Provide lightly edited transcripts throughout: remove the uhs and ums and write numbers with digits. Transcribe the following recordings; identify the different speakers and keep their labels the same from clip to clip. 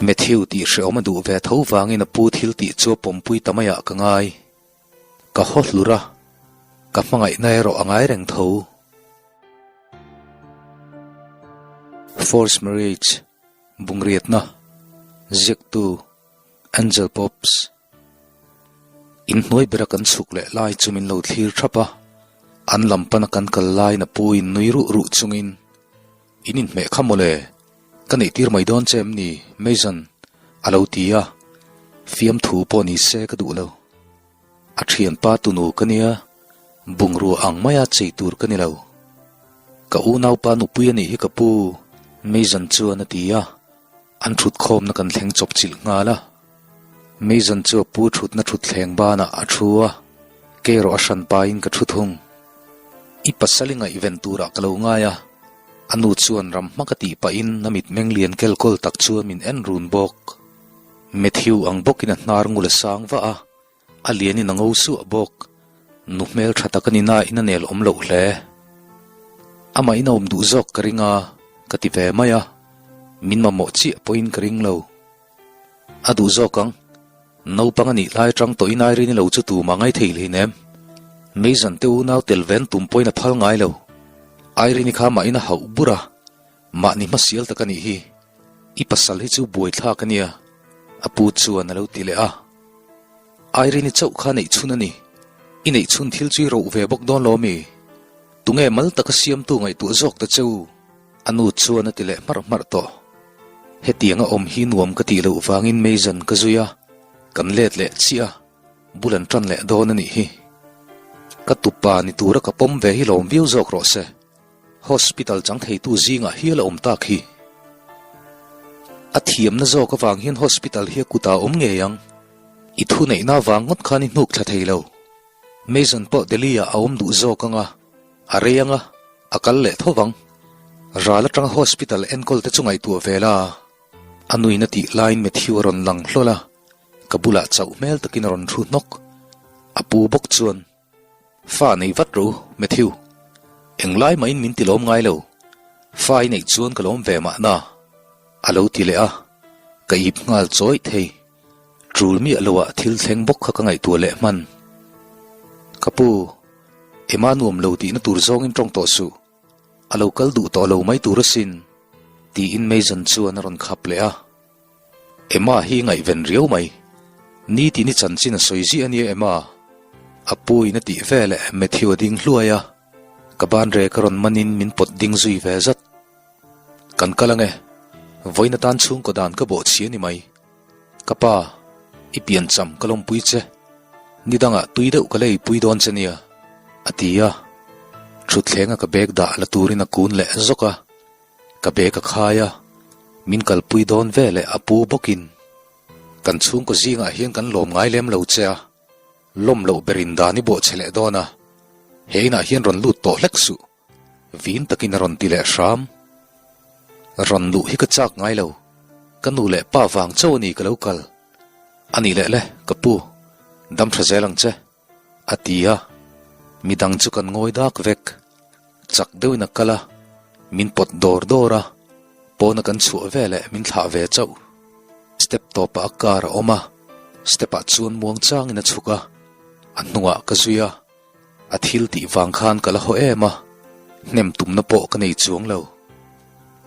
Speaker 1: Matthew tih hrehawm a duh ve tho vangin a pu thil tih chu a pawmpui ta maiah ka ngai. Ka haw hlur a, ka hmangaihna erawh a ngai reng tho. Forced marriage, Bungriatna, Ziaktu, Angel Pops. Inhnuai bera kan chhuk leh lai chu min lo thlir thap a, an lam pana kan kal laiin a pu in nui ruh ruh chungin, In inhmeh kha mawle, ka neih tir mai dawn che em ni, Mason? a lo ti a, fiamthu pawh ni se ka duh lo. A thianpa tunu ka nia, bungrua ang maia chei tur ka ni lo. Ka unaupa nupui a nih hi ka pu, Mason chuan a ti a, an thutkhawmna kan thleng chawp chilh nghal a. Mason chu a pu thutna thutthleng banah a thu a, kei erawh a hran pain ka thu thung. I pasal i ngaihven turah ka lo ngai a, a nu chuan ram hma ka tih pahin a mitmeng lian kelkawl tak chuan min en run bawk. Matthew ang bawkin a hnar ngul a sang vah a, a lianin a ngo suah bawk. Nu hmel tha tak a ni nain a nel awm loh hle. Amah in a awm duh zawk ka ring a, ka ti ve mai a, min mamawh chiah pawhin ka ring lo. A duh zawk ang. Naupang a nih lai atang tawhin Irene lo chu tumah ngai thei hlei nem. Mason te unau tel ven tum pawhin a phal ngai lo. Irene kha mahin a hauh bur a, mahni hmasial tak a nih hi. I pasal hi chu buaithlak a nia, a pu chuan a lo ti leh a. Irene chauh kha neih chhun a ni. I neih chhun thil chu i roh ve bawk dawn lo mi? Tunge mal taka siamtu ngaihtuah zawk ta che u? A nu chuan a ti leh hmarh hmarh tawh. Hetiang a awm hi nuam ka tih loh vangin Mason ka zui a, kan let leh chiah a, bul an tan leh dawn a nih hi. Ka tupa ni tura ka pawm ve hi lawm viau zawk rawh se. Hospital chang theitu zingah hial a awm tak hi. A thiamna zawk avang hian hospital hi a kutah a awm ngei ang. I thuneihna avang ngawt khan i hnuk thla thei lo. Mason pawh Delhi-ah a awm duh zawk ang a. A rei anga, a kal leh tho vang. Ral atanga hospital enkawl te chu ngaihtuah ve la. A nuin a tih laiin Matthew a rawn lang hlawl a, ka bulah chauh hmel takin a rawn thu hnawk. A pu bawk chuan, Fa nei vat rawh u, Matthew. Englai mahin min ti lawm ngai lo. Fa i neih chuan ka lawm ve mahna. A lo ti leh a, ka ip nghal chawih thei. Tul miah loah thil thleng bawk kha ka ngaihtuah leh hman. Ka pu, Emma nuam lo tihna tur zawngin tawng tawh suh. A lo kal duh tawh lo mai tur asin, tiin Mason chuan a rawn khap leh a. Emma hi ngaihven riau mai. Nitin i chanchin a sawi ziah ania Emma. A pu in a tih veleh Matthew a ding hluai a, ka banrek a rawn manin min pawt ding zui ve zat. Kan kal ange, vawiin atan chhungkaw dan ka bawh chhi a ni mai. Ka pa, i piancham ka lawmpui che. Ni dangah tui deuh ka lei pui dawn che nia, a ti a. Thutthleng a ka bag dah la turin a kun leh zawk a. Ka bag a khai a, min kalpui dawn veleh a pu bawkin, Kan chhungkaw zingah hian kan lawm ngai lem lo che a, lawm loh berin dan i bawh che leh dawn a, he inah hian rawn lut tawh hlek suh. Vin takin a rawn ti leh hram. Rawn luh hi ka chak ngai lo. Ka nu leh pa vang chauh a ni ka lo kal. A nih leh le, ka pu, dam tha zel ang che, a ti a. Midang chu kan ngawi dak vek. Chak deuhin a kal a, min pawt dawr dawr a, pawna kan chhuah veleh min thlah ve chauh. Step tawpah a car a awm a, step ah chuan muang changin a chhuk a, a hnungah ka zui a. A thil tih vang khan ka la haw em a, hnem tumna pawh ka nei chuang lo.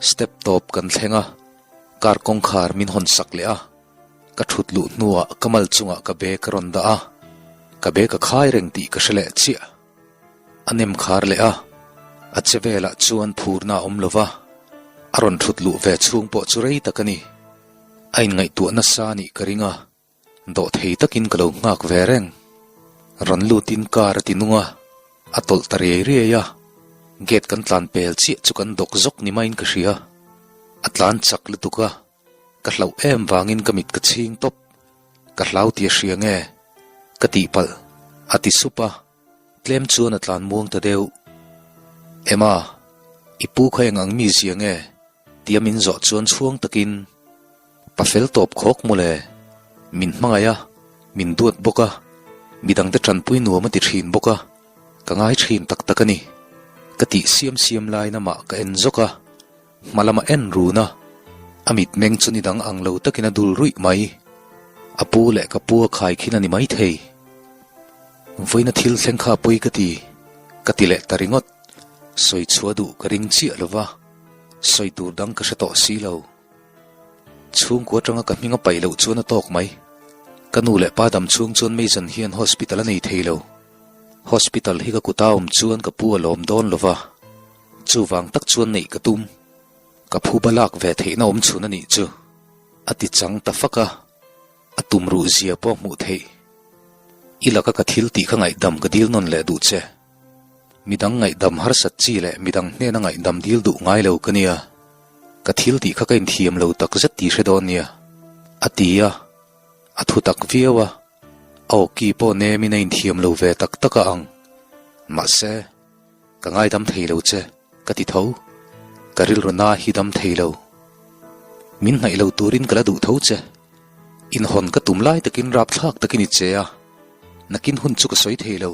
Speaker 1: Step tawp kan thleng a, car kawngkhar min hawn sak leh a, ka thut luh hnuah ka mal chungah ka bag a rawn dah a, ka bag a khai reng tih ka hre leh chiah. A nem khar leh a, a che velah chuan phurna a awm lo va, a rawn thut luh ve chhung pawh chu rei tak a ni. A inngaihtuah nasa a nih ka ring a. Dawhthei takin ka lo nghak ve reng. Rawn lutin car a ti nung a, a tawlh ta riai riai a. Gate kan tlan pel chiah chu kan dawk zawk ni maiin ka hria. A tlan chak lutuk a, ka hlauh em vangin ka mit ka chhing tawp. Ka hlau ti a hria nge? Ka tihpalh, a ti sup a. Tlem chuan a tlan muang ta deuh. Emma, i pu kha eng ang mi zia nge? Tia min zawh chuan chhuang takin, Pa fel tawp khawk mawle, min hmangaih a, min duat bawk a, midangte tanpui nuam a ti thin bawk a, ka ngai thin tak tak a ni. Ka tih siam siam laiin amah ka en zawk a, hma lama en run a. A mitmeng chu ni dang ang lo takin a dul ruih mai. A pu leh ka pu a khai khin a ni maithei. Vawiina thil thleng kha pawi ka ti, ka ti leh ta ringawt. Sawi chhuah duh ka ring chiah lo va, sawi tur dang ka hre tawh si lo. Chhungkua atanga ka hming a paih loh chuan a tawk mai. Ka nu leh pa dam chhung chuan Mason hian hospital a nei thei lo. Hospital hi ka kuta awm chuan ka pu a lawm dawn lo va, chuvang tak chuan neih ka tum. Ka phuba lak ve theihna awm chhun a nih chu, a ti chang ta fak a, a tum ruh zia pawh hmuh theih. I laka ka thil tih kha ngaihdam ka dil nawn leh duh che. Midang ngaihdam harsat chi leh midang hnena ngaihdam dil duh ngai lo ka nia. Ka thil tih kha ka inthiam lo tak zet tih hre dawn nia, a ti a, a thu tak viau a, a awki pawh nemin a inthiam lo ve tak tak a ang. Mahse, ka ngaidam thei lo che, ka ti tho. Ka rilru na hi dam thei lo. Min hnaih lo turin ka la duh tho che. Inhawn ka tum lai takin rapthlak takin i che a, nakin hun chu ka sawi thei lo.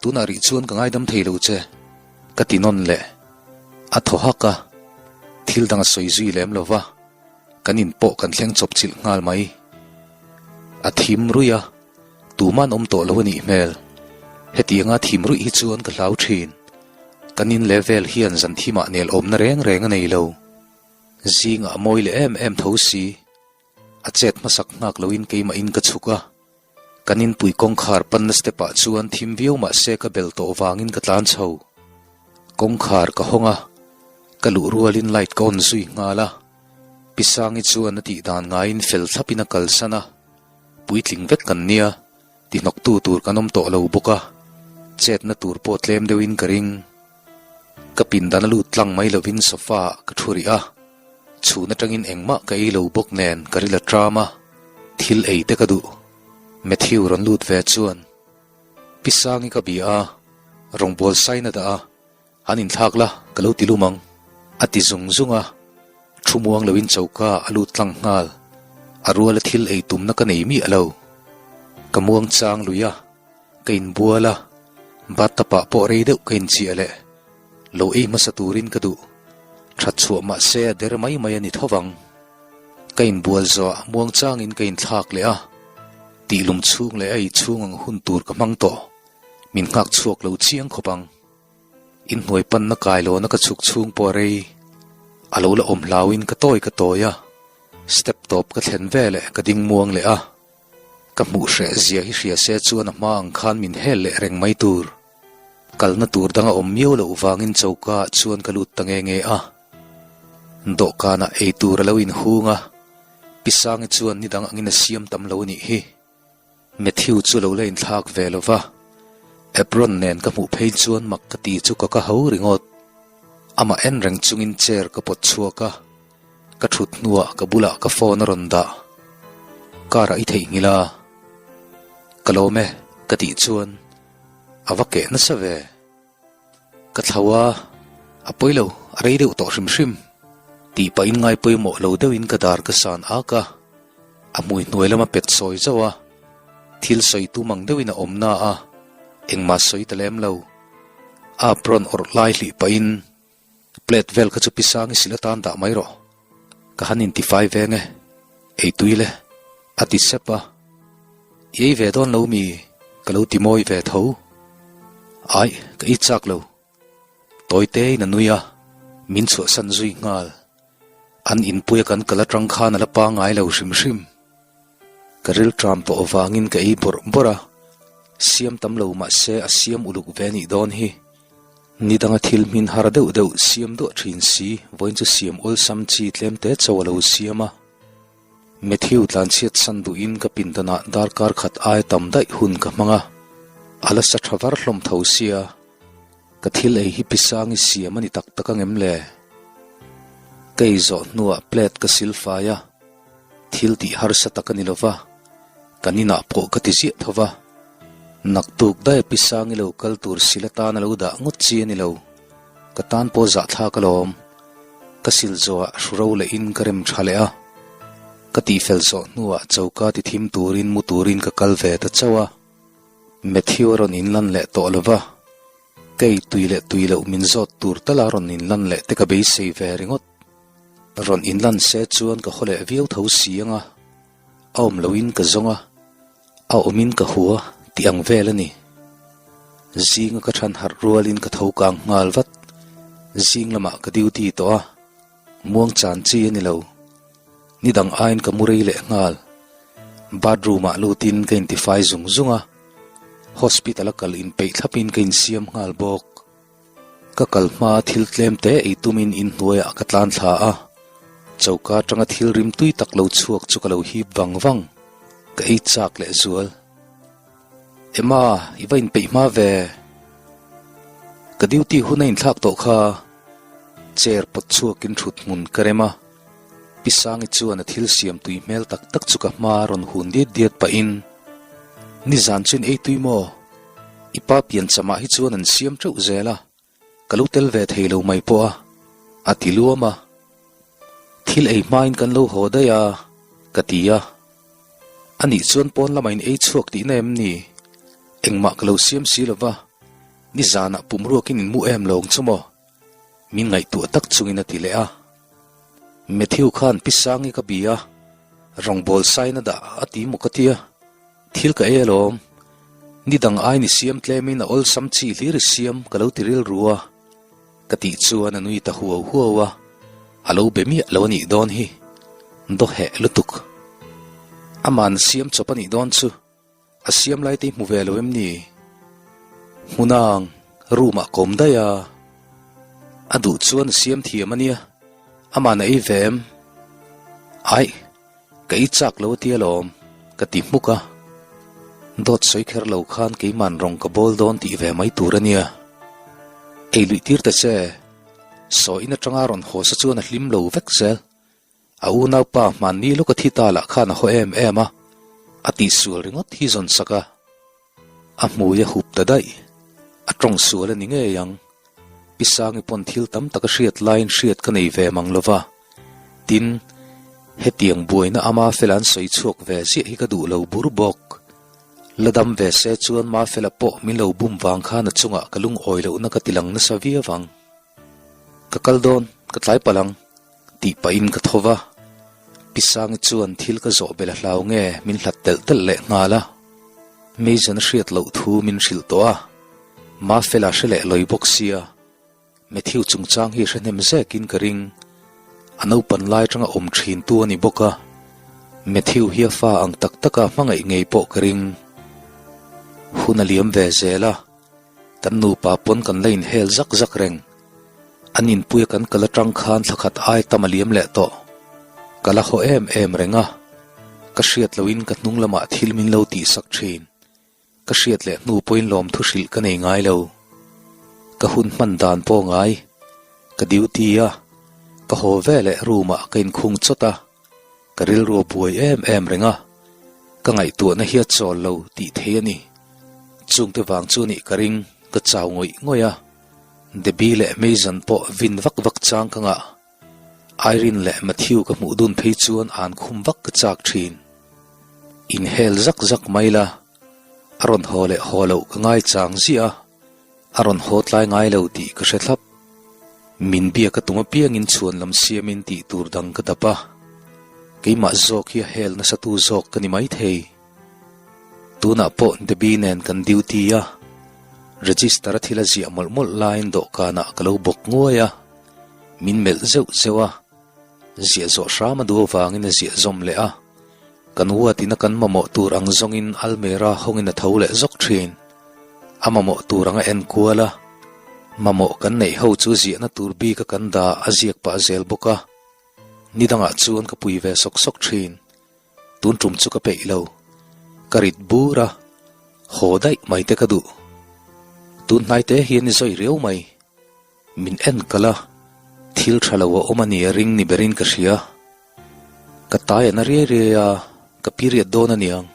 Speaker 1: Tunah rih chuan ka ngaidam thei lo che, ka ti nawn leh. A thaw hak a, thil dang a sawi zui lem lo va, kan in pawh kan thleng chawp chilh nghal mai. A thim ruih a, tuman awm tawh lo a nih hmel. Hetianga thim ruih hi chuan ka hlau thin. Kan in leh vel hian zan thimah nel awmna reng reng a nei lo. Zingah a mawi leh em em tho si. A chet hmasak nghak loin keimahin ka chhuk a. Kan inpui kawngkhar panna step ah chuan thim viau mah se ka bel tawh vangin ka tlan chho. Kawngkhar ka hawng a, ka luh rualin light ka on zui nghal a. Pi Sangi chuan a tih dan ngaiin fel thlapin a kalsan a, puitling vek kan nia, ti hnawktu tur kan awm tawh lo bawk a, chetna tur pawh tlem deuhin ka ring. Ka pindan a lut tlang mai lovin sofa ah ka thu rih a. Chhun atangin engmah ka ei lo bawk nen ka ril a tram a, thil ei te ka duh. Matthew rawn lut ve chuan Pi Sangi ka bia a, rawngbâwl sain a dah a, an inthlak la ka lo ti lum ang, a ti zung zung a. Thu muang loin choka a lut tlang nghal, a ruala thil ei tumna ka nei miah lo. Ka muang chang lui a. Ka inbual a, bathtub ah pawh rei deuh ka inchiah leh lo ei hmasa turin ka duh. That chhuah mah se a der mai mai a ni tho vang. Ka inbual zawh ah muangchangin ka inthlak leh a, tihlum chhung leh a ei chhung ang hun tur ka hmang tawh. Min nghak chhuak lo chiang khawp ang. Inhnuai panna kailawna ka chhuk chhung pawh rei a lo la awm hlauin ka tawi ka tawi a, step tawp ka thlen veleh ka ding muang leh a. Ka hmuh hreh zia hi hria se chuan a hma ang khan min hel leh reng mai tur. Kalna tur dang a awm miau loh vangin choka ah chuan ka lut ta nge nge a. Dawhkanah ei tur a lo inhung a, Pi Sangi chuan ni dang angin a siam tam lo a nih hi. Matthew chu lo la inthlak ve lo va, apron nen ka hmuh phei chuan mak ka ti chu ka ka ho ringawt. Amah en reng chungin chair ka pawt chhuak a. Ka thut hnuah ka bulah ka phone a rawn dah. Car ah i theihnghilh a. Ka lawm e, ka tih chuan a va keh nasa ve. Ka thlo a, a pawi lo, a rei deuh tawh hrim hrim. Tih pahin ngai pawimawh lo deuhin ka dar ka san ak a, a hmui hnuai lama pet sawi zauh a, thil sawi tum ang deuhin a awm na a, engmah sawi ta lem lo. A apron awrh lai hlih pahin Plate vel kha chu pi sang i sil atan dah mai rawh. Ka han intifai veng e, ei tui le, a ti sep a. I ei ve dawn lo mi? Ka lo ti mawi ve tho. Aih, ka ei chak lo. Tawi tein a nui a, min chhuahsan zui nghal. An inpuia kan kal atang khan a la pangngai lo hrim hrim. Ka rilṭam tawh avangin ka ei bawrh bawrh a, siam tam lo mah se a siam uluk ve nih dawn hi. Ni danga thil hmin har deuh deuh siam duah ṭhin si, vawiin chu siam awlsam chi tlem te chauh a lo siam a. Matthew tlanchhiat san duhin ka pindanah darkar khat aia tam daih hun ka hmang a, a la sa ṭha var hlawm tho sia. Ka thil ei hi pisang i siam a ni tak tak angem le? Ka ei zawh hnuah plate ka sil fai a, thil tih harsa tak a ni lova, kan inah pawh ka ti ziah tho va. Naktuk daia pisang i lo kal tur sil atan a lo dah ngawt chi a ni lo, ka tan pawh zahthlak alawm. Ka sil zawhah hru ro lehin ka rem tha leh a, ka tihfel zawh hnuah choka ti thim turin mu turin ka kal ve ta chauh a. Matthew a rawn inlan leh tawh lo va, kei tui leh tui loh min zawt tur tala rawn inlan leh te ka beisei ve ringawt. Rawn inlan se chuan ka haw leh viau tho si ang a, a awm loin ka zawng a, a awmin ka hua tih ang vel a ni. Zinga ka than harh rualin ka tho kang nghal vat. Zing lamah ka duty tawh a, muang chan chi a ni lo. Ni dang aiin ka mu rei leh nghal. Bathroom ah lutin ka intifai zung zung a, hospital a kal inpeih thlapin ka insiam nghal bawk. Ka kal hma thil tlem te ei tumin inhnuaiah ka tlan thla a, choka atanga thil rim tui tak lo chhuak chu ka lo hip vang vang. Ka ei chak leh zual. Emma, i va inpeih hma ve. Ka duty hun a inthlak tawh kha. Chair pawt chhuakin thut hmun ka rem a, Pi Sangi chuan a thil siam tui hmel tak tak chu ka hma a rawn hun diat diat pahin, Nizan chu in ei tui maw? I pa pianchamah hi chuan an siam teuh zel a, ka lo tel ve thei lo mai pawh a, a ti luam a. Thil ei hmain kan lo haw daih a, ka ti a. Anih chuan pawn lamah in ei chhuak tihna em ni? Engmah ka lo siam si lo va, nizanah pumruakin in mu em lawng chu maw? Min ngaihtuah tak chungin a ti leh a. Matthew khan Pi Sangi ka bi a, rawngbâwl sain a dah a ti maw ka tia, thil ka ei alawm. Ni dang aiin i siam tlemin a awlsam chi hlir i siam ka lo ti rilru a, ka tih chuan a nui ta huau huau a, a lo be miah lo a nih dawn hi. Dawheh lutuk. Ama'n siam chawp a nih dawn chu. A siam lai te i hmu ve lo em ni? Hmunang, room ah kawm daih a. A duh chuan a siam thiam a nia, ama'n a ei ve em? Aih, ka ei chak lo a tia lawm, ka ti hmuk a. Dawt sawi kher lo khan keima'n rawng ka bawl dawn tih ve mai tur a nia. Ei luih tir ta che, sawi in atanga rawn haw sa chuan a hlim lo vek zel. A unaupa hmanni lawka thi ta lah khan a haw em em a, a tihsual ringawt hi zawn sak a. A hmui a hup ta daih, a tawng sual a ni ngei ang. Pi Sangi pawn thil tam tak a hriat laiin hriat ka nei ve mang lo va. Tin, hetiang buaina ama fela an sawi chhuak ve ziah hi ka duh lo bur bawk. La dam ve se chuan Mafela pawh min lo bum vang khan a chungah ka lungawi lohna ka tilang nasa viau ang. Ka kal dawn, ka tlai palh ang. Tih pahin ka tho va, Pi Sangi chuan thil ka zawh belh a hlau nge min hlat telh telh leh nghal a. Mason a hriat loh thu min hrilh tawh a, Mafela hre leh lawi bawk sia, Matthew chungchang hi hre hnem zekin ka ring. A naupan lai atanga awm thin tu a ni bawk a, Matthew hi a fa ang tak taka hmangaih ngei pawh ka ring. Hun a liam ve zel a. Kan nupa pawn kan la inhel zak zak reng. An inpuia kan kal atang khan thla khat ai tam a liam leh tawh. Ka la haw em em reng a. Ka hriat lohin ka hnung lamah thil min lo tihsak thin. Ka hriat leh hnu pawhin lawmthu hrilh ka nei ngai lo. Ka hun hman dan pawh ngai. Ka duty a. Ka haw veleh room ah ka inkhung chawt a. Ka rilru a buai em em reng a, ka ngaihtuahna hi a chawl lo tih thei a ni. Chungte vang chu nih ka ring, ka chau ngawih ngawih a. Debbie leh Mason pawh vin vak vak chang ka ngah. Irene leh Matthew ka hmuh dun phei chuan an khum vak ka chak thin. Inhel zak zak mai la, a rawn haw leh haw loh ka ngai chang ziah a. A rawn haw tlai ngai lo tih ka hre thlap. Min biak a tum apiangin chhuan lam siamin tih tur dang ka dap a. Keimah zawk hi a hel nasa tu zawk ka ni maithei. Tunah pawh Debbie nen kan duty a, register a thil a ziah mawlh mawlh laiin dawhkanah ka lo bawk nguai a, min melh zeuh zeuh a. Ziah zawh hram a duh avangin a ziah zawm leh a, kan huatin a kan mamawh tur ang zawngin almera hawngin a tho leh zawk thin. A mamawh tur ang a en kual a, mamawh kan neih ho chu ziahna tur bik a kan dah a ziak pah zel bawk a, ni dangah chuan ka pui ve sawk sawk thin. Tun tum chu ka peih lo. Ka rit bur a, haw daih mai te ka duh. Tun hnai te hian i zawi riau mai. Min en kalh a, thil tha lo a awm a ni a ring ni berin ka hria. Ka tai a na riai riai a, ka period dawn a niang,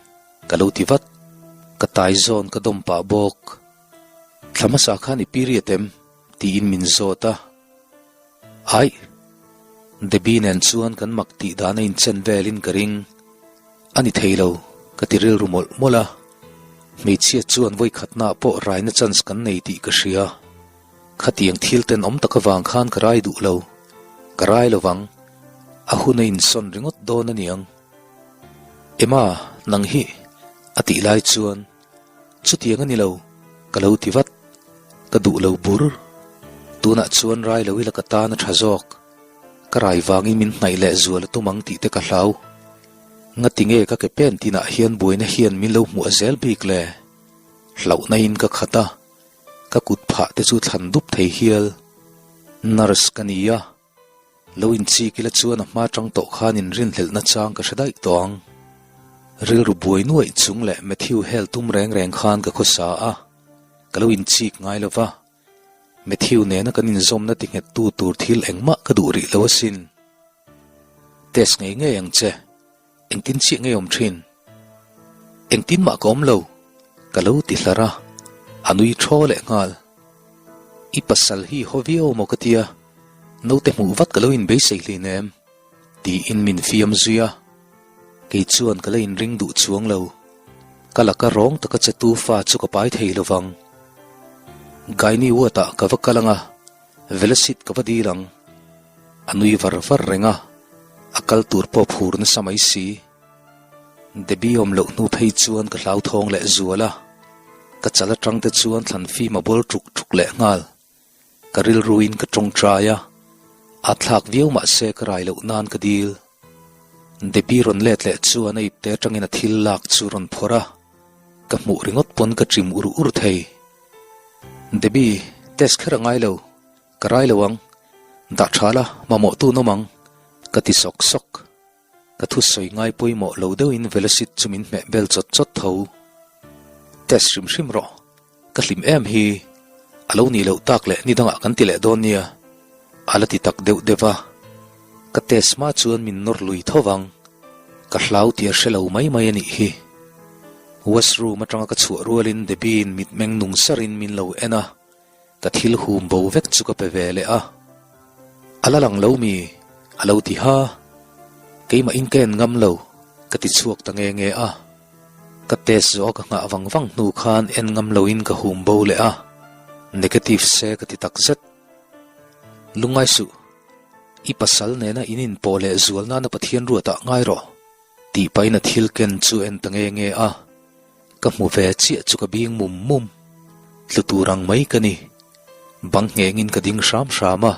Speaker 1: ka lo ti vat. Ka tai zawn ka dawm pah bawk. Thla hmasa khan i period em? tiin min zawt a. Aih! Debbie nen chuan kan mak tih dan a inchen velin ka ring. A ni thei lo, ka ti rilru mawlh mawlh a. Hmeichhia chuan vawikhatnaah pawh raina chance kan nei tih ka hria. Khatiang thil tenawm tak avang khan ka rai duh lo. Ka rai lo vang. A hun a insawn ringawt dawn a niang. Emma, nang hi, a tih lai chuan, Chutiang a ni lo, ka lo ti vat. Ka duh lo bur. Tunah chuan rai lo ila ka tan a tha zawk. Ka rai vangin min hnaih leh zual a tum ang tih te ka hlau. Ngati nge ka ke pen tinah hian buaina hian min lo hmuh a zel bik le? Hlauhna in ka khat a, ka kut phah te chu thlan dup thei hial. Nurse ka ni a, lo inchik ila chuan a hma tang tawh khan inrinhlelhna chang ka hre daih tawh ang. Rilru buai nuaih chung leh Matthew hel tum reng reng khan ka khawsa a, ka lo inchik ngai lo va. Matthew nena kan inzawmna ti nghettu tur thil engmah ka duh rih lo asin. Test ngei ngei ang che. Engtin chiah ngei awm thin? Engtin mah ka awm lo, ka lo ti hlar a, a nui thaw leh nghal. I pasal hi haw viau maw ka tia, naute hmuh vat ka lo inbeisei hlin em? Tiin min fiam zui a, kei chuan ka la inring duh chuang lo. Ka laka rawng taka che tu fa chu ka pai thei lo vang. Gynae ward ah ka va kal ang a, Velocit ka va dil ang. A nui var var reng a, a kal tur pawh phur nasa mai si. Debbie awm loh hnu phei chuan ka hlauthawng leh zual a, ka chal atang te chuan thlan fim a bawl ṭuk ṭuk leh nghal. Ka rilruin ka tawngtai a, a thlak viau mah se ka rai loh nan ka dil. Debbie rawn let leh chuan a ipte atangin a thil lak chu rawn phawrh a, ka hmuh ringawt pawn ka ṭim ur ur thei. Debbie, test kher a ngai lo. Ka rai lo ang. Dah tha la, mamawh tun awm ang, ka ti sawk sawk. Ka thusawi ngai pawimawh lo deuhin Velocit chu min hmeh bel chawt chawt tho. Test hrim hrim rawh. Ka hlim em hi. A lo nih loh tak leh ni dangah kan ti leh dawn nia. A la ti tak deuh deuh a. Ka test hma chuan min nawr lui tho vang. Ka hlau tih a hre lo mai mai a nih hi. Washroom atanga ka chhuah rualin Debbie-in mitmeng nung sarin min lo en a. Ka thil hum bo vek chu ka pe ve leh a, A la lang lo mi? a lo ti ha. Keimah in ka en ngam lo, ka ti chhuak ta nge nge a. Ka test zawh a ka nghah vang vang hnu khan en ngam loin ka hum bo leh a, negative se ka ti tak zet. Lungngai suh, i pasal nena in inpawh leh zual nana Pathian ruatah ngai rawh, tih pahin a thil ken chu en ta nge nge a. Ka hmu ve chiah chu ka bing mum mum. Tlu tur ang mai ka ni. Bang nghengin ka ding hram hram a,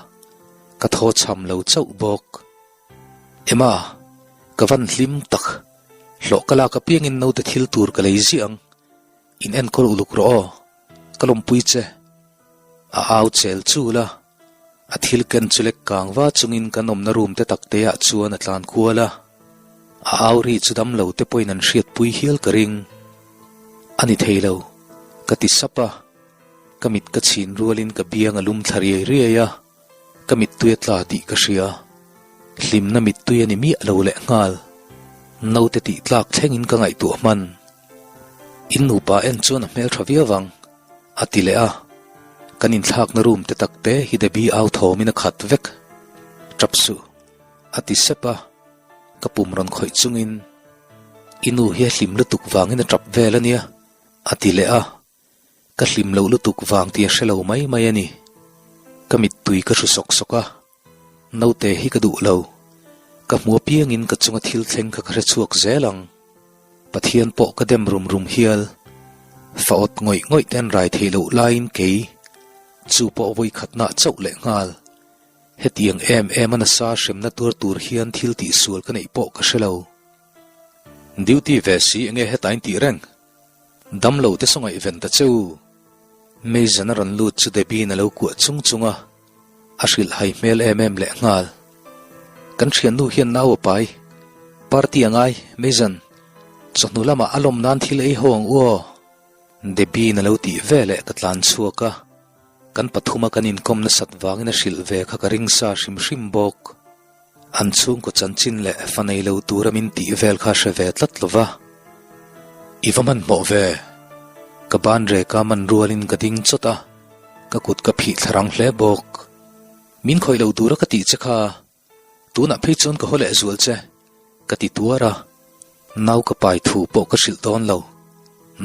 Speaker 1: ka thaw chham lo chauh bawk. Emma, ka van hlim tak. Hlawh ka lak apiangin naute thil tur ka lei ziah ang. In enkawl uluk rawh aw. Ka lawmpui che. A au chel chul a. A thil ken chu lek kang va chungin kan awmna room te tak te ah chuan a tlan kual a. A au ri chu dam lo te pawhin an hriatpui hial ka ring. A ni thei lo, ka ti sap a. Ka mit ka chhin rualin ka biang a lum thla riai riai a, ka mittui a tla tih ka hria. Hlimna mittui a ni miah lo leh nghal. Naute tih tlak thlengin ka ngaihtuah hman. In nupa en chuan a hmeltha viau vang. A ti leh a, kan inthlakna room te tak te hi Debbie au thawmin a khat vek. Tap suh, a ti sep a, ka pum rawn khawih chungin, I nu hi a hlim lutuk vangin a tap vel a nia, a ti leh a, ka hlim loh lutuk vang tih a hre lo mai mai a ni. Ka mittui ka hru sawk sawk a, Naute hi ka duh lo. Ka hmu apiangin ka chunga thil thleng kha ka hre chhuak zel ang. Pathian pawh ka dem rum rum hial. Fa awt ngawih ngawih te an rai theih loh laiin kei chu pawh vawi khatnah chauh leh nghal. Hetiang em em a nasa hremna tuar tur hian thil tihsual ka neih pawh ka hre lo. Duty ve si enge hetain tih reng? Damlo te saw ngaihven ta che u. Mason a rawn lut chu Debbie-in a lo kuah chung chung a. A hrilh hai hmel em em leh nghal. Kan thiannu hian nau a pai. Party a ngai, Mason. Chawhnu lamah a lawm nan thil ei ho ang u aw. Debbie-in a lo tih ve leh ka tlan chhuak a. Kan pathuma kan inkawm nasat vangin a hrilh ve kha ka ring sa hrim hrim bawk. An chhungkaw chanchin leh fa nei lo tura min tih vel kha hre ve tlat lo va. I va hmanhmawh ve. Ka ban reka man rualin ka ding chawt a, ka kut ka phih thla rang hle bawk. Min khawih lo tura ka tih che kha, tunah phei chuan ka haw leh zual che, ka ti tuar a. Nau ka pai thu pawh ka hrilh dawn lo.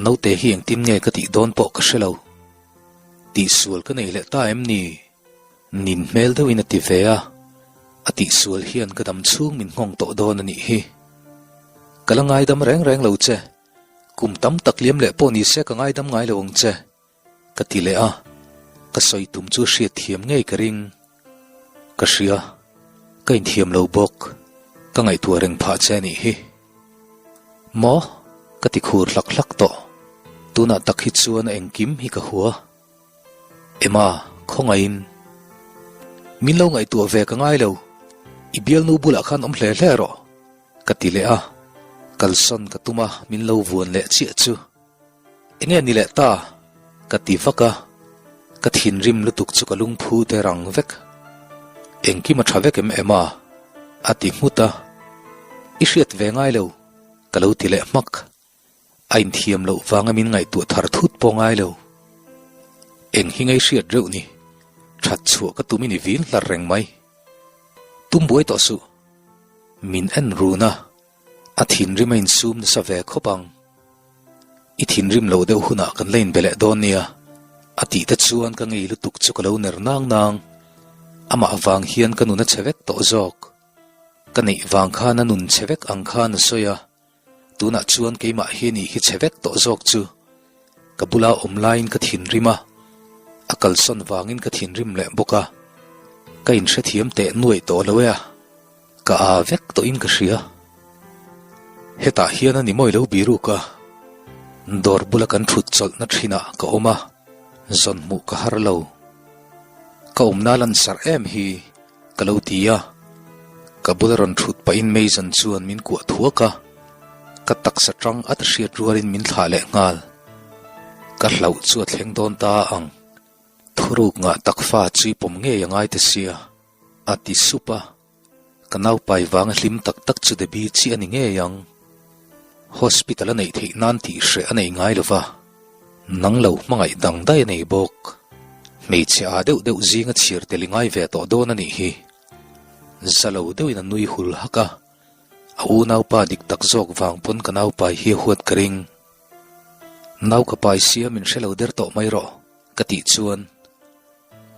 Speaker 1: Naute hi engtin nge ka tih dawn pawh ka hre lo. Tihsual ka nei leh ta em ni? Nin hmel deuhin a ti ve a. A tihsual hian ka dam chhung min nghawng tawh dawn a nih hi. Ka la ngaidam reng reng lo che. Kum tam tak liam leh pawh ni se ka ngaidam ngai lo ang che. Ka ti leh a, ka sawi tum chu hriat thiam ngei ka ring. Ka hria, ka inthiam lo bawk, ka ngaihtuah reng phah che a nih hi. Maw? Ka ti khur hlak hlak tawh. Tunah tak hi chuan a engkim hi ka hua. Emma, khawngaihin. Min lo ngaihtuah ve ka ngai lo. I bialnu bulah khan awm hle hle rawh. Ka ti leh a, kalsawn ka tum a, min lo vuan leh chiah chu. Enge ni leh ta? Ka ti vak a, ka thinrim lutuk chu ka lungphu te rang vek. Engkim a tha vek em em a? A ti nghut a, I hriat ve ngai lo, ka lo ti leh hmak. A inthiam loh vanga min ngaihtuah thar thut pawh ngai lo. Eng hi ngei hriat reuh ni, that chhuah ka tum i ni vin hlar reng mai. Tum buai tawh suh. Min en run a, a thinrim a insum nasa ve khawp ang. I thinrim lo deuh hunah kan la inbe leh dawn nia, a tih te chuan ka ngei lutuk chu ka lo ner nang nang. Amah vang hian ka nun a chhe vek tawh zawk. Ka neih vang khan a nun chhe vek ang khan a sawi a, tunah chuan keimah hi nih hi chhe vek tawh zawk chu. Ka bula awm laiin ka thinrim a, a kalsawn vangin ka thinrim leh bawk a, ka inhrethiam teh nuaih tawh lo e a. Ka â vek tawhin ka hria. Hetah hian a ni mawi lo biruk a, dawr bula kan thut chawlhna thinah ka awm a, zawn hmuh ka har lo. Ka awmna lan sarh em hi ka lo ti a, ka bula rawn thut pahin Mason chuan min kuah thuak a, ka taksa tang at hriat rualin min thlah leh nghal. Ka hlauh chu a thleng dawn ta ang. Thuruk ngah tak fa chu i pawm ngei a ngai ta sia. A ti sup a, ka naupai vanga hlim tak tak chu Debbie chi a ni ngei ang. Hospital a neih theih nan tih hreh a nei ngai lo va, nang lo hmangaih dang daih a nei bawk. Hmeichhe ah deuh deuh zinga chhir tel i ngai ve tawh dawn a nih hi. Za lo deuhin a nui hul hak a, a unaupa dik tak zawk vang pawn ka naupai hi a huat ka ring. Nau ka pai sia min hre lo der tawh mai rawh ka tih chuan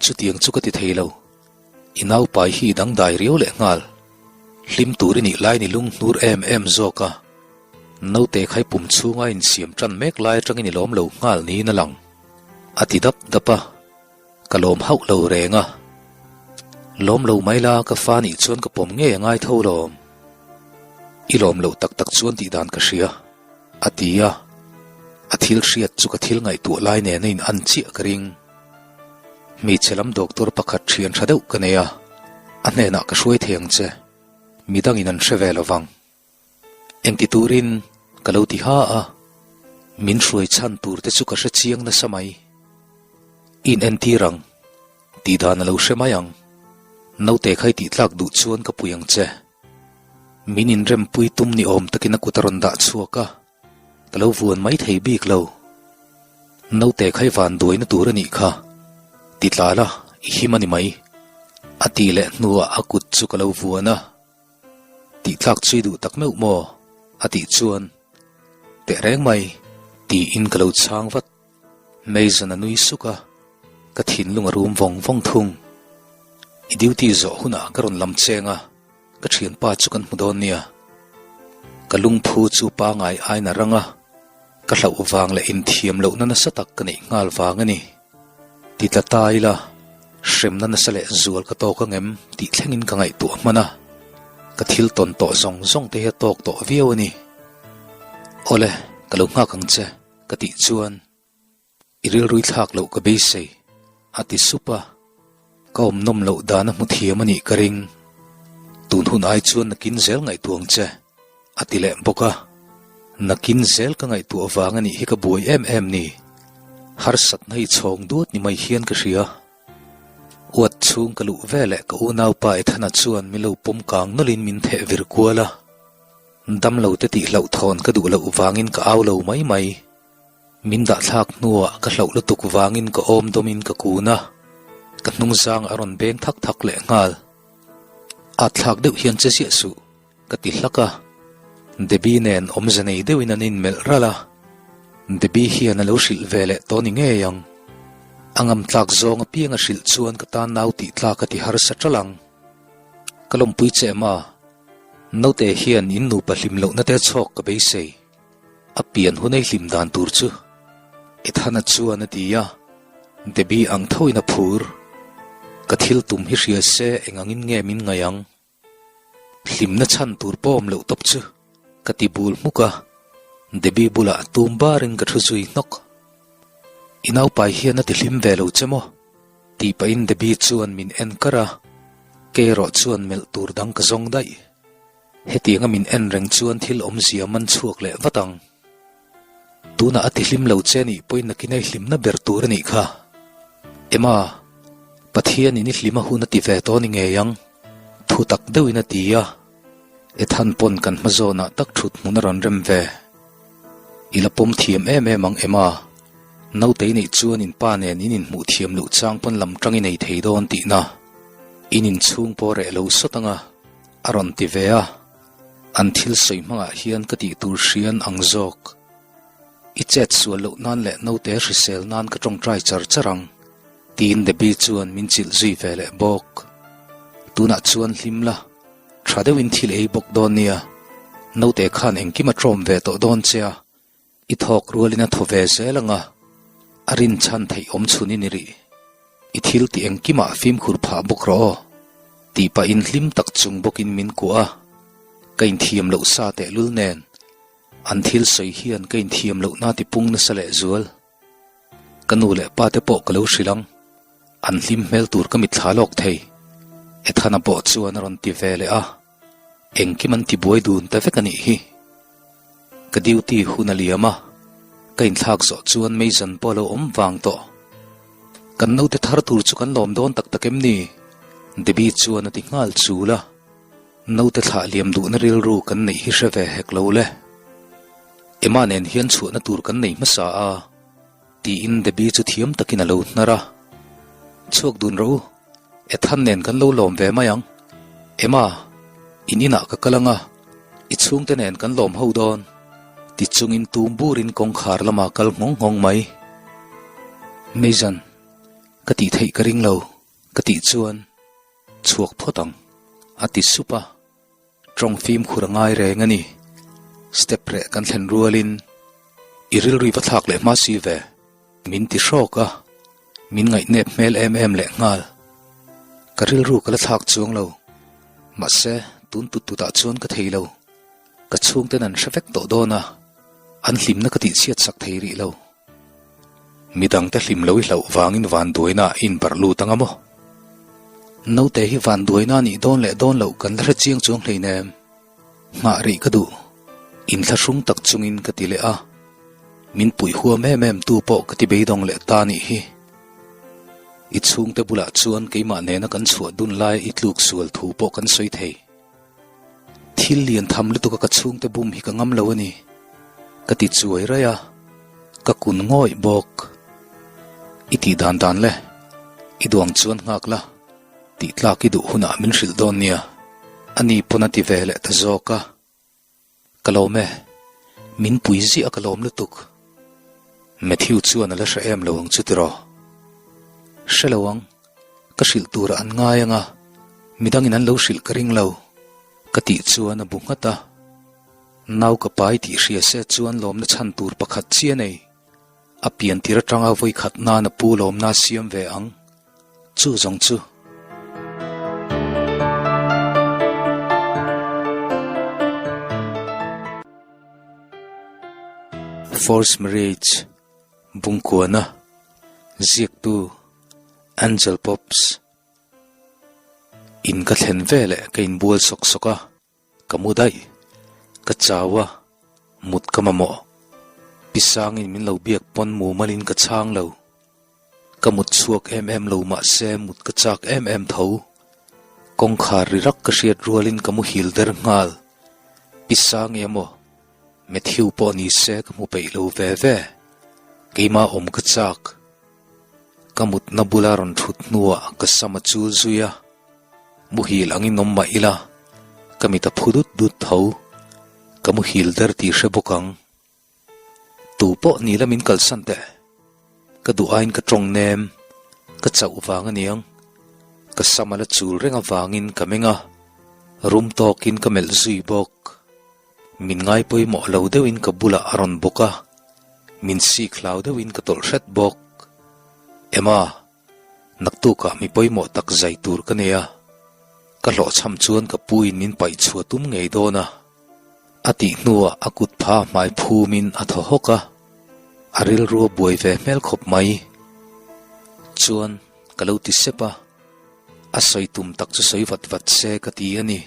Speaker 1: Chutiang chu ka ti thei lo. I naupai hi i dangdai riau leh nghal. Hlim tur i nih lai ni lung hnur em em zawk a. Naute khai pum chhunga insiam tan mek lai atangin i lawm lo nghal niin a lang. A ti dap dap a. Ka lawm hauh lo reng a. Lawm lo mai la ka fa nih chuan ka pawm ngei a ngai tho lawm. I lawm loh tak tak chuan tih dan ka hria. A ti a. A thil hriat chu ka thil ngaihtuah lai nen a in an chiah ka ring. Hmeichhe lam doctor pakhat thian tha deuh ka nei a, a hnenah ka hruai thei ang che. Midangin an hre ve lo vang. Engti turin ka lo ti ha a, min hruai chhan tur te chu ka hre chiang nasa mai. I inentir ang, tih dan a lo hre mai ang. Naute kha i tih tlak duh chuan ka pui ang che. Min inrempui tum ni awm takin a kut a rawn dah chhuak a. Ka lo vuan mai thei bik lo. Naute kha i van duaina tur a nih kha. Ti tla la, i him a ni mai. A tih leh hnuah a kut chu ka lo vuan a. Tih tlak chu i duh tak meuh maw? A tih chuan, Teh reng mai, tiin ka lo chhang vat. Mason a nui suk a, ka thinlung a rum vawng vawng thung. I duty zawh hunah ka rawn lam cheng a, ka thianpa chu kan hmu dawn nia. Ka lungphu chu pangai aiin a rang a, ka hlauh vang leh inthiam lohna nasa tak ka neih nghal vang a ni. Ti tla ta ila, hremna nasa leh zual ka tawk angem tih thlengin ka ngaihtuah hman a, ka thil tawn tawh zawng zawng te hi a tawk tawh viau a ni. Awle, ka lo nghak ang che. Ka tih chuan, I rilrui thlak loh ka beisei, a ti sup a. Ka awm nawm loh dan a hmu thiam a nih ka ring. Tun hun ai chuan nakin zel ngaihtuah ang che, a ti leh bawk a. Nakin zel ka ngaihtuah vang a nih hi ka buai em em ni. Harsatna hi chhawng duat ni mai hian ka hria. Uat chhung ka luh veleh ka unaupa Ethana chuan min lo pawm kang nawlhin min theh vir kual a. Damlo te tih hlauhthawn ka duh loh vangin ka au lo mai mai. Min dahthlak hnuah ka hlauh lutuk vangin ka awm dawmin ka kun a, ka hnungzang a rawn beng thak thak leh nghal. At thlak deuh hian che ziah suh, ka ti hlak a. Debbie nen awmze nei deuhin an inmelh ralh a, Debbie hian a lo hrilh ve leh tawh ni ngei ang. A ngam tlak zawng apiang a hrilh chuan ka tan nau tih tlak a ti harsa ṭalh ang. Ka lawmpui che em a? Naute hian in nupa hlim lohna te chhawk ka beisei. A pian hun ei hlim dan tur chu Ethana chuan a ti a, Debbie ang thoin a phur. Ka thil tum hi hria se eng angin nge min ngaih ang? Hlimna chhan tur pawh awm loh tawp chu ka ti bul hmuk a, Debbie bulah tum barin ka thu zui hnawk. I naupai hian a ti hlim ve lo che maw? Tih pahin Debbie chuan min en kar a, kei erawh chuan melh tur dang ka zawng daih. Hetianga min en reng chuan thil awmzia man chhuak leh vat ang. Tunah a tihlim lo che nih pawhin nakin a i hlimna ber tur a nih kha. Emma, Pathianin i hlim a hun a ti ve tawh a ni ngei ang, thu tak deuhin a ti a. Ethan pawn kan hma zawnah tak thut hmun a rawn rem ve. I la pawm thiam em em ang Emma. Nautei neih chuan in pa nen in inhmuh thiam loh chang pawn lam tang i nei thei dawn tihna. In inchhung pawh reh lo sawt ang a, a rawn ti ve a. An thil sawi hmangah hian ka tih tur hrian ang zawk. I chet sual loh nan leh naute hrisel nan ka tawngtai char char ang, tiin Debbie chuan min chilh zui ve leh bawk. Tunah chuan hlim la, tha deuhin thil ei bawk dawn nia. Naute khan engkim a tlawm ve tawh dawn che a, I thawk rualin a thaw ve zel ang a, a rinchhan theih awm chhun i ni rih. I thil tih engkimah fimkhur phah bawk rawh aw, tih pahin hlim tak chung bawkin min kuah a. Ka inthiam loh sa tehlul nen, an thil sawi hian ka inthiam lohna tipung nasa lehzual. Ka nu leh pa te pawh ka lo hrilh ang, an hlim hmel tur ka mitthla lawk thei, Ethana pawh chuan a rawn ti ve leh a. Engkim an tibuai dun ta vek a nih hi. Ka duty hun a liam a, ka inthlak zawh chuan Mason pawh a lo awm vang tawh. Kan naute thar tur chu kan lawm dawn tak tak em ni? Debbie chuan a ti nghal chul a. Naute thlah liam duhna rilru kan neih hi hre ve hek lo le. Emma nen hian chhuahna tur kan nei hmasa a, tiin Debbie chu thiam takin a lo hnar a. Chhuak dun rawh u. Ethan nen kan lo lawm ve mai ang. Emma, in inah ka kal ang a, i chhungte nen kan lawm ho dawn. Ti chungin tum burin kawngkhar lamah kal nghawng nghawng mai. Mason, ka tih theih ka ring lo, ka tih chuan chhuak phawt ang, a ti sup a. Tawng fimkhur a ngai reng a ni. Step reh kan thlen rualin i rilru va thlak leh hma si ve. Min ti hrawk a, min ngaihnep hmel em em leh nghal. Ka rilru ka la thlak chuang lo. Mahse, tun tut tutah chuan ka thei lo. Ka chhungten an hre vek tawh dawn a, an hlimna ka tihchhiat sak thei rih lo. Midangte hlim lo i hlauh vangin vanduaina i inbarh lut anga maw? Naute hi vanduaina a nih dawn leh dawn loh kan la hre chiang chuang hleinem. Nghah rih ka duh. Inthlahrung tak chungin ka ti leh a. Min puih huam em em tu pawh ka ti beidawng leh ta nih hi. I chhungte bulah chuan keimah nena kan chhuah dun lai i tluk sual thu pawh kan sawi thei. Thil lian tham lutuk a ka chhungte bum hi ka ngam lo a ni, ka ti chuai raih a, ka kun ngawih bawk. I tih dan dan le, i duang chuan nghak la, tih tlak i duh hunah min hrilh dawn nia, a ni pawn a ti ve leh ta zawk a. Ka lawm e, min pui ziah a ka lawm lutuk. Matthew chuan a la hre em lo ang chu tiraw? Hre lo ang, ka hrilh turah an ngai ang a, midangin an lo hrilh ka ring lo, ka tih chuan a bu nghat a. Nau ka pai tih hria se chuan lawmna chhan tur pakhat chiah a nei. A pian tir atanga vawikhat nan a pu lawmna a siam ve ang. Chu zawng chu. Forced Marriage, Bungkuana, Ziaktu, Angel Pops. In ka thlen veleh ka inbual sawk sawk a. Ka mu daih. Ka chau a, mut ka mamawh. Pi Sangin min lo biak pawn mumalin ka chhang lo. Ka mut chhuak em em lo mahse mut ka chak em em tho. Kawngkhar ri rak ka hriat rualin ka muhil der nghal. Pi Sangi emaw, Matthew pawh ni se ka hmu peih lo ve ve. Keimah awm ka chak. Ka mutna bula rawn thut hnuah ka sam a chul zui a. Muhil angin awm mah ila, ka mit a phu dut dut tho. Ka muhil der tih hre bawk ang. Tu pawh ni la min kalsan teh. Ka duh aiin ka tawng nem, ka chauh vang a niang. Ka sam a la chul reng avangin ka meng a. Rum tawkin ka melh zui bawk. Min ngai pawimawh lo deuhin ka bulah a rawn bawk a, min sik hlau deuhin ka tawlh hret bawk. Emma, naktukah mi pawimawh tak zai tur ka nei a, ka hlawhchham chuan ka puin min paih chhuah tum ngei dawn a. A tih hnuah a kut pha hmai phumin a thaw hawk a, a rilru a buai ve hmel khawp mai. Chuan ka lo ti sep a, a sawi tum tak chu sawi vat vat se ka ti a ni.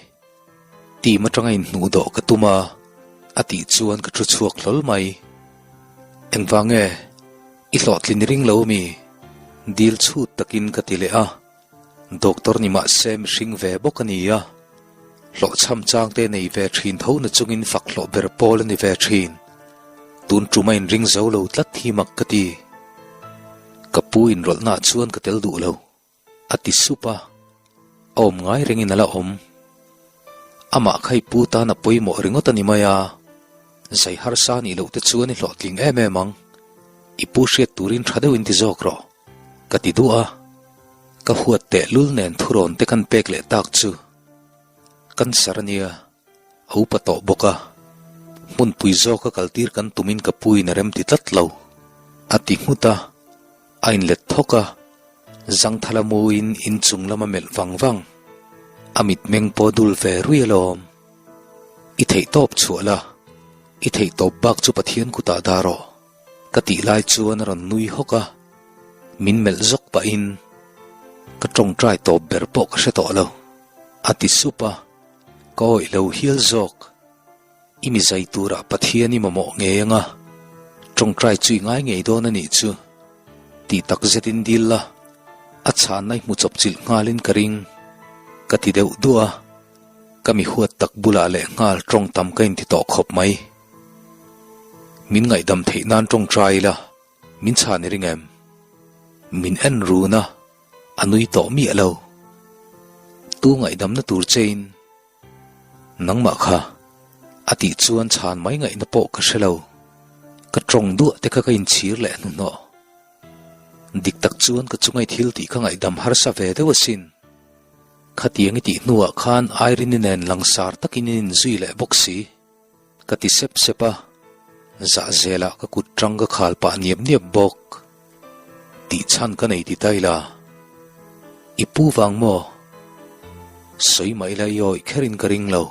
Speaker 1: Team atanga inhnuh dawh ka tum a, a tih chuan ka thu chhuak hlawl mai. Engvang nge? I hlawhtlin i ring lo mi? Dil chhut takin ka ti leh a, Doctor ni mah se mihring ve bawk a ni a, hlawhchham chang te nei ve thin tho na chungin fak hlawh ber pawl a ni ve thin. Tun tum a inring zo lo tlat hi mak ka ti. Ka pu inrawlhnaah chuan ka tel duh lo. A ti sup a, a awm ngai rengin a la awm. Amah kha i pu tan a pawimawh ringawt a ni mai a, zai harsa nih loh te chuan i hlawhtling em em ang. I pu hriat turin tha deuhin ti zawk rawh, ka ti duh a. Ka huat tehlul nen thurawn te kan pek leh tak chu cancer a nia. A upa tawh bawk a, hmunpui zawka kaltir kan tumin ka puin a rem ti tlat lo. A ti nghut a, a inlet thawk a, zangthala muin inchung lam a melh vang vang. A mitmeng pawh dul ve rui alawm. I theihtawp chhuah la, i theihtawp bak chu Pathian kutah dah rawh, ka tih lai chuan a rawn nui hawk a, min melh zawk pahin ka tawngtai tawp ber pawh ka hre tawh lo, a ti sup a. Ka awih lo hial zawk. I mi zai turah Pathian i mamawh ngei anga, tawngtai chu i ngai ngei dawn a nih chu. Tih tak zetin dil la, a chhanna i hmu chawp chilh nghalin ka ring. Ka ti deuh duah a, ka mi huat tak bulah leh nghal tawng tam ka inti tawh khawp mai. Min ngaihdam theih nan tawngtai ila, min chhan i ring em? Min en run a. A nui tawh miah lo. Tu ngaihdamna tur chein nangmah kha a tih chuan chhan mai ngaihna pawh ka hre lo. Ka tawng duah te kha ka inchhir leh hnuhnawh. Dik tak chuan ka chungai thil tih kha ngaihdam harsa ve deuh asin. Khatiang i tih hnuah khan Irene-i nen langsar takin in inzui leh bawk si. Ka ti sep sep a, zah zelah ka kut tang ka khal pah niap niap bawk. Tih chhan ka nei ti ta ila, i pu vang maw? Sawi mah ila i awih kherin ka ring lo.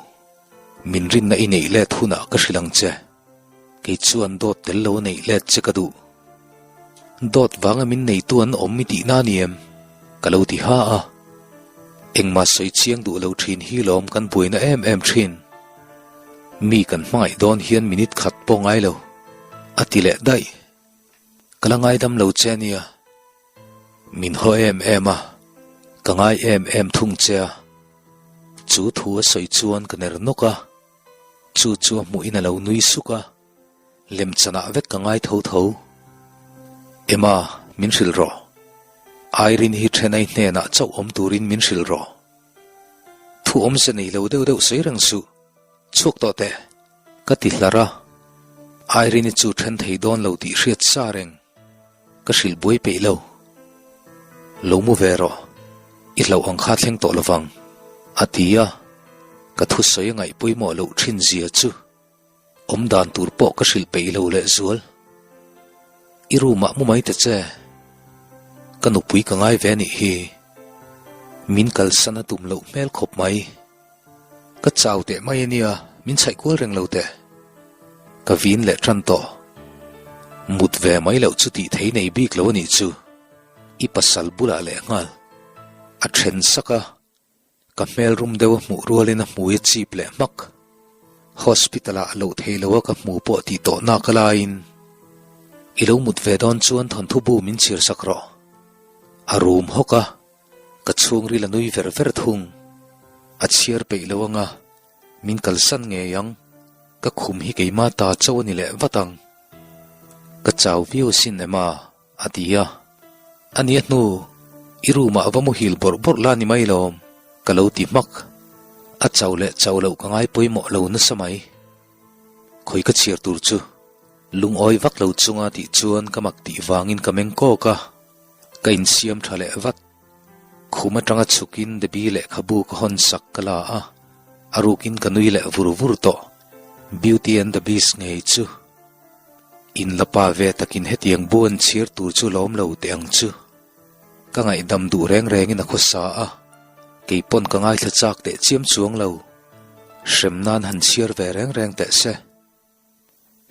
Speaker 1: Min rinna i neih let hunah ka hrilh ang che. Kei chuan dawt tel lo a neih let che ka duh. Dawt vanga min neitu an awm i tihna a ni em? Ka lo ti ha a. Engmah sawi chiang duh lo thin hi lawm kan buaina em em thin. Mi kan hmangaih dawn hian minute khat pawh ngai lo. A ti leh daih. Ka la ngaidam lo che nia. Min haw em em a, ka ngai em em thung che a. Chu thu a sawi chuan ka ner nawk a. Chu chu a hmuhin a lo nui suk a. Lemchanah vek ka ngai tho tho. Emma, min hrilh rawh. Irene hi thenai hnenah chauh awm turin min hrilh rawh. Thu awmze nei lo deuh deuh sawi reng suh. Chhuak tawh teh. Ka ti hlar a. Irene chu then thei dawn lo tih hriat sa reng. Ka hrilh buai peih lo. Lo mu ve rawh. I hlauh ang kha thleng tawh lovang. A ti a. Ka thusawi a ngaih pawimawh loh thin zia chu. Awm dan tur pawh ka hrilh peih lo leh zual. I room ah mu mai ta che. Ka nupui ka ngai ve anih hi. Min kalsan a tum loh hmel khawp mai. Ka chau teh mai ania, min chhaih kual reng lo teh. Ka vin leh tan tawh. Mut ve mai loh chu tih thei nei bik lo anih chu. I pasal bulah leh nghal. A then sak a. Ka hmel rum deuh a hmuh rualin a hmui a chip leh hmak. Hospital ah loh thei lo a ka hmu pawh tih tawh nak a laiin i lo mut ve dawn chuan thawnthu bu min chhir sak rawh. A rum hawk a, ka chhungril a nui ver ver thung. A chhiar peih lo anga min kalsan ngei ang, ka khum hi keimah ta chauh a ni leh vat ang. Ka chau viau asin Emma. A ti a, A nia hnu, i room ah va muhil bawrh bawrh la ni mai lawm, ka lo ti hmak. A chau leh chau loh ka ngai pawimawh lo nasa mai. Khawi ka chhiar tur chu lungawi vak lo chunga tih chuan ka mak tih vangin ka meng kawk a, ka insiam tha leh vat. Khum atanga chhukin Debbie lehkhabu ka hawn sak ka la a. A rukin ka nui leh vur vur tawh. Beauty and the Beast ngei chu. In la pa ve takin hetiang bu an chhir tur chu lawm lo teh ang chu. Ka ngaihdam duh reng rengin a khawsa a, kei pawn ka ngaithla chak teh chiam chuang lo. Hrem nan han chhiar ve reng reng teh se.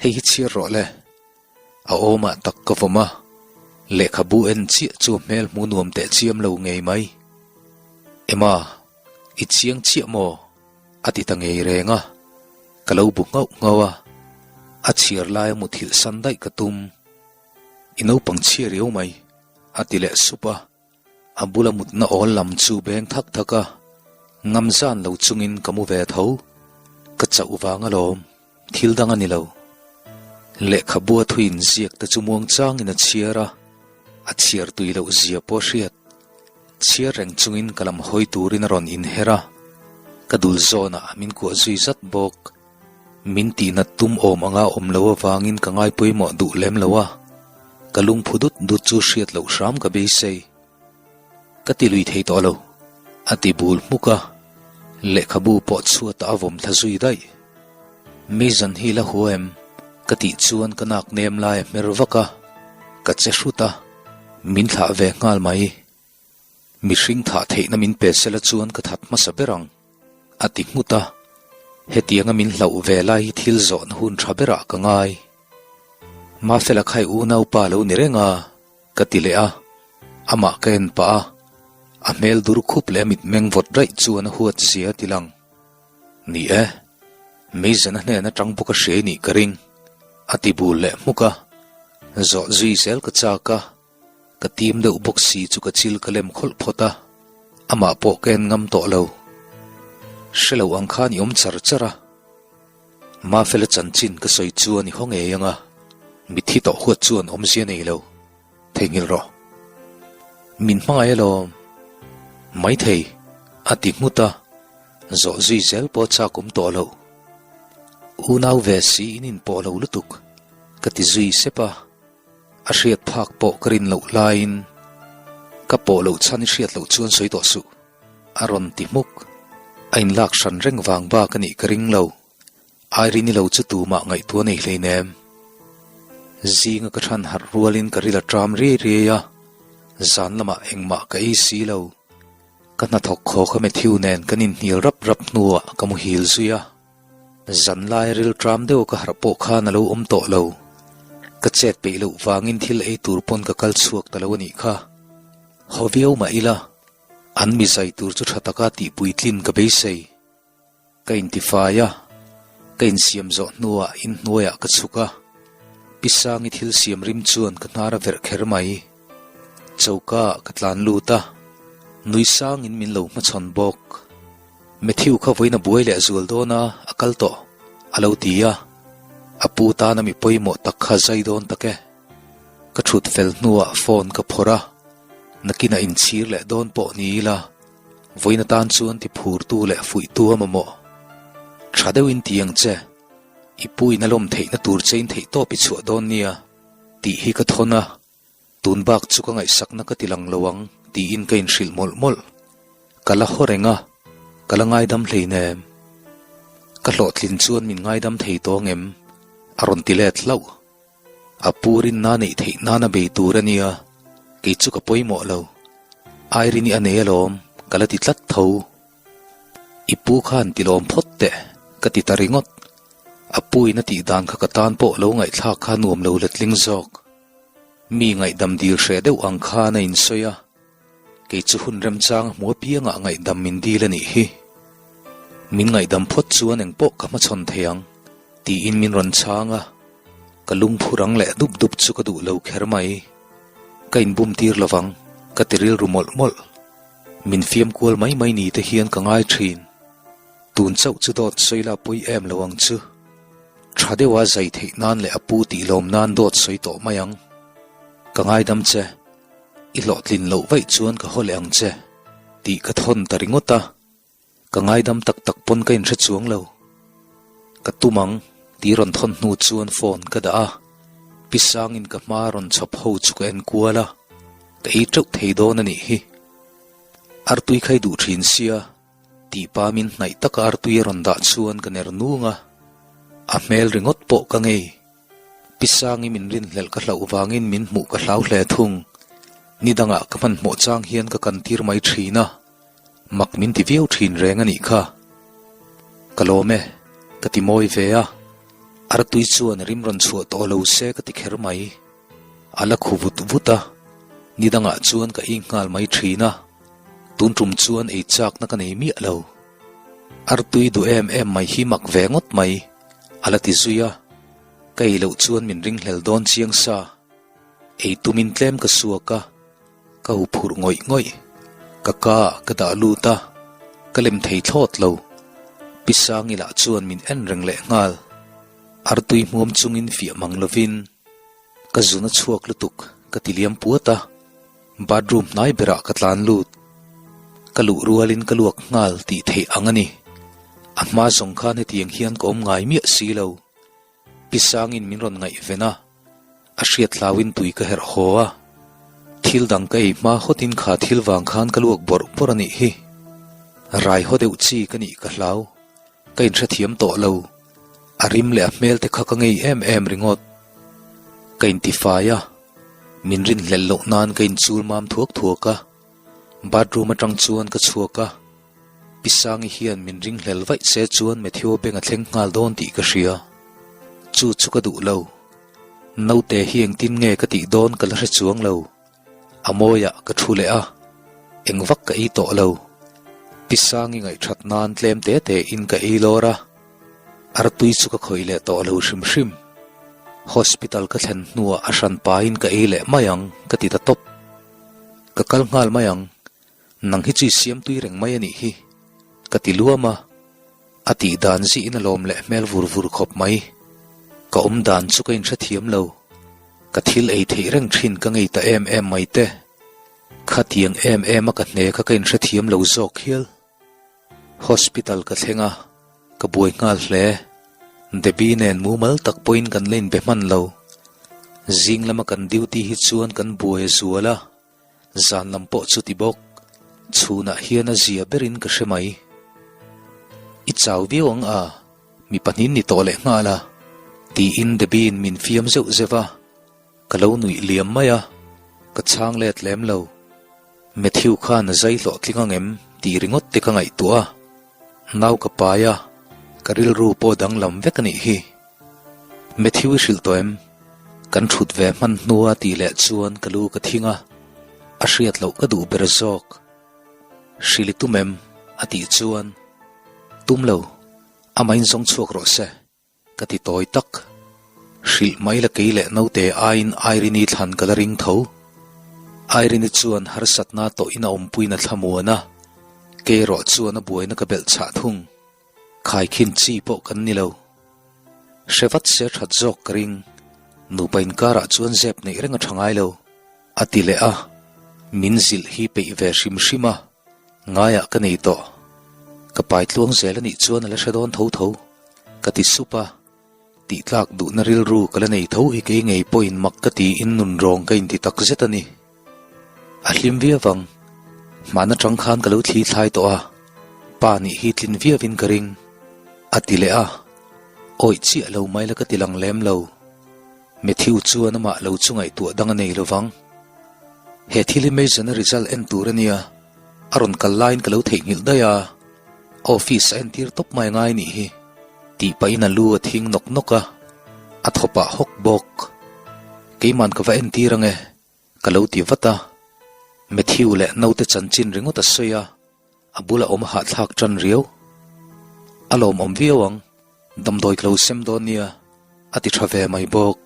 Speaker 1: Hei hi chhiar rawh le. A awmah tak ka vawm a, lehkhabu en chiah chu hmel hmu nuam teh chiam lo ngei mai. Emma, i chiang chiah maw? A ti ta ngei reng a, ka lo bu nghauh nghauh a, a chhiar laia muthilh san daih ka tum. I naupang chhia riau mai, a ti leh sup a, a bula mutna awl lam chu beng thak thak a, ngam zan lo chungin ka mu ve tho. Ka chauh vang alawm, thil dang a ni lo. Lehkhabua thu inziak te chu muang changin a chhiar a, a chhiar tui loh zia pawh a hriat. Chhiar reng chungin ka lam hawi turin a rawn inher a, ka dul zawnah min kuah zui zat bawk. Min tihnat tum awm anga awm lo avangin ka ngai pawimawh duh lem lo a, ka lungphu dut dut chu hriat loh hram ka beisei. Ka ti lui thei tawh lo, a ti bul hmuk a, lehkhabu pawh chhuatah a vawm thla zui daih. Mizan hi la hua em? Ka tih chuan ka nak nem lai a hmer vak a, ka che hrut a, min thlah ve nghal mai. Mihring thah theihna min pe sela chuan ka that hmasa ber ang, a ti nghut a. Hetianga min hlauh ve lai hi thil zawhna hun tha berah ka ngai. Mafela khai unaupa lo ni reng a, ka ti leh a. Amah ka en pah a, a hmel dur khup leh a mitmeng vawt raih chuan a huat zia a ti lang. Ni e, Mason-a hnen atang bawk a hriai nih ka ring, a ti bul leh hmuk a. Zawh zui zel ka chak a. Ka tim deuh bawk si chu ka chil ka lem khawlh phawt a, amah pawh ka en ngam tawh lo. Hre lo ang khan i awm char char a. Mafela chanchin ka sawi chuan i haw ngei ang a, mitthi tawh huat chuan awmzia nei lo. Theihnghilh rawh. Min hmangaih alawm. Maithei, a ti nghut a, zawh zui zel pawh chak awm tawh loh. Unau ve si in inpawh lo lutuk, ka ti zui sep a. A hriat phak pawh ka rin loh laiin ka pawh loh chhan i hriat loh chuan sawi tawh suh, a rawn ti hmuk. A inlak hran reng vang bak a nih ka ring lo. Irene i lo chu tumah ngaihtuah nei hleinem. Zinga ka than harh rualin ka ril a ṭam riai riai a, zan lamah engmah ka ei si lo. Ka hnathawk khaw kha Matthew nen kan inhnial rap rap hnuah ka muhil zui a. Zanlai ril ṭam deuh ka harh pawh khan a lo awm tawh lo. Ka chet peih loh vangin thil ei tur pawn ka kal chhuak ta lo a nih kha. Haw viau mah ila, an mi zai tur chu ṭha taka tihpuitlin ka beisei. Ka intifai a, ka insiam zawh hnuah inhnuaiah ka chhuk a, Pi Sangi thil siam rim chuan ka hnar a verh kher mai. Choka ah ka tlan lut a, nui sangin min lo hmachhawn bawk. Matthew kha vawiin a buai leh zual dawn a, a kal tawh, a lo ti a. A pu tana mi pawimawh tak kha zai dawn tak e. Ka thut fel hnuah phone ka phawrh a, nakinah inchhir leh dawn pawh ni ila, vawiin atan chuan ti phurtu leh fuihtu a mamawh. Tha deuhin ti ang che, i pu in a lawm theihna tur che in theihtawp i chhuah dawn nia, tih hi ka thawn a. Tun bak chu ka ngaihsakna ka ti lang lo ang tiin ka inhrilh mawlh mawlh. Ka la haw reng a, ka la ngaidam hleinem. Ka hlawhtlin chuan min ngaidam thei tawh angem? A rawn ti let hlauh. A pu rinna neih theih nana bei tur a nia, kei chu ka pawimawh lo. Irene i a nei alawm, ka la ti tlat tho. I pu khan ti lawm phawt teh, ka ti ta ringawt. A pu in a tih dan kha ka tan pawh lo ngaihthlak kha nuam lo letling zawk. Mi ngaihdam dil hreh deuh ang khan a insawi a, kei chu hun remchang a hmu apiangah ngaihdam min dil a nih hi. Min ngaihdam phawt chuan engpawh ka hmachhawn thei ang, tiin min rawn chhang a, ka lungphu rang leh dup dup chu ka duh lo kher mai. Ka inbum tir lovang, ka ti rilru mawlh mawlh. Min fiam kual mai mai ni te hian ka ngai thin. Tun chauh chu dawt sawi la pawi em lo ang chu. Tha deuha zai theih nan leh a pu tih lawm nan dawt sawi tawh mai ang. Ka ngaidam che. I hlawhtlin loh vaih chuan ka haw leh ang che. Tih ka thawn ta ringawt a. Ka ngaidam tak tak pawn ka inhre chuang lo. Ka tum ang tih rawn thawn hnu chuan phone ka dah a. Pi Sangin ka hma rawn chhawp ho chu ka en kual a. Ka ei teuh thei dawn a nih hi. Artui khai duh thin sia. Tih pa min hnaih taka artui a rawn dah chuan ka ner nung a, a hmel ringawt pawh ka ngei. Pi Sangi min rinhlelh ka hlauh vangin min hmuh ka hlau hle thung. Ni dangah ka hmanhmawh chang hian ka kan tir mai thin a, mak min ti viau thin reng a nih kha. Ka lawm e, ka ti mawi ve a, artui chuan rim rawn chhuah tawh lo se ka ti kher mai. A la khu vut vut a, ni dangah chuan ka ei nghal mai thin a, tun tum chuan ei chakna ka nei miah lo. Artui duh em em mai hi mak ve ngawt mai, a la ti zui a, ka ei loh chuan min ringhlel dawn chiang sa. Ei tumin tlem ka suak a, ka hu phurh ngawih ngawih. Ka ka ah ka dah lut a, ka lem thei thlawt lo. Pi Sangi lah chuan min en reng leh nghal. Artui hmuam chungin fiah mang lovin ka zun a chhuak lutuk ka ti liam puat a, bathroom hnai berah ka tlan lut. Ka luh rualin ka luak nghal tih theih ang a ni. A hma zawng khan hetiang hian ka awm ngai miah si lo. Pi Sangin min rawn ngaihven a, a hriat hlauin tui ka herh haw a. Thil dang ka ei hma hawtin kha thil vang khan ka luak bawrh bawrh a nih hi. Rai haw deuh chi ka nih ka hlau. Ka inhrethiam tawh lo. A rim leh a hmel te kha ka ngei em em ringawt. Ka intifai a, min rinhlelh loh nan ka inchul mam thuak thuak a. Bathroom atang chuan ka chhuak a, Pi Sangi hian min ringhlel vaih se chuan Matthew beng a thleng nghal dawn tih ka hria. Chu chu ka duh lo. Naute hi engtin nge ka tih dawn ka la hre chuang lo. A mawiah ka thu leh a, eng vak ka ei tawh lo. Pi Sangi ngaihthat nan tlem te te in ka ei lawr a, artui chu ka khawih leh tawh lo hrim hrim. Hospital ka thlen hnuah a hran pain ka ei leh mai ang ka ti ta tawp. Ka kal nghal mai ang, nang hi chu i siam tui reng mai a nih hi, ka ti luam a. A tih dan zihin a lawm leh hmel vur vur khawp mai. Ka awm dan chu ka inhrethiam lo. Ka thil ei theih reng thin ka ngei ta em em mai te. Khatiang em em a ka hne kha ka inhrethiam lo zawk hial. Hospital ka thleng a, ka buai nghal hle. Debbie nen mumal tak pawhin kan la inbe hman lo. Zing lama kan duty hi chuan kan buai a zual a. Zan lam pawh chu ti bawk, chhunah hian a zia berin ka hre mai. I chau viau ang a, mi pahnin ni tawh leh nghal a, tiin Debbie-in min fiam zeuh zeuh a, ka lo nuih liam mai a, ka chhang let lem lo. Matthew khan a zai hlawhtling ang em tih ringawt te ka ngaihtuah a, nau ka pai a, ka rilru pawh danglam vek a nih hi. Matthew i hrilh tawh em? Kan thut ve hman hnua tih leh chuan ka lu ka thing a, a hriat loh ka duh ber zawk. Hrilh i tum em? a tih chuan, Tum lo, amah in zawng chhuak rawh se, ka ti tawi tak. Hrilh mai la kei leh naute aiin Irene-i thlan ka la ring tho. Irene-i chuan harsatna tawhin a awmpuiin a thlamuan a, kei erawh chuan a buaina ka belh chhah thung. Khaikhin chi pawh kan ni lo. Hre vat se that zawk ka ring. Nupa inkarah chuan zep neih reng a tha ngai lo. A ti leh a, min zilh hi peih ve hrim hrim a, ngaiah ka nei tawh. Ka pai tluang zel a nih chuan a la hre dawn tho tho, ka ti sup a. Tih tlak duhna rilru ka la nei tho hi kei ngei pawhin mak ka tiin nun rawng ka inti tak zet a ni. A hlim viau ang. Hman atang khan ka lo thli thlai tawh a, pa nih hi tlin viauin ka ring. A ti leh a, Awih chiah lo mai la ka ti lang lem lo. Matthew chuan amah lo chu ngaihtuah dang a nei lo vang. He thil hi Mason-a result en tur a nia, a rawn kal laiin ka lo theihnghilh daih a, office a entir tawp mai ngai nih hi. Tih pahin a lu a thing nawk nawk a, a thaw pah hawk bawk. Keiman ka va entir ange. Ka lo ti vat a, Matthew leh naute chanchin ringawt a sawi a, a bula awm a hahthlak tan riau. A lawmawm viau ang, damdawi ka lo sem dawn nia, a ti tha ve mai bawk.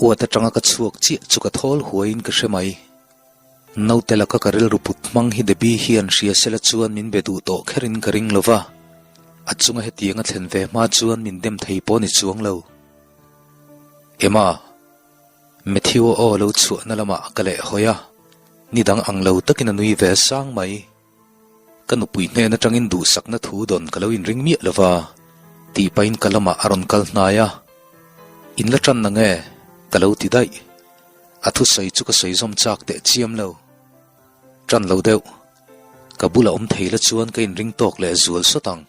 Speaker 1: Uat atanga ka chhuak chiah chu ka thawl huaiin ka hre mai. Naute laka ka rilru put hmang hi Debbie hian hria sela chuan min be duh tawh kherin ka ring lo va, a chunga hetiang a thlen ve hma chuan min dem thei pawh ni chuang lo. Emma. Matthew-a aw lo chhuahna lamah ka leh hawi a, ni dang ang lo takin a nui ve sang mai. Ka nupui hnen atangin duhsakna thu dawn ka lo inring miah lo va, tih pahin ka lamah a rawn kal hnai a. In la tan na nge? Ka lo ti daih. A thusawi chu ka sawi zawm chak teh chiam lo. Tan lo deuh. Ka bula awm thei la chuan ka inring tawk leh zual sawt ang.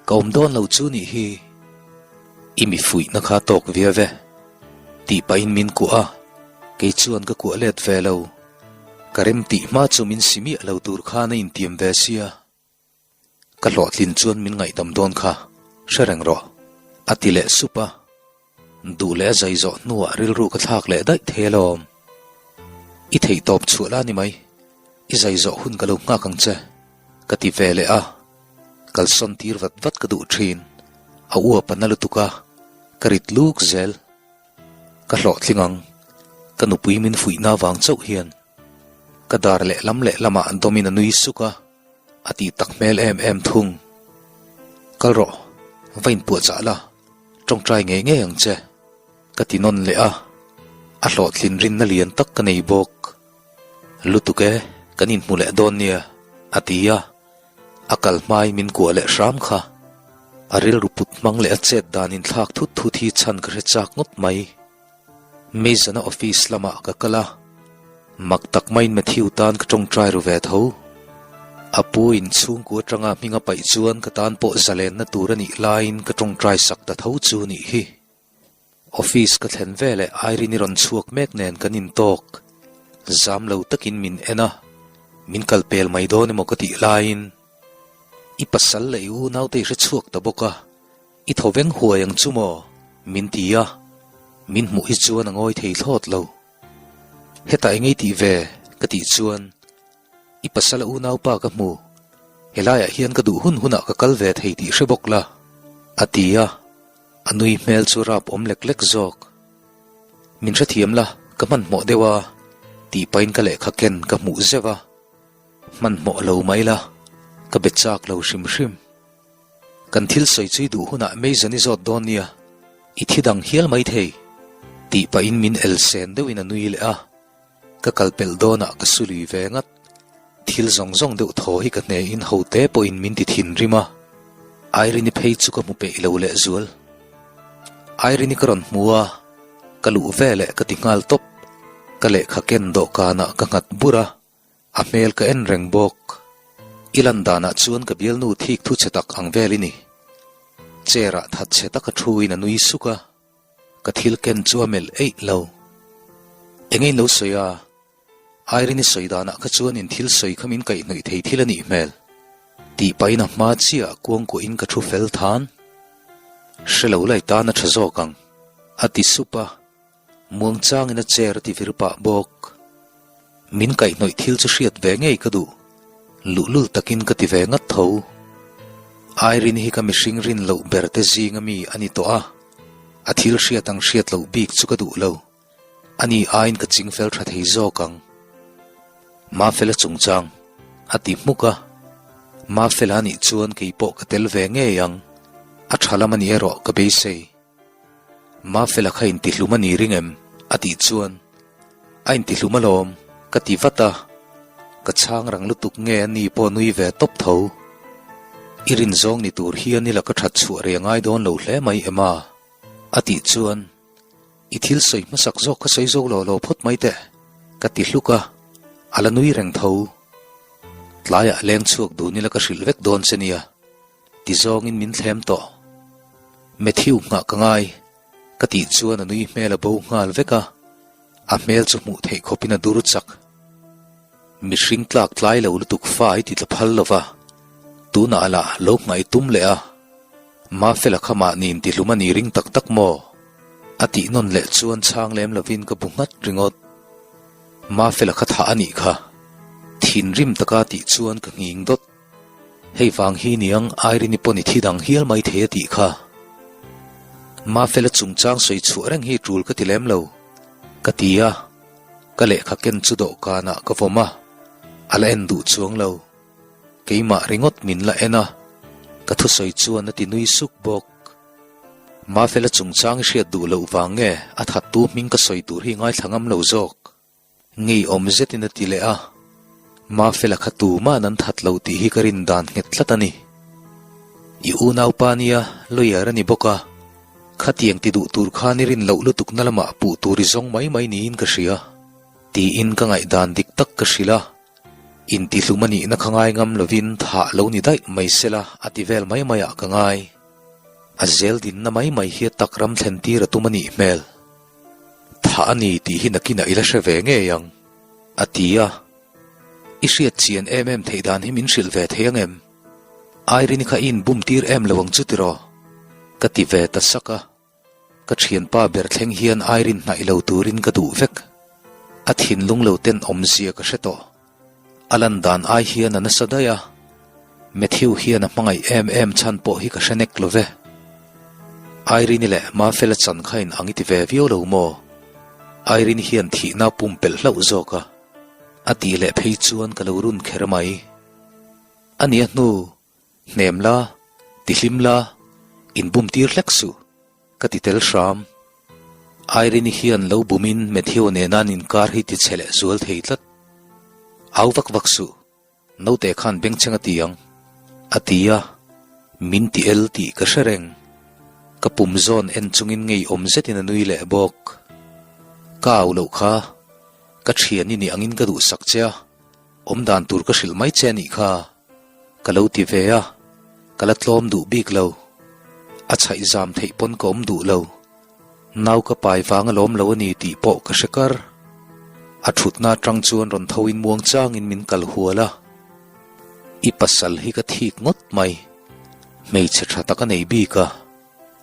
Speaker 1: Ka awm dawn lo chu nih hi. I mi fuihna kha tawk viau e. Tih pahin min kuah a, kei chuan ka kuah let ve lo. Ka rem tih hma chu min si miah lo tur khan a intiam ve sia. Ka hlawhtlin chuan min ngaihdam dawn kha, hre reng rawh, a ti leh sup a. Duh leh a zai zawh hnuah rilru ka thlak leh daih thei alawm. I theihtawp chhuah la ni mai, i zai zawh hun ka lo nghak ang che, ka ti ve leh a. Kalsawn tir vat vat ka duh thin, a uap a na lutuk a, ka rit luk zel. Ka hlawhtling ang, ka nupui min fuihna vang chauh hian. Ka dar lehlam lehlamah dawmin a nui suk a. A tih tak hmel em em thung. Kal rawh, va inpuahchah la, tawngtai ngei ngei ang che, ka ti nawn leh a, a hlawhtlin rinna lian tak ka nei bawk. Lutuk e, kan inhmu leh dawn nia, a ti a, a kal hmai min kuah leh hram kha. A rilru put hmang leh a chet dan inthlak thut thut hi chhan ka hre chak ngawt mai. Mason-a office lamah ka kal a, mak tak maiin Matthew tan ka tawngtai ru ve tho. A pu in chhungkua atanga hming a paih chuan ka tan pawh zalenna tur a nih laiin ka tawngtai sak ta tho chu nih hi. Office ka thlen veleh Irene-i rawn chhuak mek nen kan intawk. Zam lo takin min en a, min kal pel mai dawn emaw ka tih laiin i pasal leh i unaute i hre chhuak ta bawk a, I thaw veng huai ang chu maw? min ti a, min hmuh hi chuan a ngawi thei thlawt lo. Hetah eng ei tih ve? ka tih chuan, I pasal a unaupa ka hmu, helaiah hian ka duh hun hunah ka kal ve thei tih hre bawk la, a ti a, a nui hmel chu rap awm lek lek zawk. Min hrethiam la, ka hmanhmawh deuh a, tih pahin ka lehkha ken ka hmuh zeuh a, hmanhmawh lo mai la, ka be chak lo hrim hrim. Kan thil sawi chu i duh hunah Mason i zawt dawn nia, i thi dang hial mai thei, tih pahin min el sen deuhin a nui leh a, ka kal pelh dawnah ka su lui ve ngat. Thil zawng zawng deuh thaw hi ka hnehin ho te pawhin min ti thinrim a, Irene-i phei chu ka hmu peih lo lehzual. Irene-i ka rawn hmu a, ka luh veleh ka ti nghal tawp, ka lehkha ken dawhkanah ka nghat bur a, A hmel ka en reng bawk. I lan danah chuan ka bialnu thik thu chhe tak ang vel i ni. Chair ah that chhe taka thu in a nui suk a, ka thil ken chu a melh eih lo. Enge in lo sawi a? Irene-i sawi danah kha chuan in thil sawi kha min kaihhnawih thei thil a nih hmel. Tih pahin a hma chiah ah kuangkuah in ka thu fel than. Hre lo lai tan a tha zawk ang, a ti sup a. Muangchangin a chair a ti vir pah bawk. Min kaihhnawih thil chu hriat ve ngei ka duh. Luhlul takin ka ti ve ngat tho. Irene hi ka mihring rin loh ber te zinga mi a ni tawh a, a thil hriat ang hriat loh bik chu ka duh lo. Ani aiin ka ching fel tha thei zawk ang. Mafela chungchang a ti hmuk a, Mafela anih chuan keipawh ka tel ve ngei ang. A tha lam a ni erawh ka beisei. Mafela kha intihlum a ni ring em? a tih chuan, A intihlum alawm, ka ti vat a, ka chhang rang lutuk nge a ni pawh nui ve tawp tho. I rin zawng ni tur hian i la ka that chhuah rei a ngai dawn lo hle mai em a? a tih chuan, I thil sawi hmasak zawk kha sawi zo lo lo phawt mai teh, ka ti hluk a, a la nui reng tho. Tlaiah leng chhuak dun ila ka hrilh vek dawn che nia. Ti zawngin min thlem tawh. Matthew nghah ka ngai, ka tih chuan a nui hmel a bo nghal vek a, a hmel chu hmuh theih khawpin a dur chak. Mihring tlak tlai lo lutuk fa i ti tla phal lo va, tunah lah lo nghah i tum leh a. Mafela kha mahni intihlum a ni ring tak tak maw? A tih nawn leh chuan chhang lem lovin ka bu nghat ringawt. Mafela kha thah a nih kha. Thinrim taka tih chuan ka nghing dawt. Hei vang hi niang Irene-i pawn i thi dang hial mai thei a tih kha. Mafela chungchang sawi chhuah reng hi tul ka ti lem lo, ka ti a, ka lehkha ken chu dawhkanah ka vawm a, a la en duh chuang lo. Keimah ringawt min la en a, ka thusawi chuan a ti nui suk bawk. Mafela chungchang i hriat duh loh vang nge a thattu hming ka sawi tur hi ngaithla ngam lo zawk. Ngeiawm zetin a ti leh a, Mafela kha tuma'n an that lo tih hi ka rin dan nghet tlat a ni. I unaupa nia, lawyer a ni bawk a, khatiang ti duh tur khan i rin loh lutukna lamah puh tur i zawng mai mai niin ka hria, tiin ka ngaihdan dik tak ka hrilh a. Intihlum a nihna kha ngai ngam lovin thah lo ni daih mai sela a ti vel mai mai ah ka ngai. A zel dinna mai mai hi a tak ram thlen tir a tum a nih hmel. Thah a ni tih hi nakinah i la hre ve ngei ang, a ti a. I hriat chian em em theih dan hi min hrilh ve thei ang em? Irene kha i inbum tir em lo ang chu tiraw? Ka ti ve ta sak a. Ka thianpa ber thleng hian Irene hnaih lo turin ka duh vek. A thinlung lo ten awmzia ka hre tawh. A lan dan ai hian a nasa daih a, Matthew hian a hmangaih em em chhan pawh hi ka hre nek lo ve. Irene-i leh Mafela chan kha in ang i ti ve viau lo maw? Irene-i hian thihna a pumpelh hlauh zawk a, a tih leh phei chuan ka lo run kher mai. A nia hnu, hnem la, tihlim la, inbum tir hlek suh, ka ti tel hram. Irene-i hian lo bumin Matthew nena an inkar hi ti chhe leh zual thei tlat. Au vak vak suh, naute khan bengchheng a ti ang, a ti a, min ti el tih ka hre reng. Ka pum zawn en chungin ngeiawm zetin a nui leh bawk. Ka au loh kha, ka thian i nih angin ka duhsak che a, Awm dan tur ka hrilh mai che a nih kha, ka lo ti ve a, ka la tlawm duh bik lo. A chhaih zam theih pawn ka awm duh lo. Nau ka pai vang a lawm lo a ni tih pawh ka hre kar. A thutna atang chuan rawn tho in muang changin min kal hual a. I pasal hi ka thik ngawt mai. Hmeichhe tha tak a nei bik a,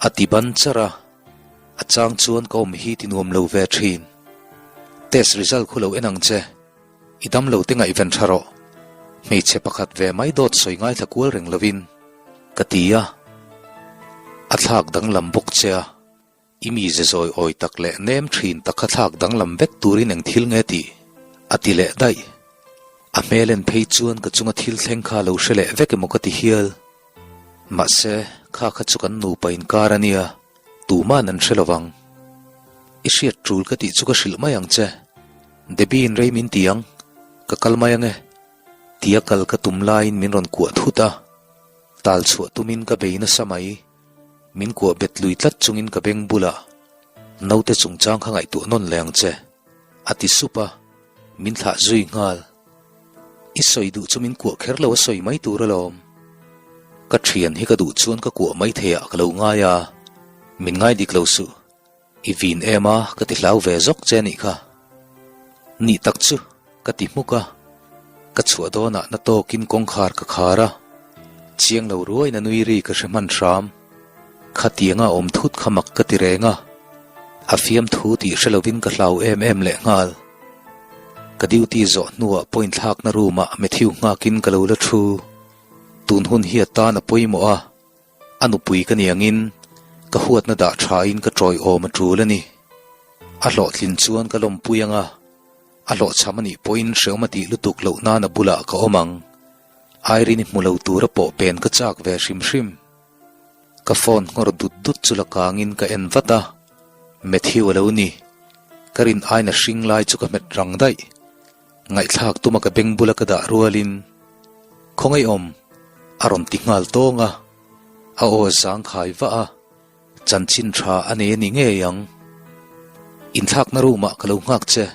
Speaker 1: a ti ban char a. A chang chuan ka awm hi ti nuam lo ve thin. Test result khu lo en ang che. I dam lo te ngaihven tha rawh. Hmeichhe pakhat ve mai dawt sawi ngaithla kual reng lovin ka ti a. A thlak danglam bawk che a, i mize zawi awi tak leh nem thin tak kha thlak danglam vek turin eng thil nge tih? a ti leh daih. A hmel en phei chuan ka chunga thil thleng kha lo hre leh vek emaw ka ti hial. Mahse, kha kha chu kan nupa inkar a nia, tuma'n an hre lovang. I hriat tul ka tih chu ka hrilh mai ang che. Debbie in rei min ti ang, ka kal mai ange. Tia kal ka tum laiin min rawn kuah thut a, tal chhuah tumin ka bei nasa mai. Min kuah bet lui tlat chungin ka beng bulah, Naute chungchang kha ngaihtuah nawn leh ang che, a ti sup a, min thlah zui nghal. I sawi duh chu min kuah kher lo a sawi mai tur alawm. Ka thian hi ka duh chuan ka kuah mai thei ah ka lo ngai a, min ngai dik lo suh. I vin em a, ka ti hlau ve zawk che anih kha. Nih tak chu, ka ti hmuk a. Ka chhuah dawnah na tawkin kawngkhar ka khar a. Chiang lo ruain a nui ri ka hre hman hram. Khatianga awm thut kha mak ka ti reng a. A fiamthu tih hre lovin ka hlau em em lehnghal. Ka duty zawh hnuah point thlakna room ah Matthew nghakin ka lo la thu. Tun hun hi a tan a pawimawh a. A nupui ka ni angin ka huatna dah thain ka tawiawm a tul a ni. A hlawhtlin chuan ka lawmpui ang a, a hlawhchham a nih pawhin hreawm a tih lutuk loh nan a bulah ka awm ang. Irene-i hmu lo tura pawh pen ka chak ve hrim hrim. Ka phone nghawr dut dut chu la kangin ka en vat a, Matthew a lo ni. Ka rin aina hring lai chu ka hmet rang daih. Ngaihthlak tuma ka beng bula ka dah rualin, Khawngaihawm! a rawn ti nghal tawng a, a aw zangkhai vah a, chanchin tha a nei a ni ngei ang. Inthlakna room ah ka lo nghak che,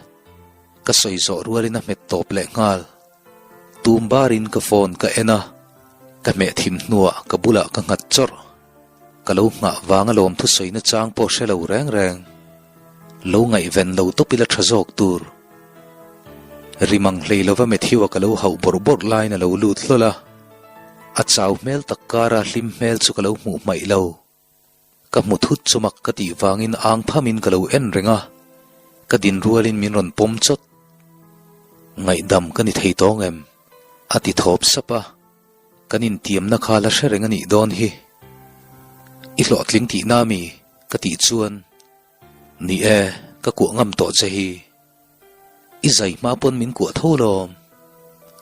Speaker 1: ka sawi zawh rualin a hmet tawp leh nghal. Tum barin ka phone ka en a, ka hmeh thim hnuah ka bulah ka nghat chawrh. Ka lo nghah vang alawm thusawina chang pawh hre lo reng reng. Lo ngaihven lo tawp ila tha zawk tur. Rimang hlei lova Matthew-a ka lo hauh bawrh bawrh laiin a lo lut hlawl a. A chau hmel tak kara hlim hmel chu ka lo hmuh hmaih lo. Ka hmu thut chu mak ka tih vangin ang phamin ka lo en reng a, ka din rualin min rawn pawm chawt. Ngaihdam ka ni thei tawng em? A ti thawp sap a. Kan intiamna kha la hre reng a nih dawn hi. I hlawhtling tihna mi? Ka tih chuan, Ni e, ka kuah ngam tawh che hi. I zai hma pawn min kuah tho lawm.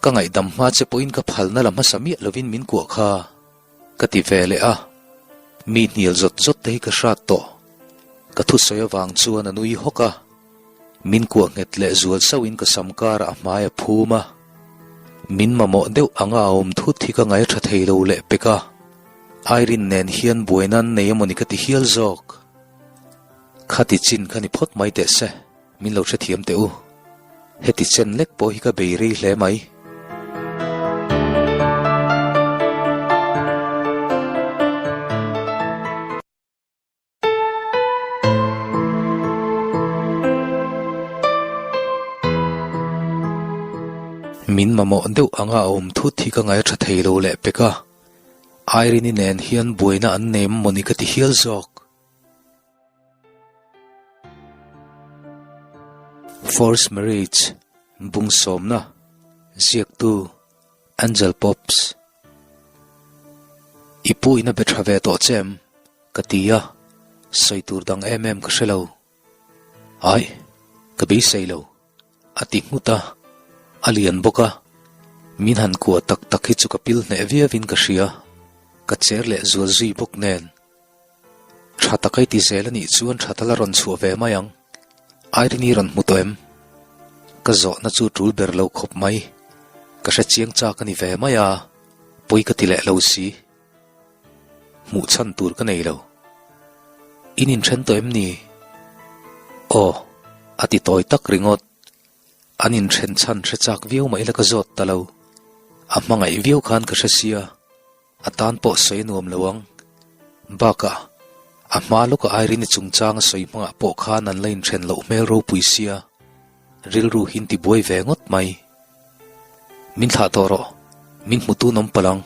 Speaker 1: Ka ngaihdam hma che pawhin ka phalna la hmasa miah lovin min kuah kha. Ka ti ve leh a, mi hnial zawt zawt te hi ka hrat tawh. Ka thusawi avang chuan a nui hawk a. Min kuah nghet leh zual sauhin ka sam karah a hmai a phum a. Min mamawh deuh anga a awm thut hi ka ngaihṭha thei lo leh pek a. Irene nen hian buaina an nei emawni ka ti hial zawk. Khati chin kha ni phawt mai teh se, min lo hrethiam teh u. Heti chen lek pawh hi ka bei rei hle mai. Min mamawh deuh anga a awm thut hi ka ngaihṭha thei lo leh pek a, Irene-i nen hian buaina an nei mawni ka ti hial zawk. Forced Marriage, Bung sawmna, Ziaktu, Angel Pops. I pu in a be ṭha ve tawh che em? Ka ti a, sawi tur dang em em ka hre lo. Aih, ka beisei lo, a ti nghut a, a lian bawk a, min han kuah tak tak hi chu ka pil hneh viauin ka hria, ka cher leh zual zui bawk nen. Tha tak ai ti zel a nih chuan tha tal a rawn chhuah ve mai ang. Irene-i rawn hmu tawh em? Ka zawhna chu tul ber lo khawp mai. Ka hre chiang chak a ni ve mai a, pawi ka ti leh lo si. Hmuh chhan tur ka nei lo. In inthen tawh em ni? Aw, a ti tawi tak ringawt. An inthen chhan hre chak viau mah ila ka zawt ta lo. A hmangaih viau khan ka hre sia. A tan pawh sawi a nuam lo ang. Bakah, a hma lawka Irene-i chungchang a sawi hmangah pawh khan an la inthen loh hmel ropui sia, rilru hi in tibuai ve ngawt mai. Min thlah tawh rawh, min hmu tun awm palh ang.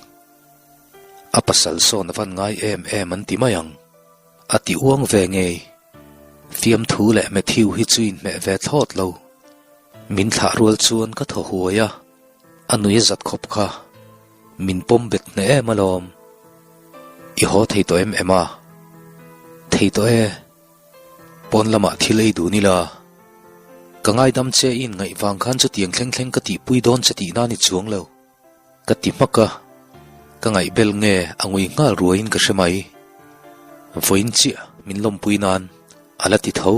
Speaker 1: A pasal sawn a van ngai em em an ti mai ang. A ti uang ve ngei. Fiamthu leh Matthew hi chu inhmeh ve thlawt lo. Min thlah rual chuan ka thaw huai a. A nui a zat khawp kha. Min pawm bet hneh em alawm. I haw thei tawh em em a? Thei tawh e. Pawn lamah thil ei dun ila. Ka ngaidam che i inngaih vang khan chutiang thleng thleng ka tihpui dawn che tihna ni chuang lo. Ka ti hmak a, ka ngaihbel nge a ngui nghal ruaiin ka hre mai. Vawiin chiah min lawmpui nan a la ti tho,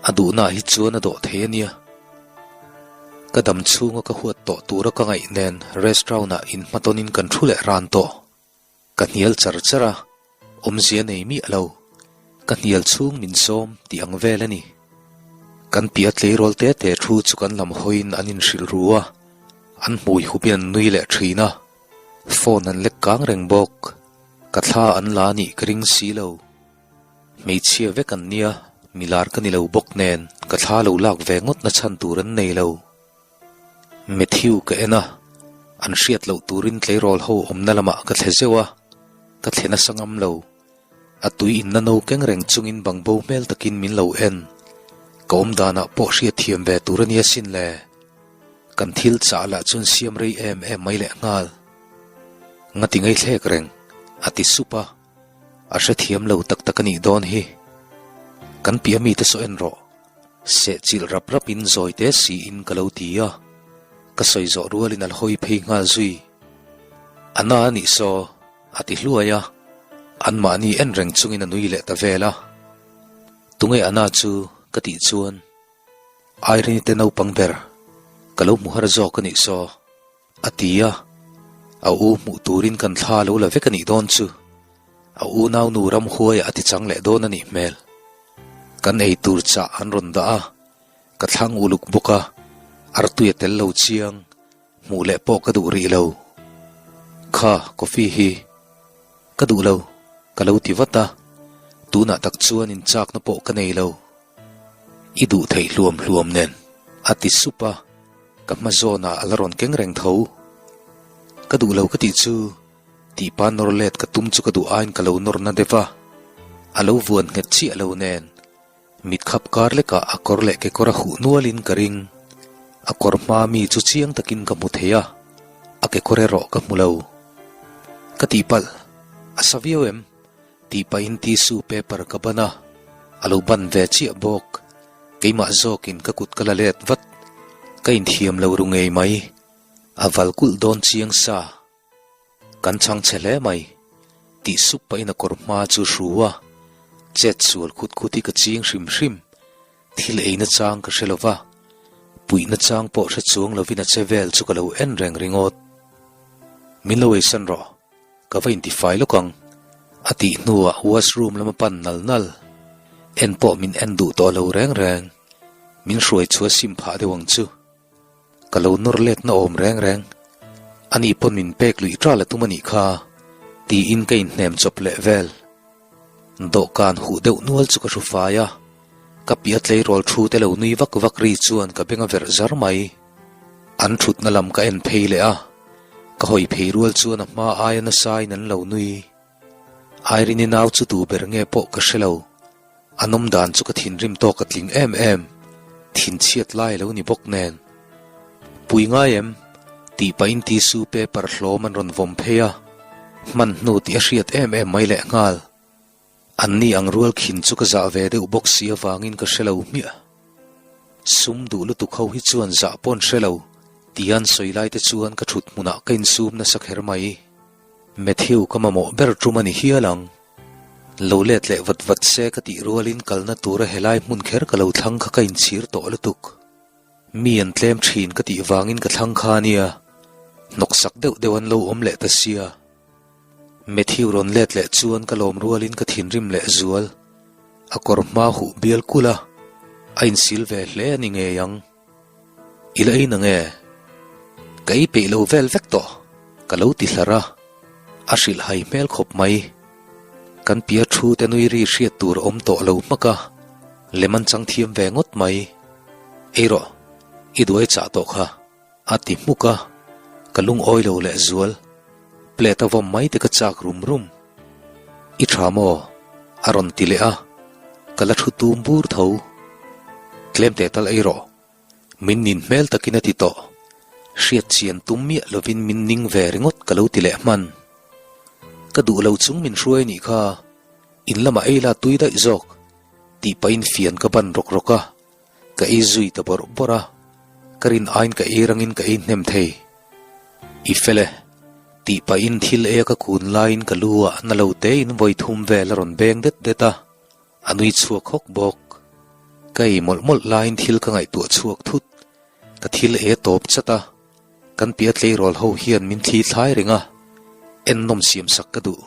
Speaker 1: a duhnaah hi chuan a dawh thei a nia. Ka dam chhunga ka huat tawh tura ka ngaih nen restaurant-ah inhmatawnin kan thu leh ran tawh. Ka hnial char char a, awmzia nei miah lo. Ka hnial chhung min sawm tih ang vel a ni. Kan piah tleirawl te te thu chu kan lam hawiin an inhrilh ru a, an hmui hupin an nui leh thin a, phone an lek kang reng bawk. Ka thla an la nih ka ring si lo. Hmeichhia vek an nia, milar ka ni lo bawk nen ka thla lo lak ve ngawt na chhan tur an nei lo. Matthew ka en a, an hriat loh turin tleirawl ho awmna lamah ka thle zeuh a, ka thle nasa ngam lo. A tui inna no keng reng chungin bangbo hmel takin min lo en. Ka awm danah pawh hriat thiam ve tur a nia sin le. Kan thil chah lah chuan siam rei em em mai leh nghal. Ngati ngaithlek reng, a ti sup a. A hrethiam lo tak tak a nih dawn hi. Kan piah mite saw en rawh. Sehchilh rap rapin zawi te siin ka lo ti a. Ka sawi zawh rualin a la hawi phei nghal zui. A na a nih saw, a ti hluai a. Anmahni en reng chungin a nui leh ta vel a. Tunge a na chu ka tih chuan Irene te naupang ber ka lo hmu har zawk a nih saw. A ti a, a u hmuh turin kan thla lo la vek a nih dawn chu. A unaunu ramhuaiah a ti chang leh dawn a nih hmel. Kan ei tur chah an rawn dah a, ka thlang uluk bawk a, artui a tel lo chiang, hmuh leh pawh ka duh rih lo. Kha, coffee hi ka duh lo, ka lo ti vat a, tunah tak chuan inchakna pawh ka nei lo. I duh theih hluam hluam nen, a ti sup a. Ka hma zawnah a la rawn keng reng tho. Ka duh lo ka tih chu tihpa nawr let ka tum chu ka duh aiin ka lo nawr na deuh a, a lo vuan nghet chiah lo nen mit khap kar lekah a kawr leh kekawr a huh nualin ka ring. A kawr hma mi chu chiang takin ka hmu thei a, a kekawr erawh ka hmu lo. Ka tihpalh, a sa viau em? Tih pahin tissue paper ka ban a, a lo ban ve chiah bawk. Keimah zawkin ka kut ka la let vat. Ka inthiam lo ru ngei mai. A val kulh dawn chiang sa. Kan chhang chhe hle mai. Tih sup pahin a kawr hma chu hru a. Chet sual khut khut hi ka ching hrim hrim. Thil eina chang ka hre lo va, puihna chang pawh hre chuang lovin a che vel chu ka lo en reng ringawt. Min lo eisan rawh. Ka va intifai lawk ang, a tih hnuah washroom lama pan nal nal. En pawh min en duh tawh lo reng reng. Min hruai chu a sim phah deuh ang chu. Ka lo nawr letna awm reng reng. Ani pawn min pek luih ṭal a tum a nih kha, tiin ka inhnem chawp leh vel. Dawhkan huh deuh nual chu ka hru fai a, ka piah tleirawl thu te lo nui vak vak ri chuan ka beng a verh zar mai. An thutna lam ka en phei leh a, ka hawi phei rual chuan a hma aia nasain an lo nui. Irene-i nau chu tu ber nge pawh ka hre lo. A nawm dan chu ka thinrim tawk a tling em em, thinchhiat lai a lo ni bawk nen. Pui ngai em? tih pahin tissue paper hlawm an rawn vawm phei a, hman hnu tih a hriat em em mai lehnghal. Anni ang rual khin chu ka zah ve deuh bawk si avangin ka hre lo hmiah. Sum duh lutuk ho hi chuan zah pawh an hre lo tia an sawi lai te chuan ka thut hmunah ka insum nasa kher mai. Matthew ka mamawh ber tum a ni hial ang. Lo let leh vat vat se ka tih rualin kalna tura helai hmun kher ka lo thlang kha ka inchhir tawh lutuk. Mi an tlem thin ka tih vangin ka thlang kha a nia, hnawksak deuh deuh an lo awm leh ta sia. Matthew rawn let leh chuan ka lawm rualin ka thinrim leh zual. A kawr hma huh bial kulh a, a insil ve hle a ni ngei ang. I la ei na nge? Ka ei peih lo vel vek tawh, ka lo ti hlar a, a hrilh hai hmel khawp mai. Kan pia thu te nui ri hriat tur a awm tawh lo hmak a, lem an chang thiam ve ngawt mai. Ei rawh, i duai chah tawh kha, a ti hmuk a, ka lungawi lo leh zual. Plate a vawm mai te ka chak rum rum. I tha maw? A rawn ti leh a, ka la thu tum bur tho. Tlem teh tal ei rawh. Min nin hmel takin a ti tawh. Hriat chian tum miah lovin min ning ve ringawt ka lo ti leh hman. Ka duh lo chung min hruai nih kha, in lamah ei la tui daih zawk, tih pahin fian ka ban rawk rawk a, ka ei zui ta bawrh bawrh a, ka rin aiin ka ei rangin ka ei hnem thei. I fel e, tih pahin thil eia ka kun laiin ka lu ah na lo tein vawi thum vel a rawn beng det det a, a nui chhuak hawk bawk. Ka ei mawlh mawlh laiin thil ka ngaihtuah chhuak thut, ka thil ei a tawp chat a, kan piah tleirawl ho hian min thli thlai reng a, ennawm siamsak ka duh.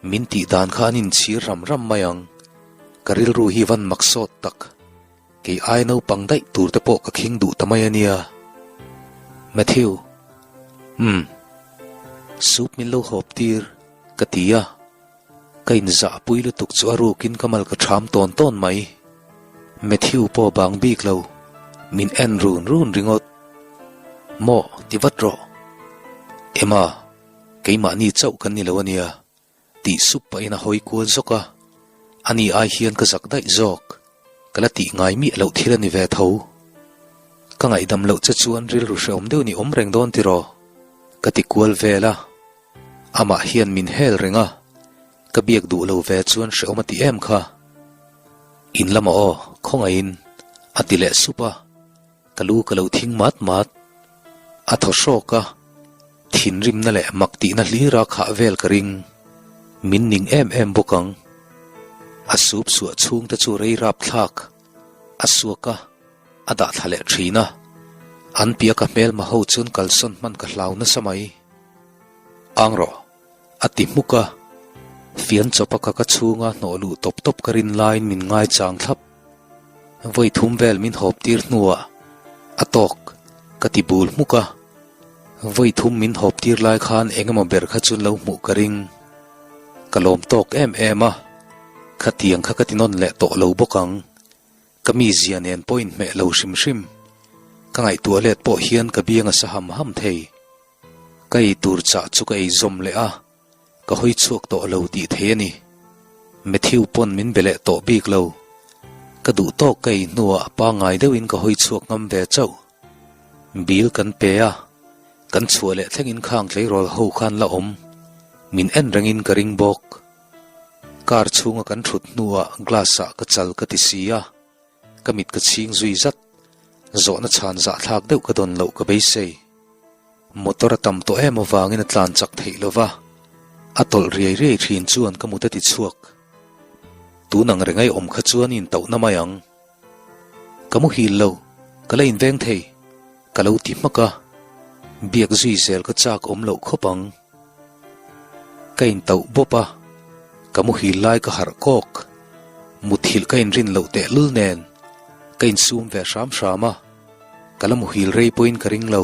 Speaker 1: Min tih dan kha an inchhir ram ram mai ang. Ka rilru hi van mak sawt tak. Kei ai naupang daih tur te pawh ka khing duh ta mai a nia. Matthew, Umm. Soup min lo hawp tir, ka ti a. Ka inzahpui lutuk chu a rukin ka mal ka ṭham tawn tawn mai. Matthew pawh bang bik lo, min en run run ringawt. Maw, ti vat rawh. Emma. Keimahni chauh kan ni lo a nia, tih sup pahin a hawi kual zawk a, ani ai hian ka zak daih zawk, ka la tih ngai miah loh thil a ni ve tho. Ka ngaihdam loh che chuan rilru hrehawm deuh ni awm reng dawn tiraw? Ka ti kual vel a, amah hian min hel reng a, ka biak duh lo ve chuan hrehawm a ti em kha. In lamah aw, khawngaihin, a ti leh sup a. Ka lu ka lo thing mat mat. A thaw hrawk a, thinrimna leh mak tihna hlira khah vel ka ring. Min ning em em bawk ang. A sup suah chhungte chu rei rap thlak a suak a, a dah thla leh thin a. An piah ka hmelma ho chuan kalsawn hman ka hlau nasa mai. Ang rawh, a ti hmuk a. Fian chawpa ka ka chhunga hnawh luh tawp tawp ka rin laiin min ngaichang thlap. Vawi thum vel min hawp tir hnuah a tawk ka ti bul hmuk a, vawi thum min hawp tir lai khan eng emaw ber kha chuan lo hmuh ka ring. Ka lawm tawk em em a, khatiang kha ka ti nawn leh tawh lo bawk ang. Ka mizia nen pawh inhmeh lo hrim hrim. Ka ngaihtuah let pawh hian ka biang a sa ham ham thei. Ka ei tur chah chu ka ei zawm leh a, Ka hawi chhuak tawh lo tih thei a ni. Matthew pawn min be leh tawh bik lo. Ka duh tawk ka ei hnuah pangngai deuhin ka hawi chhuak ngam ve chauh. Bill kan pe a, kan chhuah leh thlengin khang tleirawl ho khan la awm. Min en rengin ka ring bawk. Car chhunga kan thut hnuah glass ah ka chal ka ti si a, ka mit ka chhing zui zat. Zawhna chhan zahthlak deuh ka dawn loh ka beisei. Motor a tam tawh em avangin a tlan chak theih lo va, a tawlh riai riai thin chuan ka mut a ti chhuak. Tun ang reng ai awm kha chuan intauhna mai ang. Ka muhil lo, ka la inveng thei, ka lo ti hmak a, biak zui zel ka chak awm loh khawp ang. Ka intauh bawp a, ka muhil lai ka harh kawk. Muthilh ka inrin loh tehlul nen, ka insum ve hram hram a. Ka la muhil rei pawhin ka ring lo.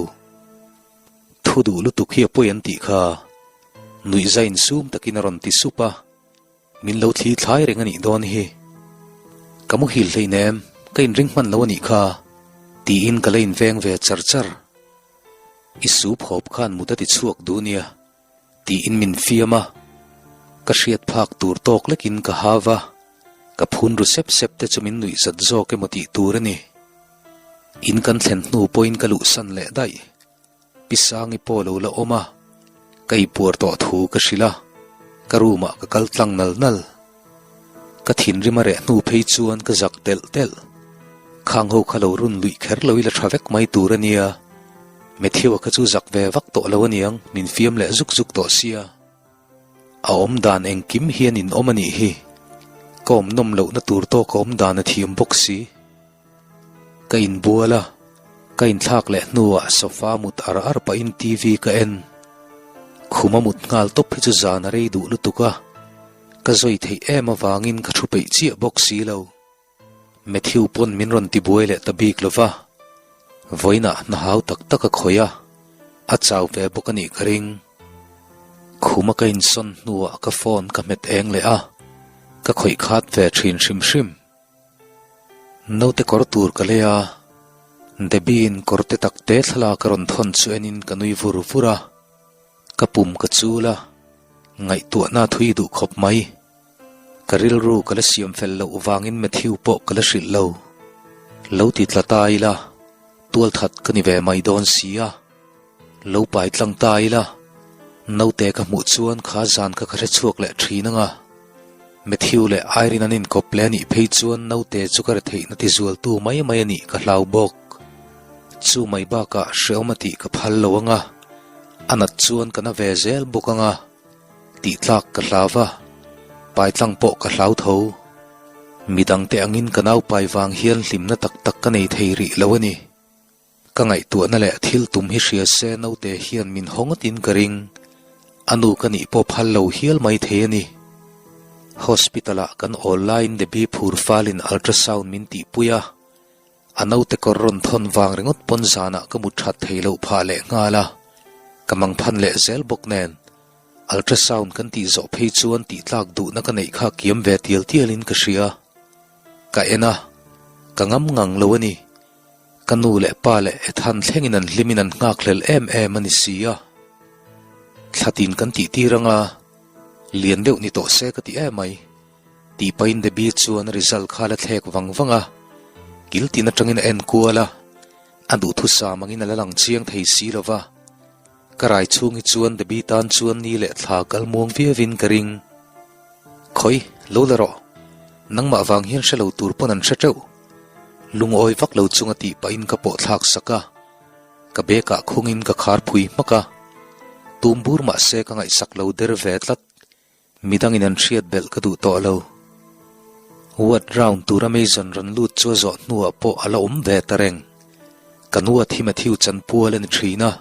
Speaker 1: Thu duh lutuk hi a pawi an tih kha. Nuihza insum takin a rawn ti sup a, min lo thli thlai reng a nih dawn hi. Ka muhil hleinem, ka inring hman lo a nih kha, tiin ka la inveng ve char char. I soup hawp khan mut a ti chhuak duh nia, tiin min fiam a. Ka hriat phak tur tawk lekin ka ha va, ka phun ru sep sep te chu min nuih zat zawk emaw tih tur a ni. In kan thlen hnu pawhin ka luhsan leh daih. Pi Sangi pawh lo la awm a, ka ipuar tawh thu ka hrilh a, ka room ah ka kal tlang nal nal. Ka thinrim a reh hnu phei chuan ka zak telh telh. Khang ho kha lo run luih kher lo ila tha vek mai tur a nia. Matthew-a kha chu zak ve vak tawh lo aniang, min fiam leh zuk zuk tawh sia. A awm dan engkim hian in awm a nih hi. Ka awm nawm lohna tur tawk a awm dan a thiam bawk si. Ka inbual a, ka inthlak leh hnuah sofa mut ar ar pahin TV ka en. Khum a mut nghal tawp hi chu zan a rei duh lutuk a, ka zawi theih em avangin ka thu peih chiah bawk si lo. Matthew pawn min rawn tibuai leh ta bik lo va, vawiinah hna hau tak tak a khawih a, a chau ve bawk a nih ka ring. Khuma ka insawn hnuah ka phone ka hmet eng leh a, ka khawih khat ve thin hrim hrim. Naute kawr tur ka lei a, Debbie-in kawr te tak te thlalak a rawn thawn chu enin ka nui vur vur a, ka pum ka chul a, ngaihtuahna thui duh khawp mai. Ka rilru ka la siam fel loh vangin Matthew pawh ka la hrilh lo. Lo ti tla ta ila, tualthat ka ni ve mai dawn si a. Lo pai tlang ta ila, naute ka hmuh chuan kha zan kha ka hre chhuak leh thin ang a. Matthew leh Irene an inkawp leh a nih phei chuan naute chu ka retheihna tizualtu mai mai a nih ka hlau bawk. Chu mai bakah hreawm a tih ka phal lo ang a, a nat chuan ka na ve zel bawk ang a, tih tlak ka hlau va, pai tlang pawh ka hlau tho. Midangte angin ka naupai vang hian hlimna tak tak ka nei thei rih lo a ni. Ka ngaihtuahna leh thil tum hi hria se naute hian min haw ngawtin ka ring. A nu ka nih pawh phal lo hial mai thei a ni. Hospital-ah kan awl laiin Debbie phur falin ultrasound min tihpui a. A naute kawr rawn thawn vang ringawt pawn zanah ka mut that thei loh phah leh nghal a. Ka mangphan leh zel bawk nen. Ultrasound kan tih zawh phei chuan tihtlak duhna ka neih kha kiam ve tial tialin ka hria. Ka en a, ka ngam ngang lo a ni. Ka nu leh pa leh Ethan thlengin an hlimin an nghakhlel em em a ni si a. Thlatin kan tih tir anga, lian deuh ni tawh se ka ti em mai. Tih pahin Debbie chuan a result kha la thlek vang vang a, kil tin atangin a en kual a, a duhthusam angin a la lang chiang thei si lo va. Ka rai chhung hi chuan Debbie tan chuan ni leh thla kal muang viauin ka ring. Khawi, lo la rawh. Nangmah vang hian hre lo tur pawn an hre teuh. Lungawi vak lo chunga tih pahin ka pawh thlak sak a. Ka bag ah khungin ka khar phui hmak a. Tum bur mah se ka ngaihsak lo der ve tlat. Midangin an hriat belh ka duh tawh lo. Ward round tura Mason rawn lut chu a zawh hnuah pawh a la awm ve ta reng. Ka nu a thi Matthew chanpual a ni thin a.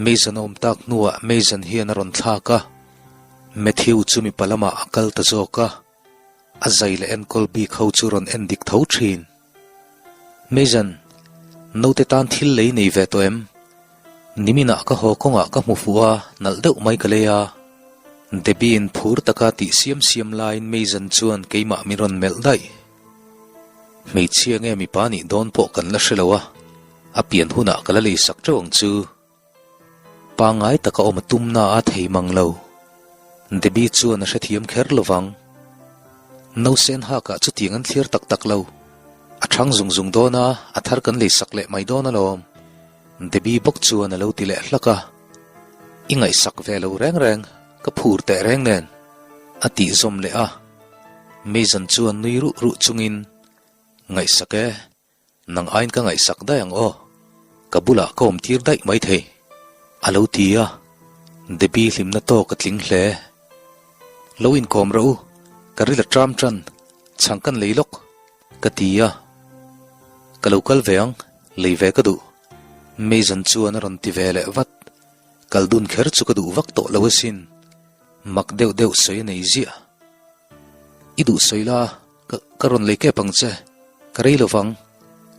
Speaker 1: Mason a awm tak hnuah Mason hian a rawn thlak a. Matthew chu mipa lamah a kal ta zawk a. A zai leh enkawl bik ho chu rawn en dik tho thin. Mason, naute tan thil lei nei ve tawh em? Niminah ka haw kawngah ka hmu fuh a, nalh deuh mai ka lei a. Debbie-in phur taka tih siam siam laiin Mason chuan keimah min rawn melh daih. Hmeichhia nge mipa nih dawn pawh kan la hre lo a, a pian hunah ka la lei sak teuh ang chu. Pangngai taka awm a tum na a thei mang lo. Debbie chuan a hrethiam kher lo vang. Nausen hakah chutiang an thlir tak tak lo. A thang zung zung dawn a, a thar kan lei sak leh mai dawn alawm. Debbie bawk chuan a lo ti leh hlak a. I ngaihsak ve lo reng reng, ka phur teh reng nen. A tih zawm leh a. Mason chuan nui ruh ruh chungin, Ngaihsak e. Nang aiin ka ngaihsak daih ang aw, ka bulah ka awm tir daih mai thei, a lo ti a, Debbie hlimna tawk a tling hle. Lo inkawm rawh u, ka ril a ṭam ṭan, chhang kan lei lawk, ka ti a. Ka lo kal ve ang, lei ve ka duh. Mason chuan a rawn ti ve leh vat, kal dun kher chu ka duh vak tawh lo asin, mak deuh deuh sawi a nei ziah. I duh sawi la. Ka, ka rawn lei kep ang che, ka rei lovang,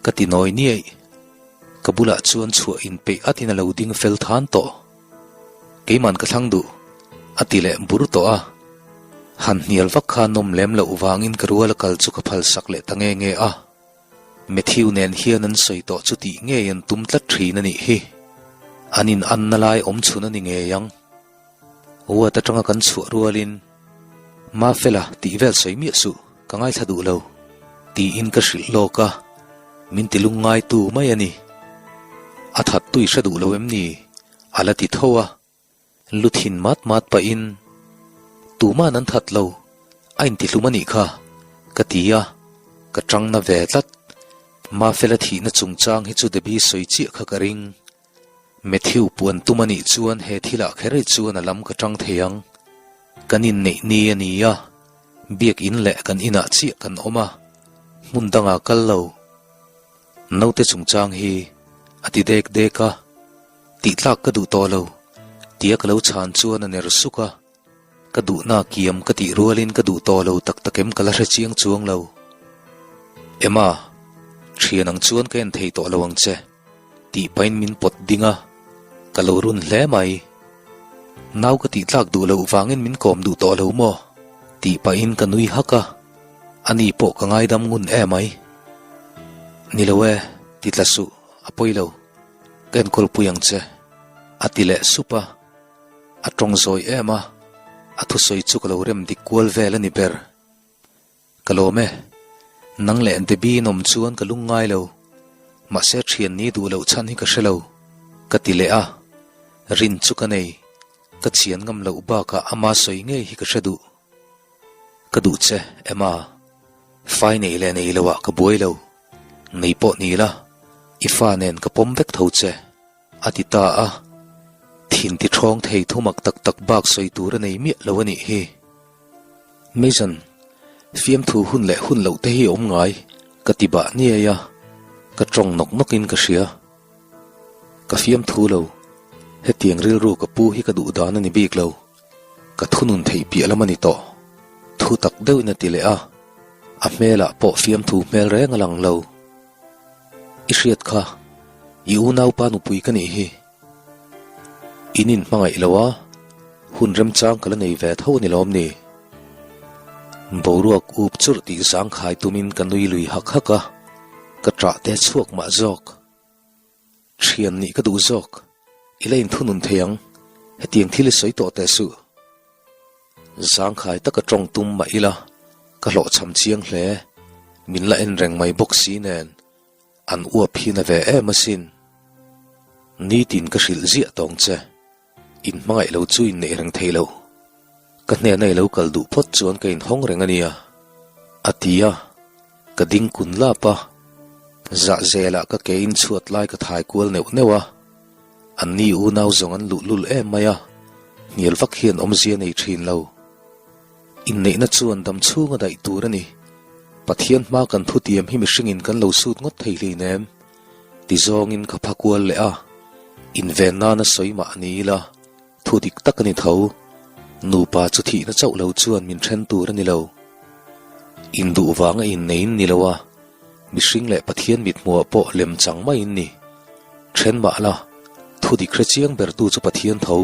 Speaker 1: ka ti nawi niaih. Ka bulah chuan chhuah inpeih atin a lo ding fel than tawh. Keiman ka thlang duh, a ti leh bur tawh a. Han hnial vak kha nawm lem loh vangin ka rual a kal chu ka phalsak leh ta nge nge a. Matthew nen hian an sawi tawh chu tih ngei an tum tlat thin a nih hi. An in anna lai awm chhun a ni ngei ang. Ward atanga kan chhuah rualin, Mafela tih vel sawi miah suh, ka ngaithla duh lo, tiin ka hrilh lawk a, min ti lungngaitu mai a ni. A that tui hre duh lo em ni? A la ti tho a. Lu thin mat mat pahin, Tuma'n an that lo, a intihlum a nih kha, ka ti a, ka tang na ve tlat. Mafela thihna chungchang hi chu Debbie sawi chiah kha ka ring. Matthew puan tum a nih chuan he thilah kher hi chuan a lam ka tang thei ang. Kan inneih ni a ni a, biakin leh kan inah chiah kan awm a, hmun dangah kal lo. Naute chungchang hi a ti dek dek a. Tih tlak ka duh tawh lo, tia ka lo chhan chuan a ner suk a. Ka duhna kiam ka tih rualin ka duh tawh lo tak tak em ka la hre chiang chuang lo. Emma, thian ang chuan ka en thei tawh lo ang che, tih pahin min pawt ding a, ka lo run hle mai. Nau ka tih tlak duh loh vangin min kawm duh tawh lo maw? tih pahin ka nui hak a, ani pawh ka ngaidam ngun emai. Ni lo e, ti tla suh, a pawi lo. Ka enkawl pui ang che, a ti leh sup a. A tawng zawi em a, a thusawi chu ka lo rem dik kual vel a ni ber. Ka lawm e, nang leh Debbie in awm chuan ka lung ngai lo, mahse thian ni duh loh chhan hi ka hre lo, ka ti leh a. Rin chu ka nei, ka chian ngam loh bakah ama sawi ngei hi ka hre duh. Ka duh che, Emma. Fai nei leh nei loah ka buai lo. Nei pawh ni la, i fa nen ka pawm vek tho che, a ti ta a. Thin ti ṭhawng thei thumak tak tak bak sawi tur a nei miah lo a nih hi. Mason, fiamthu hun leh hun loh te hi a awm ngai, ka ti bah niai a, ka ṭawng nawk nawkin ka hria. Ka fiamthu lo, hetiang rilru ka pu hi ka duh dan a ni bik lo. Ka thunun theih piah lam a ni tawh. Thu tak deuhin a ti leh a, a hmelah pawh fiamthu hmel reng a lang lo. I hriat kha, i unaupa nupui ka nih hi. In inhmangaih lo a, hun remchang ka la nei ve tho a ni lawm ni? Boruak up churh tih zangkhai tumin ka nui lui hak hak a, ka ṭah te chhuak mah zawk. Thian nih ka duh zawk, i la inthunun thei ang, hetiang thil i sawi tawh teh suh. Zangkhai taka tawng tum mah ila, ka hlawhchham chiang hle, min la en reng mai bawk si nen, an uap hi na ve em asin. Nitin ka hrilh ziah tawng che. In hmangaih lo chu in neih reng thei lo. Ka hnena i lo kal duh phawt chuan ka inhawng reng a nia, a ti a. Ka ding kun lap a, zah zelah ka ke in chhuat lai ka thai kual neuh neuh a. Anni unau zawng an luhlul em mai a, hnial vak hian awmzia nei thin lo. Inneihna chuan dam chhunga daih tur a ni. Pathian hma kan thutiam hi mihringin kan lo sut ngawt thei hleinem. Ti zawngin ka pha kual leh a, inven nana sawi mah ni ila, thu dik tak a ni tho. Nupa chu thihna chauh lo chuan min then tur a ni lo. Induh vanga inneiin ni lo a, mihring leh Pathian mithmuah pawh lem chang maiin ni. Then mah la, thu dik hre chiang bertu chu Pathian tho,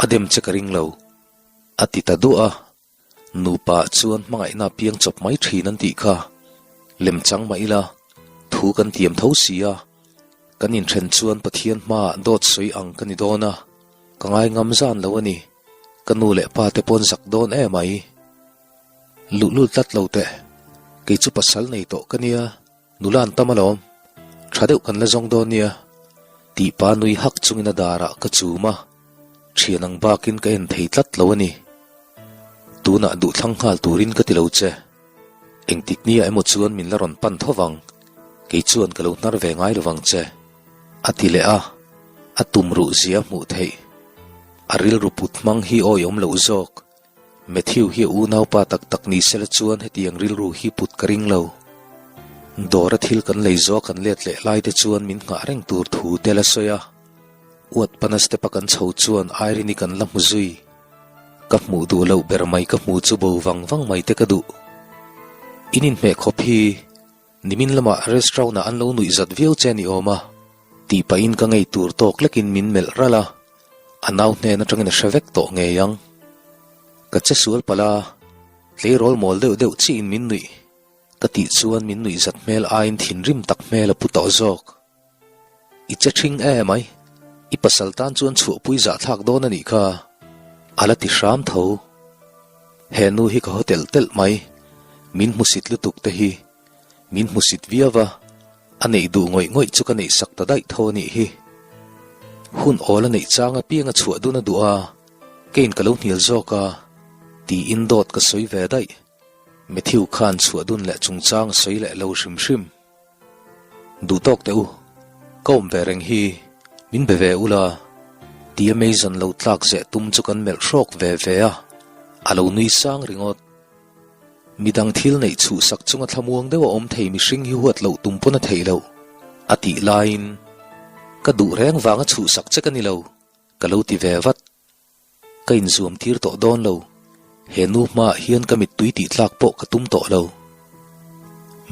Speaker 1: a dem che ka ring lo, a ti ta duah a. Nupa chuan hmangaihna piang chawp mai thin an tih kha. Lemchang mah ila, thu kan tiam tho si a, kan inthen chuan Pathian hmaah dawt sawi ang ka ni dawn a, ka ngai ngam zan lo a ni, ka nu leh pa te pawn zak dawn em ai. Luhlul tlat lo teh, kei chu pasal nei tawh ka nia. Nula an tam alawm, tha deuh kan la zawng dawn nia, tih pa nui hak chungin a darah ka chum a, thian ang bakin ka en thei tlat lo a ni. Tunah duhthlang nghal turin ka ti lo che. Engtik nia emaw chuan min la rawn pan tho vang, kei chuan ka lo hnar ve ngai lovang che, a ti leh a, a tum ruh zia hmuh theih. A rilru put hmang hi awiawm loh zawk. Matthew hi a unaupa tak tak ni sela chuan hetiang rilru hi put ka ring lo. Dawra thil kan lei zawh a kan let leh lai te chuan min nghah reng tur thu te la sawi a. Uat pana step a kan chho chuan Irene-i kan la hmu zui. Ka hmuh duh loh ber mai ka hmu chu bo vang vang mai te ka duh. In inhmeh khawp hi Nimin lamah restaurant ah an lo nuih zat viau che ni awm a, tih pahin ka ngei tur tawk lekin min melh ralh a, a nau hnen atangin a hre vek tawh ngei ang. Ka che sual palh a, tleirawl mawl deuh deuh chiin min nuih ka tih chuan min nuih zat hmel aiin thinrim tak hmel a pu tawh zawk. I che ṭhing e mai. I pasal tan chuan chhuahpui zahthlak dawn a nih kha, a la ti hram tho. He nu hi ka haw telh telh mai, min hmusit lutuk te hi min hmusit viau a, a neih duh ngawih ngawih chu ka neih sak ta daih tho a nih hi. Hun awl a neih chang apiang a chhuah dun a duh a, keiin ka lo hnial zawk a, tiin dawt ka sawi ve daih. Matthew khan chhuah dun leh chungchang a sawi leh lo hrim hrim. Duh tawk teh u, ka awm ve reng hi, min be ve ula, tia Mason lo tlak zeh tum chu kan melh hrawk ve ve a, a lo nui sang ringawt. Midang thil neih chhuhsak chunga thlamuang deuh a awm thei mihring hi huat loh tum pawn a theih loh, a tih laiin, Ka duh reng vanga chhuhsak che ka ni lo, ka lo ti ve vat. Ka inzuam tir tawh dawn lo, he nu hmaah hian ka mittui tih tlak pawh ka tum tawh lo.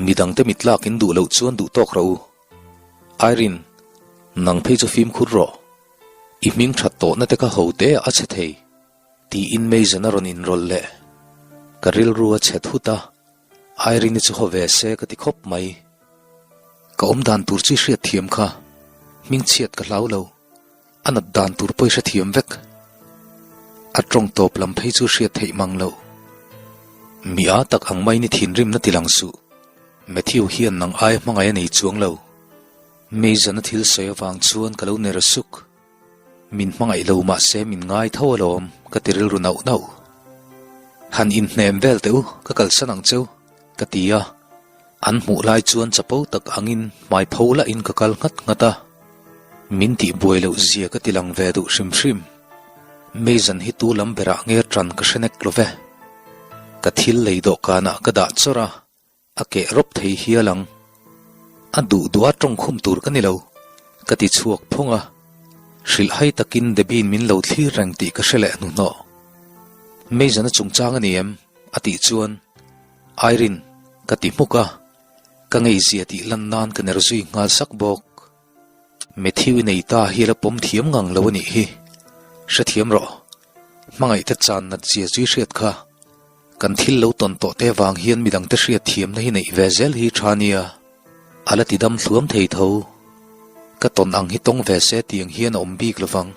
Speaker 1: Midangte mittlak in duh loh chuan duh tawk rawh u. Irene, nang phei chu fimkhur rawh. I hming that tawhna te kha ho te ah a chhe thei, tiin Mason a rawn inrawlh leh. Ka rilru a chhe thut a, Irene-i chu haw ve se ka ti khawp mai. Ka awmdan tur chu i hriatthiam kha, hmingchhiat ka hlau lo. A nat dan tur pawh i hrethiam vek. A tawng tawp lam phei chu hriat theih mang loh. Mi a tak ang mai ni thinrimna ti lang suh. Matthew hian nang aia hmangaih a nei chuang lo. Mason a thil sawi avang chuan ka lo ner suk. Min hmangaih lo mahse min ngai tho alawm ka ti rilru nauh nauh. Han inhnem vel teh u, ka kalsan ang cheu, ka ti a. An hmuh lai chuan chapo tak angin hmai pho lahin ka kal nghat nghat a, min tih buai loh zia ka ti lang ve duh hrim hrim. Mason hi tu lam berah nge ṭan ka hre nek lo ve. Ka thil lei dawhkanah ka dah chawrh a, a keh rawp thei hial ang. A duh duh a tawngkhum tur ka ni lo, ka ti chhuak phung a. Hrilhhai takin Debbie-in min lo thlir reng tih ka hre leh hnuhnawh. Mason-a chungchang a ni em? a tih chuan Irene, ka ti hmuk a, ka ngeizia tih lan nan ka ner zui nghal sak bawk. Matthew i nei ta hi la pawm thiam ngang lo a nih hi. Hrethiam rawh. Hmangaihte chan nat zia chu i hriat kha. Kan thil lo tawn tawh te vang hian midangte hriat thiamna hi neih ve zel hi tha nia. A la ti dam thluam thei tho. Ka tawn ang hi tawng ve se tiang hian a awm bik lovang.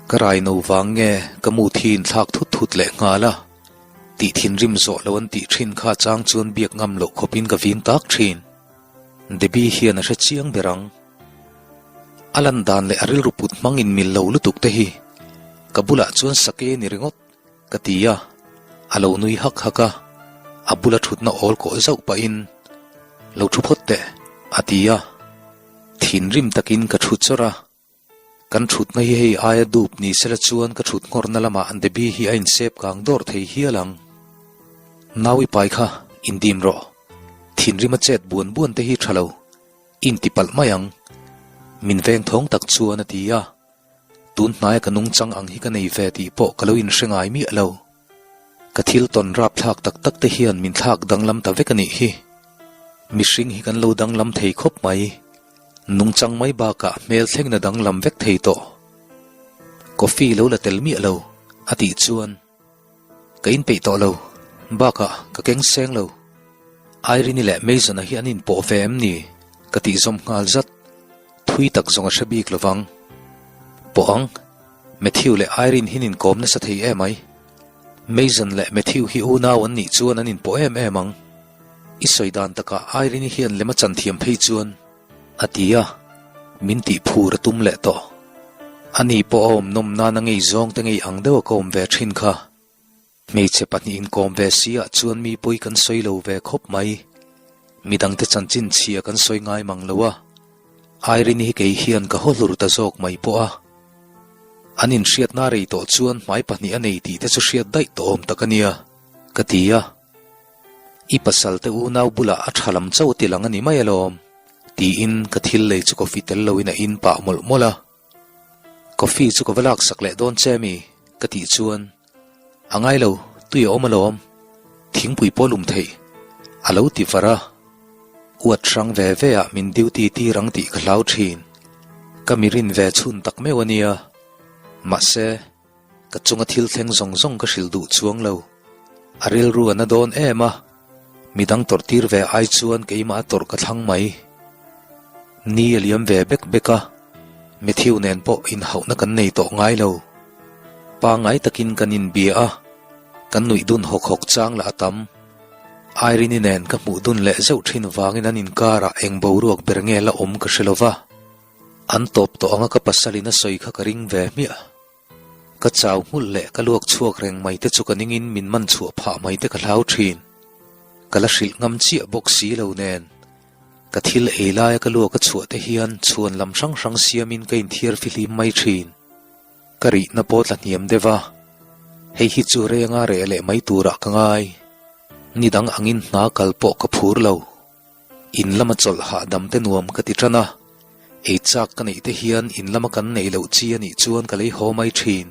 Speaker 1: Ka rai no vang nge ka mu thi in thlak thut thut leh nghal a. Tih thinrim zawh lo an tih thin kha chang chuan biak ngam loh khawpin ka vin tak thin. Debbie hian a hre chiang ber ang. A lan dan leh a rilru put hmang in mil lo lutuk te hi ka bulah chuan sake ni ringawt ka ti a, a lo nui hak hak a, a bula thutna awl kawh zauh pahin lo thu phawt teh a ti a, thinrim takin ka thu chawrh a. Kan thutna hi hei aia dup ni sela chuan ka thut nghawrna lamah Debbie hi a insep kang dawr thei hial ang. Nau i pai kha, indim rawh. Thinrim a chet buan buan te hi tha lo. Inti palh mai ang. Min veng thawng tak chuan a ti a. Tun hnaia ka nungchang ang hi ka nei ve tih pawh ka lo inhre ngai miah lo. Ka thil tawn rapthlak tak tak te hian min thlak danglam ta vek a nih hi. Mihring hi kan lo danglam thei khawp mai. Nungchang mai bakah hmel thlengin a danglam vek thei tawh. Coffee lo la tel miah lo, a tih chuan ka inpeih tawh lo. Bakah ka keng seng lo. Irene-i leh Mason-a hi an inpawh ve em ni? Ka tih zawm nghal zat. Thui tak zawng a hre bik lovang. Pawh ang. Matthew leh Irene hi an inkawm nasa thei em ai? Mason leh Matthew hi unau an nih chuan an inpawh em em ang. I sawi dan takah Irene-i hian lem a chan thiam phei chuan. A ti a, min tih phur a tum leh tawh. Ani pawh a awm nawm nana ngei zawng te ngei ang deuha ka awm ve thin kha. Hmeichhe pahnihin kawm ve si ah chuan mi pawi kan sawi lo ve khawp mai. Midangte chanchin chhia kan sawi ngai mang lo a. Irene hi kei hian ka haw hlur ta zawk mai pawh a. An inhriatna rei tawh chuan hmai pahnih a nei tih te chu hriat daih tawh awm tak a nia, ka ti a. I pasal te unau bulah a tha lam chauh ti lang a ni mai alawm, tiin ka thil lei chu coffee tel loin a in pah mawlh mawlh a. Coffee chu ka va laksak leh dawn che mi? ka tih chuan, A ngai lo, tui a awm alawm, thingpui pawh lum theih, a lo ti var a. Uat hrang ve ve ah min duty tir ang tih ka hlau thin. Ka mi rin ve chhun tak meuh a nia. Mahse, ka chunga thil thleng zawng zawng ka hrilh duh chuang lo. A rilru a na dawn em a, midang tawrh tir ve ai chuan keimah a tawrh ka thlang mai. Ni a liam ve bek bek a. Matthew nen pawh inhauhna kan nei tawh ngai lo. Pangngai takin kan inbia a, kan nuih dun hawk hawk chang lah a tam. Irene-i nen ka hmuh dun leh zeuh thin vangin an inkarah eng boruak ber nge la awm ka hre lo va. An tawp tawh anga ka pasalin a sawi kha ka ring ve hmiah. Ka chau nghulh leh ka luak chhuak reng mai te chu ka ningin min man chhuah phah mai te ka hlau thin. Ka la hrilh ngam chiah bawk si lo nen. Ka thil ei laia ka luak a chhuah te hian chhuan lam hrang hrang siamin ka inthiar fihlim mai thin. Ka rihna pawh tla hniam deuh a, hei hi chu renga reh leh mai turah ka ngai. Ni dang angin hna kal pawh ka phur lo. In lama chawlh hahdam te nuam ka ti tan a, ei chak ka neih te hian in lama kan neih loh chi a nih chuan ka lei haw mai thin.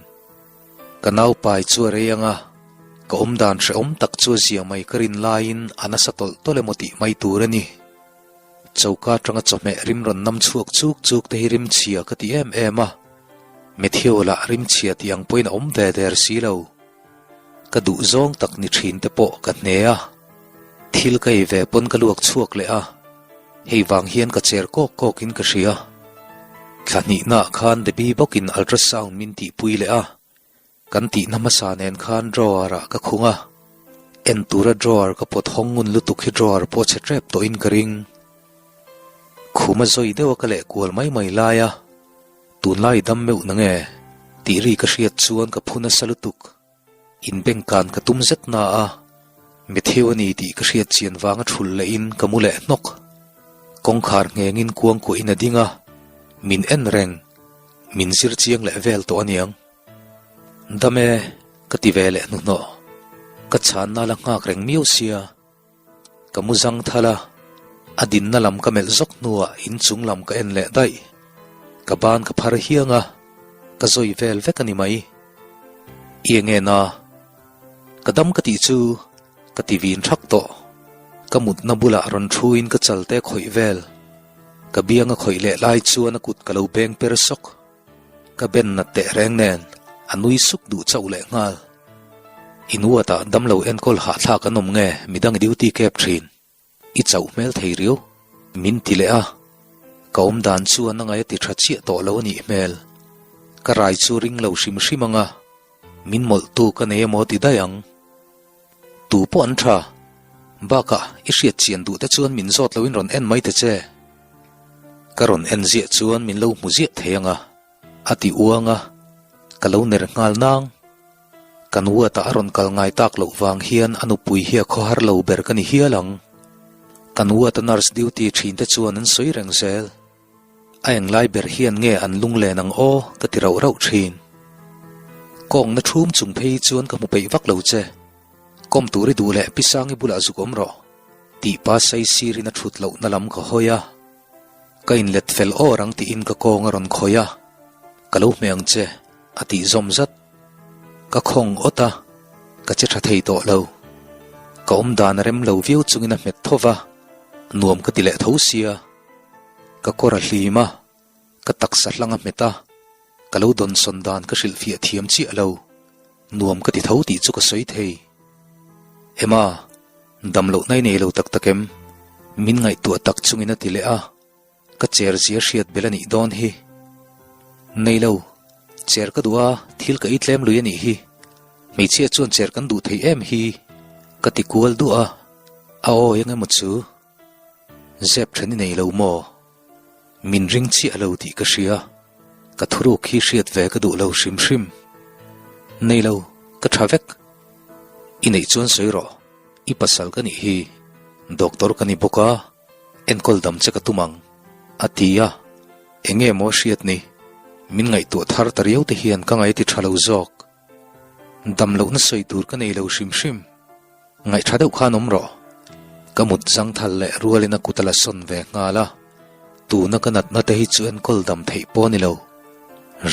Speaker 1: Ka naupai chu a rei ang a, ka awmdan hrehawm tak chu a zia mai ka rin laiin a nasa tawlh tawlh emaw tih mai tur a ni. Choka atanga chawhmeh rim rawn nam chhuak chuk chuk te hi rim chhia ka ti em em a, Matthew lah rim chhia tih ang pawhin a awm ve der si lo. Ka duh zawng tak ni thin te pawh ka hne a, thil ka ei ve pawn ka luak chhuak leh a, hei vang hian ka cher kawk kawk in ka hria. Thla hnihnaah khan Debbie bawkin ultrasound min tihpui leh a, kan tihna hmasa nen khan drawer ah ka khung a, en tura drawer ka pawt hawng ngun lutuk hi drawer pawh chhe tep tawhin ka ring. Khuma zawi deuha ka leh kual mai mai lai a. Tunlai dam meuh na nge? Tih ri ka hriat chuan ka phu nasa lutuk. Inbengkan ka tum zet na a, Matthew a ni tih ka hriat chian vanga thul lehin ka mu leh hnawk. Kawngkhar nghengin kuangkuahin a ding a, min en reng, min zir chiang leh vel tawh aniang. Dam e, ka ti ve leh hnuhnawh. Ka chhanna la nghak reng miau sia. Ka mu zang thal a, a dinna lam ka melh zawk hnuah inchung lam ka en leh daih. Ka ban ka phar hiang a, ka zawi vel vek a ni mai. I eng en a? Ka dam ka tih chu ka ti vin thak tawh. Ka mutna bulah rawn thuin ka chal te khawih vel. Ka biang a khawih leh lai chuan a kut ka lo beng per sawk. Ka ben nat teh reng nen a nui suk duh chauh leh nghal. I nuatah damlo enkawl hahthlak an awm nge midang i duty kep thin. I chauh hmel thei riau. Min ti leh a, ka awm dan chuan a ngaih a ti tha chiah tawh lo a nih hmel. Ka rai chu ring lo hrim hrim ang a, min mawlhtu ka nei emaw ti daih ang. Tu pawh an tha. Bakah i hriat chian duh te chuan min zawt loin rawn en mai ta che. Ka rawn en ziah chuan min lo hmu ziah thei ang a, a ti uang a, ka lo ner nghal nang. Kan ward-ah a rawn kal ngai tak loh vang hian a nupui hi a khawhar lo ber ka ni hial ang. Kan ward-a nurse duty thin te chuan an sawi reng zel. A englai ber hian nge an lunglen ang aw ka ti rauh rauh thin. Kawngna thum chung phei chuan ka hmu peih vak lo che. Kawm tur i duh leh Pi Sangi bulah zuk awm rawh tih pa sai sirin a thut lohna lam ka hawi a. Ka inlet fel awr ang tiin ka kawng a rawn khawih a, Ka lo hmeh ang che a tih zawm zat. Ka khawng awt a, ka che tha thei tawh lo. Ka awmdan a rem lo viau chungin a hmet tho va, nuam ka ti leh tho sia. Ka kawr a hlim a, ka taksa hlang a hmet a, ka lo dawnsawn dan ka hrilhfiah thiam chiah lo. Nuam ka ti tho tih chu ka sawi thei. Emma, dam loh nai nei lo tak tak em? Min ngaihtuah tak chungin a ti leh a, ka chair zia hriat bel a nih dawn hi. Nei lo, chair ka duh a, thil ka ei tlem lui a nih hi. Hmeichhia chuan chair kan duh thei em hi? Ka ti kual duah a, a awi ang emaw chu? Zep then i nei lo maw? Min ring chiah lo tih ka hria. Ka thuruk hi hriat ve ka duh lo hrim hrim. Nei lo, ka tha vek. I neih chuan sawi rawh, i pasal ka nih hi. Doctor ka ni bawk a, enkawl dam che ka tum ang, a ti a. Eng nge maw hriat ni? Min ngaihtuah thar ta riau te hian ka ngaih a ti tha lo zawk. Dam lohna sawi tur ka nei lo hrim hrim. Ngaihṭha deuh khan awm rawh. Ka mut zangthal leh rualin a kut a la sawn ve nghal a, tuna ka natna te hi chu enkawl dam theih pawh a ni lo.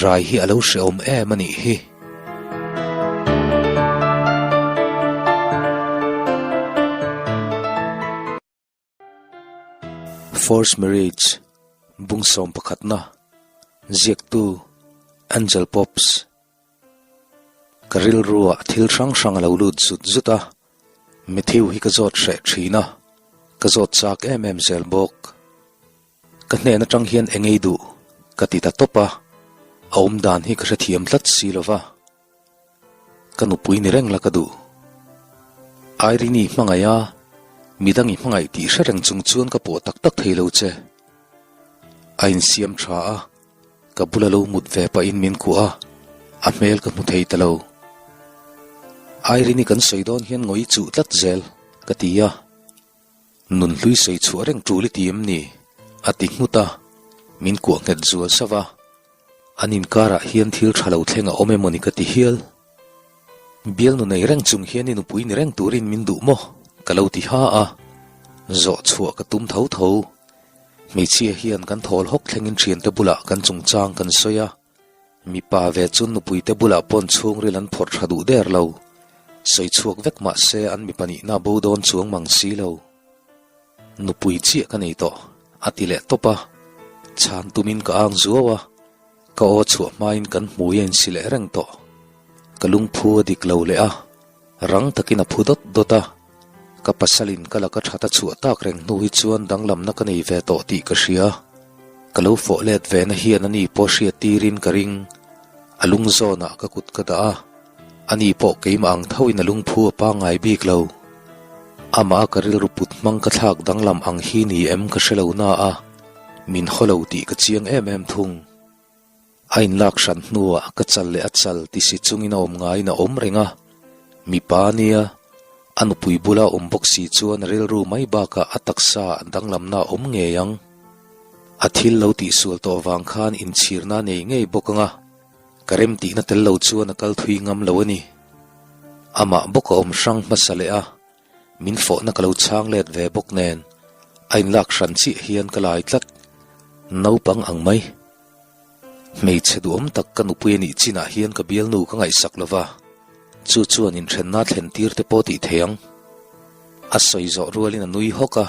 Speaker 1: Rai hi a lo hrehawm em a nih hi. Forced Marriage, Bungsawm pakhatna, Ziaktu, Angel Pops. Ka rilruah thil hrang hrang a lo lut zut zut a, Matthew hi ka zawt hreh thin a, ka zawt chak em em zel bawk. Ka hnen atang hian eng ei duh? Ka ti ta tawp a, a awmdan hi ka hrethiam tlat si lo va. Ka nupui ni reng la ka duh. Irene-i hmangaih a, midang i hmangaih tih hre reng chung chuan ka pawh tak tak thei lo che. A insiam tha a, ka bula lo mut ve pahin min kuah a, a hmel ka hmu thei ta lo. Irene-i kan sawi dawn hian ngawi chuh tlat zel, ka ti a. Nun hlui sawi chhuah reng tul i ti em ni? A ti nghut a, min kuah nghet zual sauh a. An inkarah hian thil tha lo thleng a awm emaw ni ka ti hial. Bialnu nei reng chung hian i nupui ni reng turin min duh maw? Ka lo ti ha a, zawh chhuah ka tum tho tho. Hmeichhia hian kan thawl hawk thlengin thiante bulah kan chungchang kan sawi a. Mipa ve chu nupuite bulah pawn chhungril an phawrh tha duh der lo. Sawi chhuak vek mah se an mipa nihna bo dawn chuang mang si lo. Nupui chiah ka nei tawh, a ti leh tawp a. Chhan tumin ka ang zuau a, ka aw chhuah hmain kan hmui a insi leh reng tawh. Ka lungphu a dik lo leh a, rang takin a phu dawt dawt a. Ka pasalin ka laka that a chhuah tak reng hnu hi chuan danglamna ka nei ve tawh tih ka hria. Ka lo fawh let ve na hian ani pawh hriat tirin ka ring. A lung zawnah ka kut ka dah a, ani pawh keimah ang thoin a lungphu a pangngai bik lo. Amah a ka rilru put hmang ka thlak danglam ang hi ni em ka hre lo na a, min haw lo tih ka chiang em em thung. A inlak hran hnuah ka chal leh a chal ti si chungin a awm ngaiin a awm reng a, mipa a nia, a nupui bula awm bawk si chuan a rilru mai bakah a taksa a danglamna a awm ngei ang. A thil lo tihsual tawh vang khan inchhirna a nei ngei bawk ang a, ka remtihna tel lo chuan a kal thui ngam lo a ni. Amah bawk a awm hrang hmasa leh a, Min fawhna ka lo chhang let ve bawk nen a inlak hran chiah hian ka lai tlat. Naupang ang mai. Hmeichhe duhawm tak ka nupui a nih chinah hian ka bialnu ka ngaihsak lo va, chu chuan inthenna thlen tir te pawh tih thei ang. A sawi zawh rualin a nui hawk a,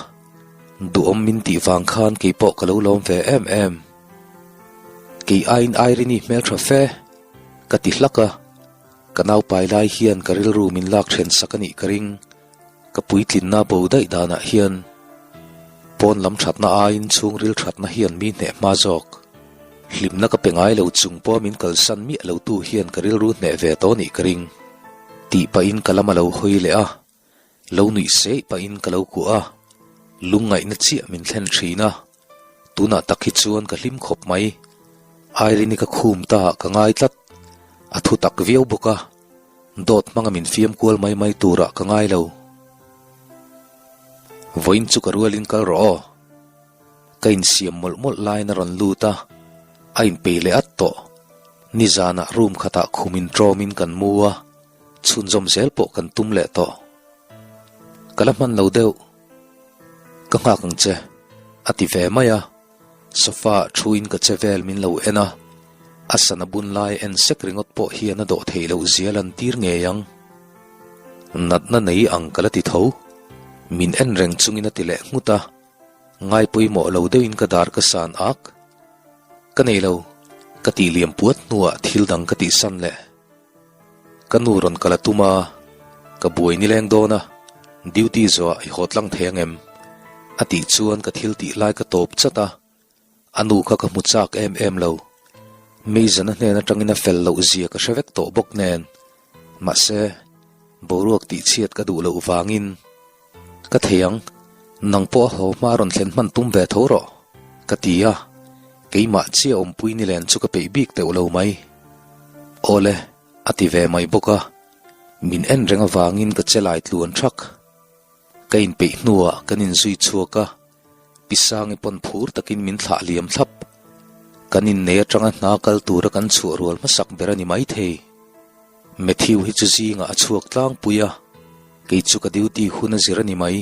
Speaker 1: duhawm min tih vang khan kei pawh ka lo lawm ve em em. Kei aiin Irene-i hmeltha fe ka ti hlak a. Ka naupai lai hian ka rilru min lak then sak a nih ka ring. Ka puitlinna bo daih danah hian pawn lam thatna aiin chhungril thatna hian mi hneh hma zawk. Hlimna ka pe ngai lo chung pawh min kalsan miah lo tu hian ka rilru hneh ve tawh nih ka ring. Tih pahin ka lam a lo hawi leh a, lo nuih seih pahin ka lo kuah a, lungngaihna chiah min thlen thin a, tunah tak hi chuan ka hlim khawp mai. Irene-i ka khum ta ah ka ngai tlat, a thu tak viau bawk a, dawt hmanga min fiam kual mai mai turah ka ngai lo. Vawiin chu ka rualin kal rawh aw. Ka insiam mawlh mawlh laiin a rawn lut a, a inpei leh at tawh. Nizanah room khatah khum intawmin kan mu a, Chhunzawm zel pawh kan tum leh tawh. Ka la hman lo deuh. Ka nghak ang che, a ti ve mai a. Sofa ah thuin ka che vel min lo en a, a sana bun lai en sek ringawt pawh hian a dawh theih loh zia lan tir ngei ang. Natna nei ang ka la ti tho. Min en reng chungin a ti leh nghut a, ngai pawimawh lo deuhin ka dar ka san ak. Ka nei lo, ka tih liam puat hnuah thil dang ka tihsan leh. Ka nu rawn kal a tum a, ka buai nileng dawn a, duty zawhah i haw tlang thei ang em? A tih chuan ka thil tih lai ka tawp chat a, a nu kha ka hmu chak em em lo. Meizana hnen atangin a fel loh zia ka hre vek tawh bawk nen, mahse, boruak tihchhiat ka duh loh vangin Ka thei ang, nang pawh a haw hma rawn thlen hman tum ve tho rawh, ka ti a, keimah chiah awmpui ni len chu ka peih bik teuh lo mai. Awle, a ti ve mai bawk a, min en reng avangin ka che lai tluan thak. Ka inpeih hnuah kan inzui chhuak a, Pi Sangi pawn phur takin min thlah liam thlap. Kan innei atanga hna kal tura kan chhuah rual hmasak ber a ni maithei. Matthew hi chu zingah a chhuak tlangpui a, kei chu ka duty hun a zir a ni mai.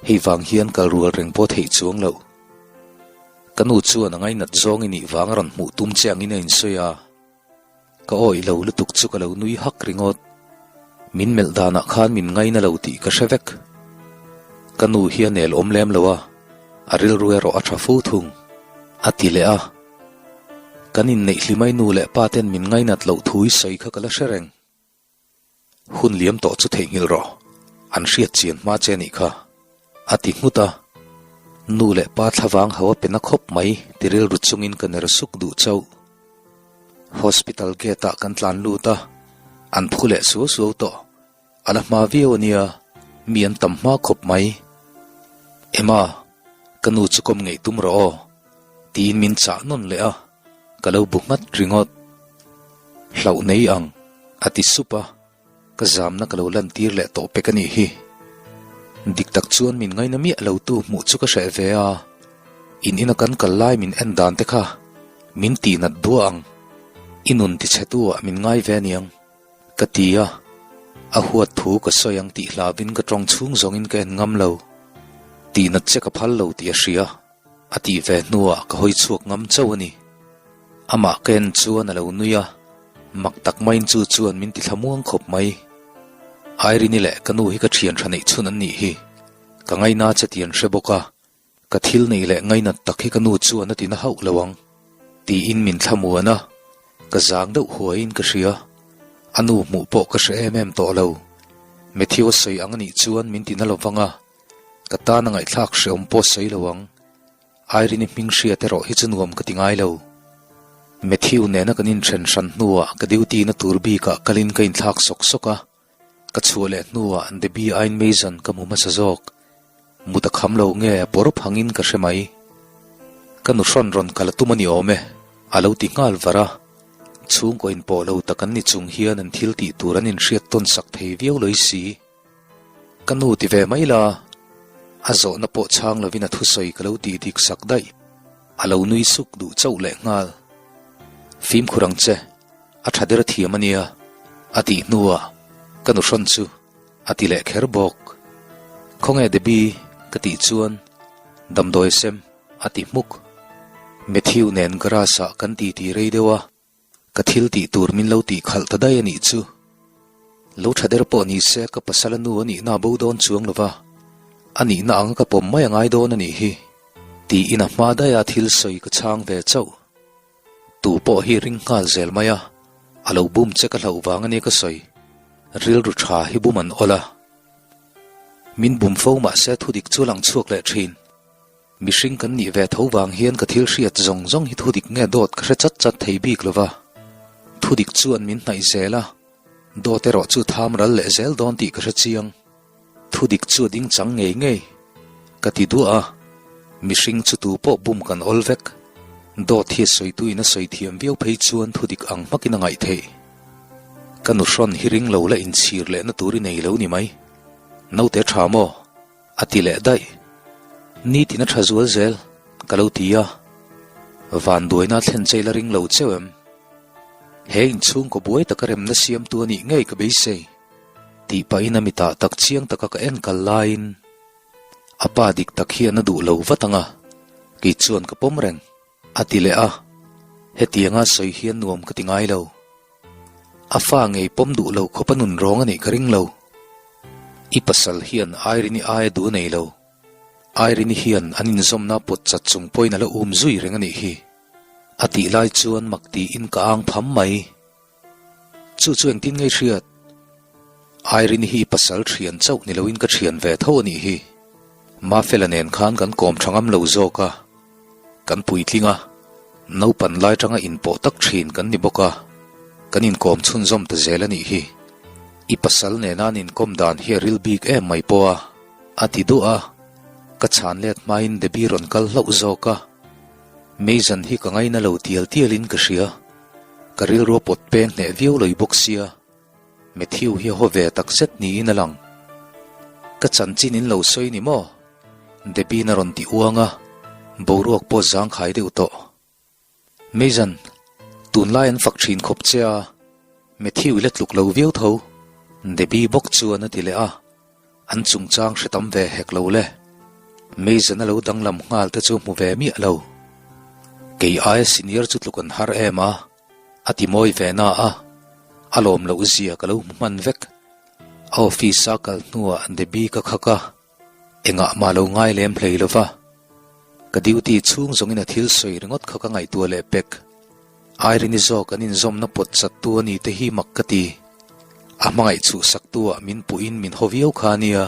Speaker 1: Hei vang hian kal rual reng pawh theih chuang loh. Ka nu chuan a ngainat zawng i nih vang a rawn hmuh tum che angin a insawi a. Ka awih lo lutuk chu ka lo nui hak ringawt. Min melh danah khan min ngaina lo tih ka hre vek. Ka nu hi a nel awm lem lo a, a rilru erawh a tha fu thung. A ti leh a. Kan inneih hlimai nu leh pa ten min ngainat loh thu i sawi kha ka la hre reng. Hun liam tawh chu theihnghilh rawh, an hriat chian hma che nih kha, a ti nghut a. Nu leh pa thlavang ho a pe na khawp mai ti rilru chungin ka ner suk duh chauh. Hospital gate ah kan tlan lut a, an phu leh suau suau tawh. A la hma viau a nia, mi an tam hma khawp mai. Emma, ka nu chu kawm ngeih tum rawh aw, tiin min chah nawn leh a, ka lo bu nghat ringawt. Hlauh nei ang, a ti sup a. Ka zamna ka lo lantir leh tawh pek a nih hi. Dik tak chuan min ngaina miah lo tu hmuh chu ka hreh ve a, in ina kan kal lai min en dan te kha min tih nat duah ang, i nun ti chhe tu ah min ngai ve aniang, ka ti a, a huat thu ka sawi ang tih hlauin ka tawng chhung zawngin ka en ngam lo. Tih nat che ka phal lo tih a hria. A tih ve hnuah ka hawi chhuak ngam chauh a ni. Amah ka en chuan a lo nui a, mak tak maiin chu chuan min ti thlamuang khawp mai. Irene-i leh ka nu hi ka thian tha neih chhun an nih hi. Ka ngaina che tih an hre bawk a, ka thil neih leh ngainat tak hi ka nu chuan a ti na hauh lo ang. Tiin min thlamuan a, ka zang deuh huaiin ka hria. A nu hmuh pawh ka hre em em tawh lo. Matthew a sawi ang a nih chuan min ti na lovang a, Ka tan a ngaihthlak hreawm pawh sawi lo ang. Irene-i hming hriat erawh hi chu nuam ka ti ngai lo. Matthew nena kan inthen hran hnuah ka duty na tur bikah kalin ka inthlak sawk sawk a, ka chhuah leh hnuah Debbie aiin Mason ka hmu hmasa zawk. Mut a kham lo nge a pawr phangin ka hre mai. Ka nu hrawn rawn kal a tum a ni awm e, a lo ti nghal var a. Chhungkaw inpawh lo tak an ni chung hian an thil tih tur an inhriat tawn sak thei viau lawih si. Ka nu ti ve mai la, a zawhna pawh chhang lovin a thusawi ka lo tih dik sak daih. A lo nui suk duh chauh leh nghal. Fimkhur ang che, a tha der thiam a nia, a tih hnuah ka nu hrawn chu a ti leh kher bawk. Khawnge Debbie? ka tih chuan damdawi sem a ti hmuk. Matthew nen garage ah kan titi rei deuh a. Ka thil tih tur min lo tih khalh ta daih a nih chu. Lo tha der pawh ni se ka pasal a nu a nihna a bo dawn chuang lo va, a nihna ang ka pawm mai a ngai dawn a nih hi, tiin a hma daiha thil sawi ka chhang ve chauh. Tu pawh hi ring nghal zel mai a, a lo bum che ka hlauh vang a nia ka sawi. Rilru tha hi bum an awl a. Min bum fo mahse thudik chu a lang chhuak leh thin. Mihring kan nih ve tho vang hian ka thil hriat zawng zawng hi thudik nge dawt ka hre chat chat thei bik lo va. Thudik chuan min hnaih zel a, dawt erawh chu tham ral leh zel dawn tih ka hre chiang. Thudik chu a ding chang ngei ngei. Ka ti duah a, mihring chu tu pawh bum kan awl vek. Dawt hi a sawituin a sawi thiam viau phei chuan thudik ang hmakin a ngaih theih. Ka nu hrawn hi ring lo la inchhir lehna tur i nei lo ni mai. Naute tha maw? A ti leh daih. Nitin a tha zual zel, ka lo ti a. Vanduaina thlen chei la ring lo cheu em? He inchhungkaw buai taka remna siamtu a nih ngei ka beisei, tih pahin a mitah tak chiang taka ka en kal laiin a pa dik tak hian a duh lo vat ang a, kei chuan ka pawm reng. A ti leh a, hetianga sawi hian nuam ka ti ngai lo. A fa ngei pawm duh lo khawp a nun rawng a nih ka ring lo. I pasal hian Irene-i aia duh a nei lo. Irene-i hian an inzawmna pawt chat chung pawhin a la um zui reng a nih hi. A tih lai chuan mak tiin ka ang pham mai. Chu chu engtin ngei hriat? Irene hi pasal thian chauh ni loin ka thian ve tho a nih hi. Mafela nen khan kan kawm tha ngam lo zawk a, kan puitling a, naupan lai tanga inpawh tak thin kan ni bawk a, kan inkawm chhunzawm ta zel a nih hi. I pasal nena an inkawm dan hi a ril bik em mai pawh a, a ti duah a, ka chhan let hmain Debbie rawn kal hlauh zawk a, Mason hi ka ngaina lo tial tialin ka hria. Ka rilru a pawt peng hneh viau loi bawk sia, Matthew hi a haw ve tak zet niin a lang. Ka chanchin in lo sawi ni maw? Debbie-in a rawn ti uang a, boruak pawh zangkhai deuh tawh. Mason, tunlai an fak thin khawp che a, Matthew i la tluk lo viau tho, Debbie bawk chuan a ti leh a. An chungchang hre tam ve hek lo le. Mason a lo danglam nghal te chu hmu ve miah lo. Kei aia senior chu tluk an har em a, a ti mawi ve na a, a lawm loh zia ka lo hmu hman vek. A office a kal hnuah Debbie ka khak a, engah mah lo ngai lem hlei lo va. Ka duty chhung zawngin a thil sawi ringawt kha ka ngaihtuah leh pek. Irene-i zawk an inzawmna pawt chattu a ni te hi mak ka ti. A hmangaih chhuhsaktu ah min puhin min haw viau kha a nia.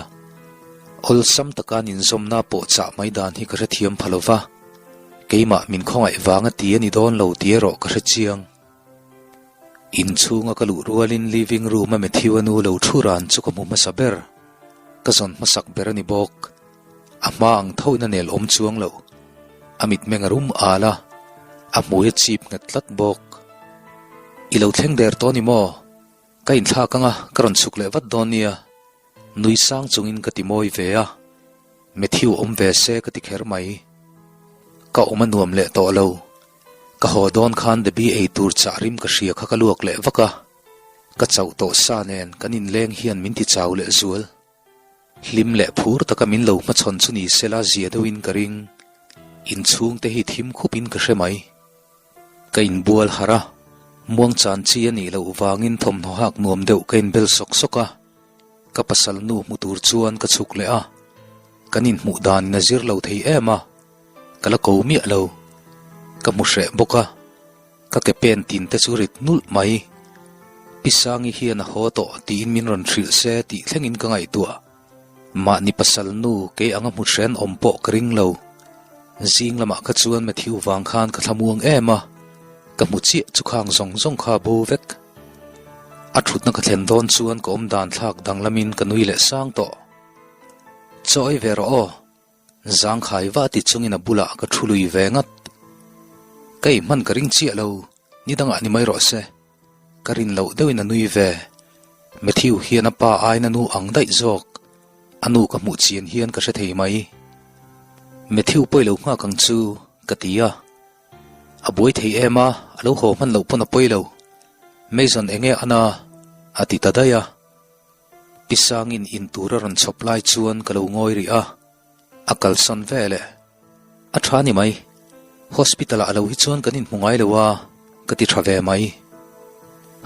Speaker 1: Awlsam taka an inzawmna pawh chah mai dan hi ka hrethiam pha lo va, keimah min khawngaih vanga ti a ni dawn lo tih erawh ka hre chiang. Inchhunga ka luh rualin living room a Matthew-a nu lo thu ran chu ka hmu hmasa ber. Ka zawn hmasak ber a ni bawk. A hma ang thoin a nel awm chuang lo. A mitmeng a rum al a, a hmui a chip nghet tlat bawk. I lo thleng der tawh ni maw? Ka inthlak anga ka rawn chhuk leh vat dawn nia. Nui sang chungin ka ti mawi ve a, Matthew awm ve se ka ti kher mai. Ka awm a nuam leh tawh lo. Ka haw dawn khan Debbie ei tur chah rim ka hria kha ka luak leh vak a, ka chauh tawh sa nen kan inleng hian min ti chau leh zual. Hlim leh phur taka min lo hmachhawn chu ni sela zia deuhin ka ring. Inchhungte hi thim khupin ka hre mai. Ka inbual harh a, muang chan chi a nih loh vangin thawmhnaw hak nuam deuh ka inbel sawk sawk a, ka pasal nu hmu tur chuan ka chhuk leh a, kan inhmuh danin a zir lo thei em a, ka la ko miah lo. Ka hmu hreh bawk a, ka ke pen tin te chu rit nulh mai. Pi Sangi hian a haw tawh tiin min rawn hrilh se tih thlengin ka ngaihtuah. Mahni pasal nu kei anga hmu hren awm pawh ka ring lo. Zing lamah kha chuan Matthew vang khan ka thlamuang em a, ka hmu chiah chu khang zawng zawng kha bo vek. A thutna ka thlen dawn chuan ka awmdan thlak danglamin ka nui leh sang tawh. Chaw ei ve rawh aw. Zangkhai va ti chungin a bulah ka thu lui ve ngat. Ka ei hman ka ring chiah lo, ni dangah ni mai rawh se. Ka rin loh deuhin a nui ve. Matthew hian a pa aiin a nu ang daih zawk. A nu ka hmuh chian hian ka hre thei mai. Matthew pawi lo nghak ang chu, ka ti a. A buai thei em a, a lo haw hman loh pawn a pawi lo. Mason enge a na? a ti ta daih a. Pi Sangin in tur a rawn chhawp lai chuan ka lo ngawi rih a, a kalsawn vel e. A tha ni mai. Hospital ah lo hi chuan kan inhmu ngai lo a, ka ti tha ve mai.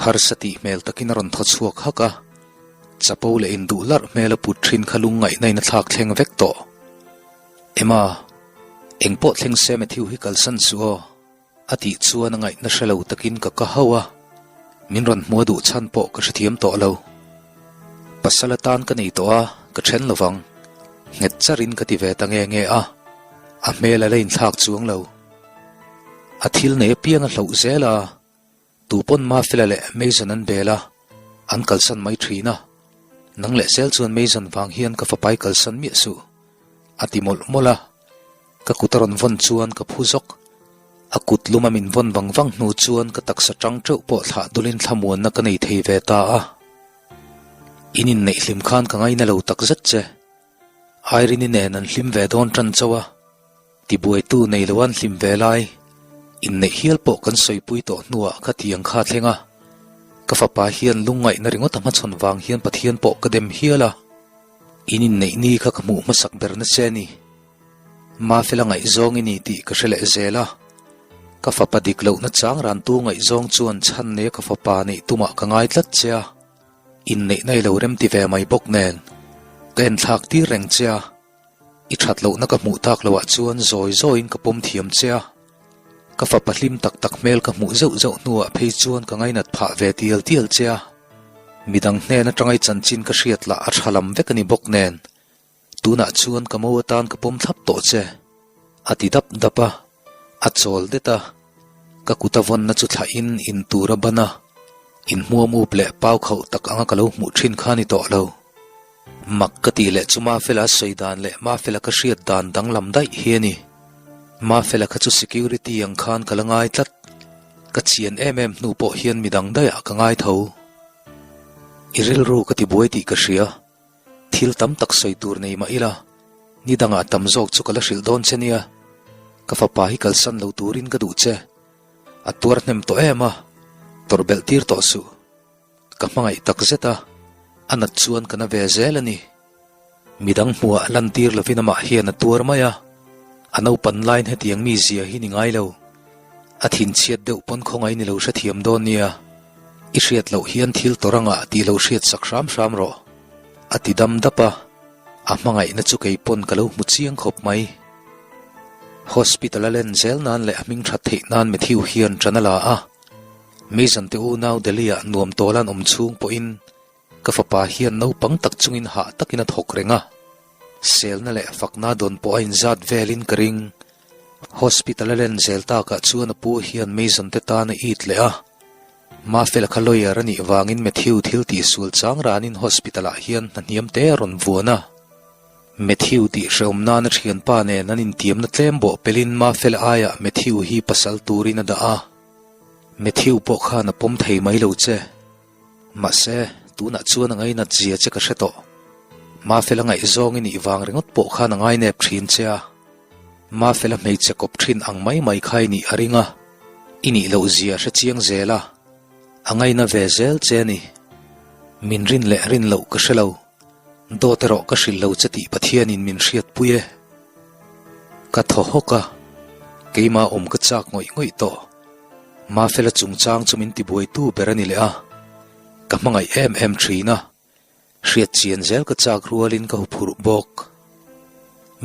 Speaker 1: Harsa tih hmel takin a rawn thaw chhuak hak a, chapo leh induh larh hmel a put thin kha lungngaihna in a thlak thleng vek tawh. Emma, engpawh thleng se Matthew hi kalsan suh aw. A tih chuan a ngaihna hre lo takin ka ka hauh a, min rawn hmu a duh chhan pawh ka hrethiam tawh lo. Pasal atan ka nei tawh a, ka then lo vang. Nghet charin ka ti ve ta nge nge a, a hmel a la inthlak chuang lo. A thil nei apiang a hloh zel a, tu pawn Mafela leh Mason an bel a, an kalsan mai thin a. Nang leh zel chuan Mason vang hian ka fapai kalsan miah suh, a ti mawlh mawlh a. Ka kut a rawn vawn chuan ka phu zawk. A kut luma min vawn vang vang hnu chuan ka taksa tang teuh pawh thlah dulin thlamuanna ka nei thei ve ta a. In inneih hlim khan ka ngaina lo tak zet che. Irene-i nen an hlim ve dawn tan chauh a. Tibuaitu nei lo an hlim ve lai. Inneih hial pawh kan sawipui tawh hnuah ka ti ang kha thleng a. Ka fapa hian lungngaihna ringawt a hmachhawn vang hian Pathian pawh ka dem hial a. In inneih ni kha ka hmuh hmasak berna che a ni. Mafela ngaihzawng i ni tih ka hre leh zel a, ka fapa dik lohna chang rantu ngaihzawng chuan chhan neia ka fapa neih tumah ka ngai tlat che a, inneihna i lo remti ve mai bawk nen ka enthlak tir reng che a, i that lohna ka hmuh tak loah chuan zawi zawiin ka pawm thiam che a, ka fapa hlim tak tak hmel ka hmuh zeuh zeuh hnuah phei chuan ka ngainat phah ve tial tial che a, midang hnen atanga i chanchin ka hriat lah a tha lam vek a ni bawk nen. Tunah chuan ka mo atan ka pawm thlap tawh che, a ti dap dap a, a chawl det a, ka kut a vawnna chu thlahin in tur a ban a, inhmuam up leh pau khauh tak anga ka lo hmuh thin kha ni tawh lo. Mak ka tih leh chu Mafela sawi dan leh Mafela ka hriat dan danglam daih hi a ni. Mafela kha chu security ang khan ka la ngai tlat, ka chian em em hnu pawh hian midang daihah ka ngai tho. I rilru ka tibuai tih ka hria. Thil tam tak sawi tur nei mah ila, ni dangah tam zawk chu ka la hrilh dawn che nia. Ka fapa hi kalsan lo turin ka duh che. A tuar hnem tawh em a, tawrh belh tir tawh suh. Ka hmangaih tak zet a, a nat chuan ka na ve zel a ni. Midang hmuhah lantir lovin amah hian a tuar mai a, a naupan laiin hetiang mi zia hi ni ngai lo. A thinchhiat deuh pawn khawngaih ni lo hrethiam dawn nia. I hriat loh hian thil tawrh anga tih lo hriat sak hram hram rawh. A ti dam dap a, a hmangaihna chu kei pawn ka lo hmu chiang khawp mai. Hospital a len zel nan leh a hming that theih nan Matthew hian ṭan a la a, Mason te unau Delhi-ah nuam tawl an awm chhung pawhin ka fapa hian naupang tak chungin hah takin a thawk reng a. Selna leh fakna dawn pawh a inzat velin ka ring. Hospital a len zel takah chuan a pu hian Mason te tan a it leh a. Mafela kha lawyer a nih vangin Matthew thil tihsual chang ranin hospital ah hian hna hniam te a rawn vuan a. Matthew tih hrehawm nana thianpa nen an intiamna tlem bawh pelin Mafela aiah Matthew hi pasal turin a dah a. Matthew pawh khan a pawm thei mai lo che. Mahse, tunah chuan a ngainat zia che ka hre tawh. Mafela ngaihzawng i nih vang ringawt pawh khan a ngainep thin che a. Mafela hmeichhe kawp thin ang mai mai kha i nih a ring a, i nih loh zia hre chiang zel a, a ngaina ve zel che a ni. Min rin leh rin loh ka hre lo, dawt erawh ka hrilh lo che tih Pathianin min hriatpui e. Ka thaw hawk a, keimah awm ka chak ngawih ngawih tawh. Mafela chungchang chu min tibuaitu ber a ni leh a, ka hmangaih em em thin a. Hriat chian zel ka chak rualin ka huphurh bawk.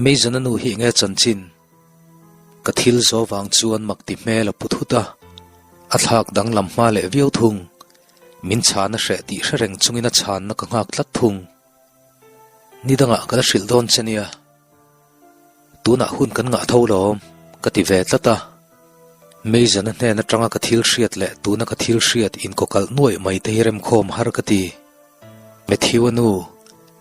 Speaker 1: Mason-a nu hi enge chanchin? Ka thil zo vang chuan mak ti hmel a pu thut a, a thlak danglam hma leh viau thung. Min chhan a hreh tih hre reng chungin a chhanna ka nghak tlat thung. Ni dangah ka la hrilh dawn che nia. Tunah hun kan ngah tho lawm, ka ti ve tlat a. Mason-a hnen atanga ka thil hriat leh tuna ka thil hriat inkawkalh nuaih mai te hi remkhawm har ka ti. Matthew-a nu,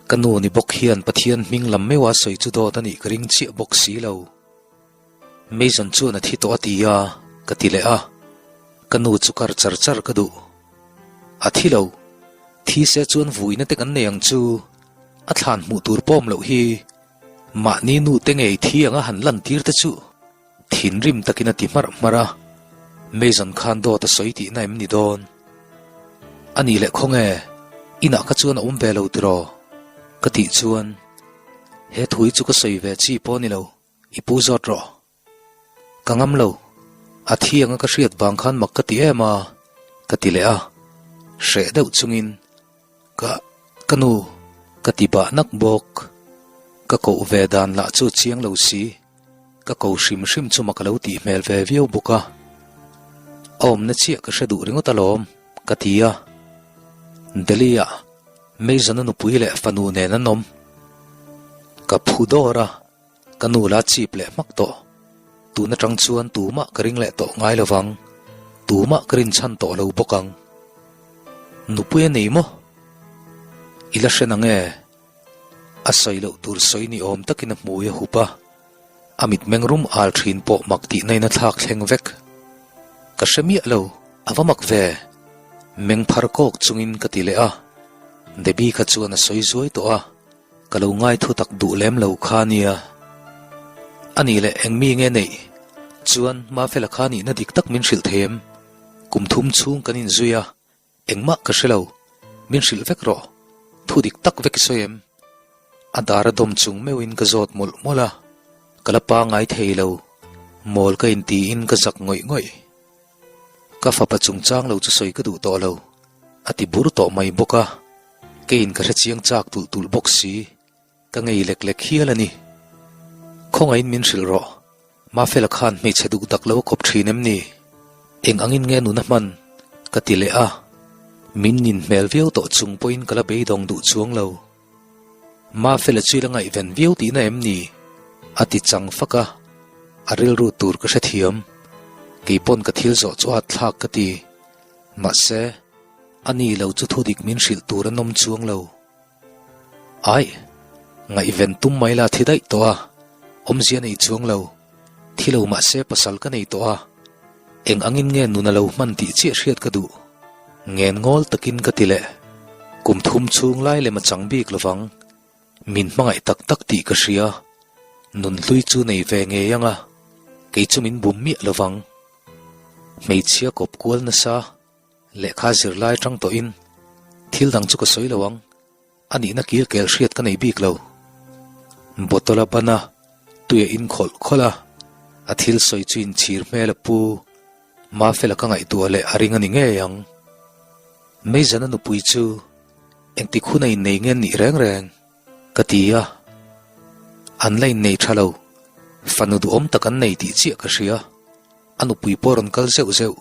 Speaker 1: ka nu ni bawk hian Pathian hming lam meuha sawi chu dawt a nih ka ring chiah bawk si lo. Mason chuan a thi tawh a ti a, ka ti leh a. Ka nu chu kar char char ka duh. A thi lo. Thi se chuan vuina te kan nei ang chu. A thlan hmuh tur pawm loh hi. Mahni nu te ngei thi anga han lan tir te chu thinrim takin a ti hmarh hmarh a. Mason khan dawt a sawi tihna em ni dawn? A nih leh khawnge, inah kha chuan a awm ve lo tiraw? Ka tih chuan, He thui chu ka sawi ve chi pawh a ni lo, i pu zawt rawh. Ka ngam lo, a thi anga ka hriat vang khan mak ka ti em a, ka ti leh a, hreh deuh chungin ka ka nu ka ti bah nak bawk. Ka koh ve dan lah chu chiang lo si, ka ko hrim hrim chu mak a lo tih hmel ve viau bawk a. A awmna chiah ka hre duh ringawt alawm, ka ti a. Delhi-ah Mason-a nupui leh fanu nen an awm. Ka phu dawr a. Ka nu la chip leh hmak tawh. Tun atang chuan tumah ka ring leh tawh ngai lo vang. Tumah ka rinchhan tawh lo bawk ang. Nupui a nei maw? I la hre nang e. A sawi loh tur sawi ni awm takin a hmui a hup a. A mitmeng rum al thin pawh mak tihna in a thlak thleng vek. Ka hre miah lo, a va mak ve. Meng phar kawk chungin ka ti leh a. Debbie kha chuan a sawi zuai tawh a. Ka lo ngai thu tak duh lem lo kha nia. A nih leh eng mi nge neih? Chuan Mafela kha nihna dik tak min hrilh thei em? Kum thum chhung kan inzui a, engmah ka hre lo. Min hrilh vek rawh. Thu dik tak vek i sawi em? A dar a dawm chung meuhin ka zawt mawlh mawlh a, ka la pangai thei lo. Mawl ka intiin ka zak ngawih ngawih. Ka fapa chungchang lo chu sawi ka duh tawh lo, a ti bur tawh mai bawk a. Keiin ka hrechiang chak tulh tulh bawk si, ka ngei lek lek hial a ni. Khawngaihin min hrilh rawh, Mafela khan hmeichhe duk dak lo a kawp thin em ni? Eng angin nge nun a hman? ka ti leh a, min nin hmel viau tawh chung pawhin ka la beidawng duh chuang lo. Mafela chu i la ngaihven viau tihna em ni? a ti chang fak a, a rilru tur ka hrethiam. Keipawn ka thil zawh chu a thlak ka ti. Mahse. A ni lo chu thudik min hrilh tur an awm chuang lo. Aih, ngaihven tum mai la thi daih tawh a, awmzia nei chuang lo. Thi lo mahse pasal ka nei tawh a, eng angin nge nun a lo hman tih chiah hriat ka duh. Ngen ngawl takin ka ti leh. Kum thum chhung lai lem a chang bik lovang. Min hmangaih tak tak tih ka hria. Nun hlui chu nei ve ngei ang a, kei chu min bum miah lovang. Hmeichhia kawp kual nasa. Lehkha zirlai atang tawhin thil dang chu ka sawi lo ang, a nihna kil kel hriat ka nei bik lo. Bottle a ban a, tui a in khawlh khawlh a, a thil sawi chu inchhir hmel a pu. Mafela ka ngaihtuah leh a ring a ni ngei ang. Meizana nupui chu engtik hun a innei nge nih reng reng? Ka ti a, an la innei tha lo, fanu duhawm tak an nei tih chiah ka hria. A nupui pawh a rawn kal zeuh zeuh.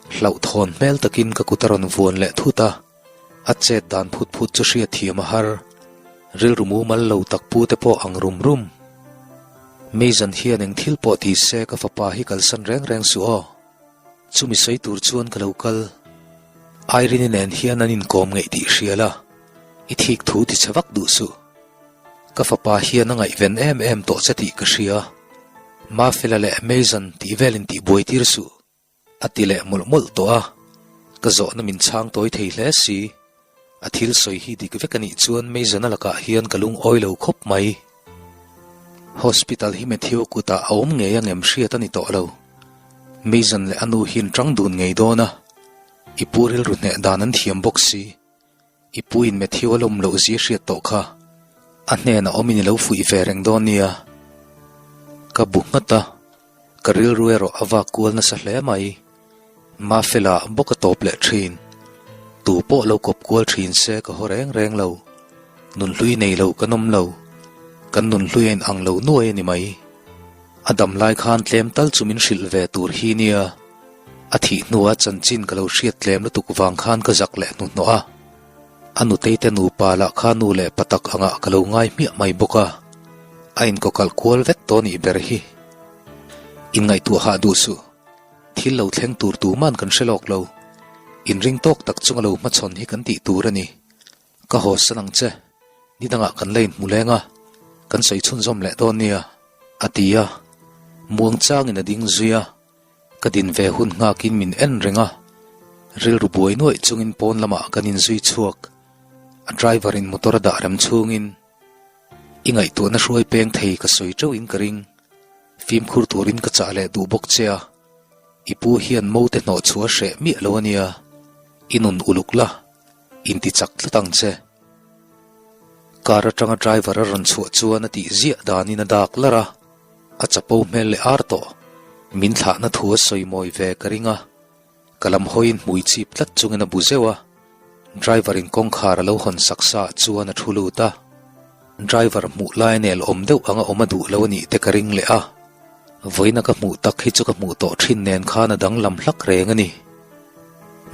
Speaker 1: Hlauhthawn hmel takin ka kut a rawn vuan leh thut a, a chet dan phut phut chu hriat thiam a har. Rilru mumal lo tak pu te pawh ang rum rum. Mason hian eng thil pawh ti se ka fapa hi kalsan reng reng suh aw. Chumi sawi tur chuan ka lo kal. Irene-i nen hian an inkawm ngeih tih hria la, i thik thu ti che vak duh suh. Ka fapa hian a ngaihven em em tawh che tih ka hria. Mafela leh Mason tih velin tihbuai tir suh. A ti leh mawlh mawlh tawh a, ka zawhna min chhang tawi thei hle si. A thil sawi hi dik vek a nih chuan Mason-a lakah hian ka lungawi lo khawp mai. Hospital hi Matthew kutah a awm ngei ang em hriat a ni tawh lo. Mason leh a nu hian ṭang dun ngei dawn a, i pu rilru hneh dan an thiam bawk si. I puin Matthew a lawm loh zia hriat tawh kha a hnenah awmin i lo fuih ve reng dawn nia. Ka bu nghat a, ka rilru erawh a vak kual nasa hle mai. Mafela bawk a tawp leh thin. Tu pawh lo kawp kual thin se ka haw reng reng lo. Nunhlui nei lo kan awm lo. Kan nunhlui a inang lo nuai a ni mai. A dam lai khan tlem tal chu min hrilh ve tur hi nia. A thih hnua chanchin ka lo hriat tlem lutuk vang khan ka zak leh hnuhnawh a. A nutei te nupa lah kha nu leh pa tak angah ka lo ngai hmiah mai bawk a. A inkawkalh kual vek tawh nih ber hi. Inngaihtuah hah duh suh. Thil lo thleng tur tuman kan hre lawk lo. Inring tawk tak chunga lo hmachhawn hi kan tih tur a ni. Ka haw san ang che, ni dangah kan la inhmu leng a, kan sawi chhunzawm leh dawn nia, a ti a. Muangchangin a ding zui a, ka din ve hun nghakin min en reng a. Rilru buai nuaih chungin pawn lamah kan inzui chhuak. A driver in motor a dah rem chhungin i ngaihtuahna hruai peng thei ka sawi teuhin ka ring. Fimkhur turin ka chah leh duh bawk che a. I pu hian mote hnawh chhuah hreh miah lo a nia, i nun uluk la. Inti chak tlat ang che. Car atanga driver a rawn chhuah chuan a tih ziah danin a dak lar a, a chapo hmel leh ar tawh. Min thlahna thu a sawi mawi ve ka ring a, ka lam hawiin hmui chip tlat chungin a bu zeuh a, driver in kawngkhar a lo hawn sak sa ah chuan a thu lut a. Driver hmuh lai nel awm deuh anga awm a duh lo a nih te ka ring leh a, vawiina ka hmuh tak hi chu ka hmuh tawh thin nen khan a danglam hlak reng a ni.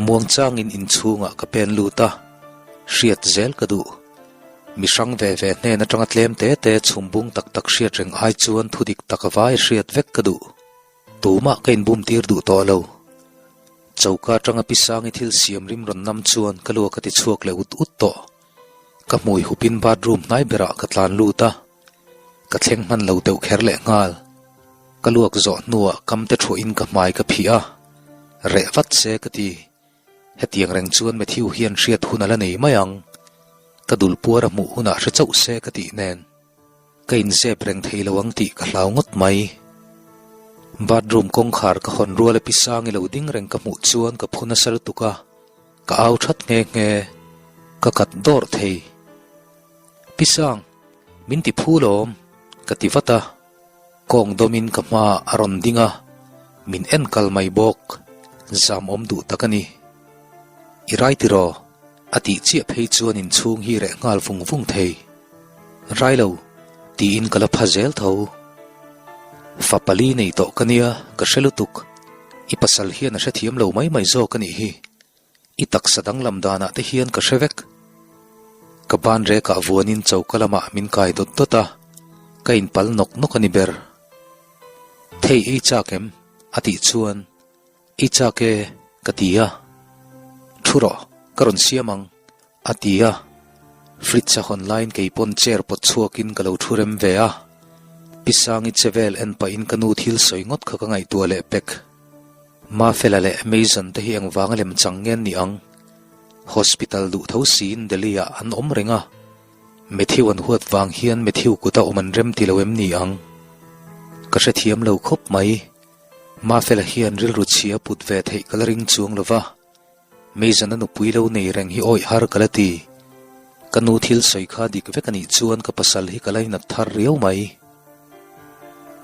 Speaker 1: Muangchangin inchhungah ka pen lut a, hriat zel ka duh. Mi hrang ve ve hnen atanga tlem te te chhum bung tak tak hriat reng ai chuan thu dik tak vai hriat vek ka duh. Tumah ka inbum tir duh tawh lo. Choka atanga Pisangi thil siam rim rawn nam chuan ka luak a ti chhuak leh ut ut tawh. Ka hmui hupin bathroom hnai berah ka tlan lut a, ka thleng hman lo deuh kher leh nghal. Ka luak zawh hnuah kam te thuahin ka hmai ka phih a, reh vat se ka ti. Hetiang reng chuan Matthew hian hriat hun a la nei mai ang. Ka dul puar a hmuh hunah hre chauh se ka tih nen. Ka inzep reng thei lo ang tih ka hlau ngawt mai. Bathroom kawngkhar ka hawn rual a Pisangi lo ding reng ka hmuh chuan ka phu nasa lutuk a. Ka au that nghe nghe, ka kat dawrh thei. Pi Sang, min ti phu lawm, ka ti vat a. Kawng dawmin ka hmaah a rawn ding a, min en kal mai bawk. Zam awm duh tak a ni. I rai tiraw? A tih chiah phei chuan inchhung hi reh nghal vung vung thei. Rai lo, tiin ka la pha zel tho. Fa pali nei tawh ka nia, ka hre lutuk. I pasal hian a hrethiam lo mai mai zawk a nih hi. I taksa danglam danah te hian ka hre vek. Ka ban rekah vuanin choka lamah min kai dawt dawt a, ka inpal nawk nawk a ni ber. Thei ei chak em? a tih chuan I chak e, ka ti a. Thu rawh, ka rawn siam ang, a ti a. Fridge a hawn laiin kei pawn chair pawt chhuakin ka lo thu rem ve a. Pi Sangi che vel en pahin ka nu thil sawi ngawt kha ka ngaihtuah leh pek. Mafela leh Mason te hi engvanga lem chang nge an nih ang? Hospital duh tho siin Delhi ah an awm reng a. Matthew an huat vang hian Matthew kuta awm an rem ti lo em ni ang? Ka hrethiam lo khawp mai. Mafela hian rilru chhia put ve theih ka la ring chuang lo va, Mason-a nupui lo nei reng hi awih har ka la ti. Ka nu thil sawi kha dik vek a nih chuan ka pasal hi ka lainat thar riau mai.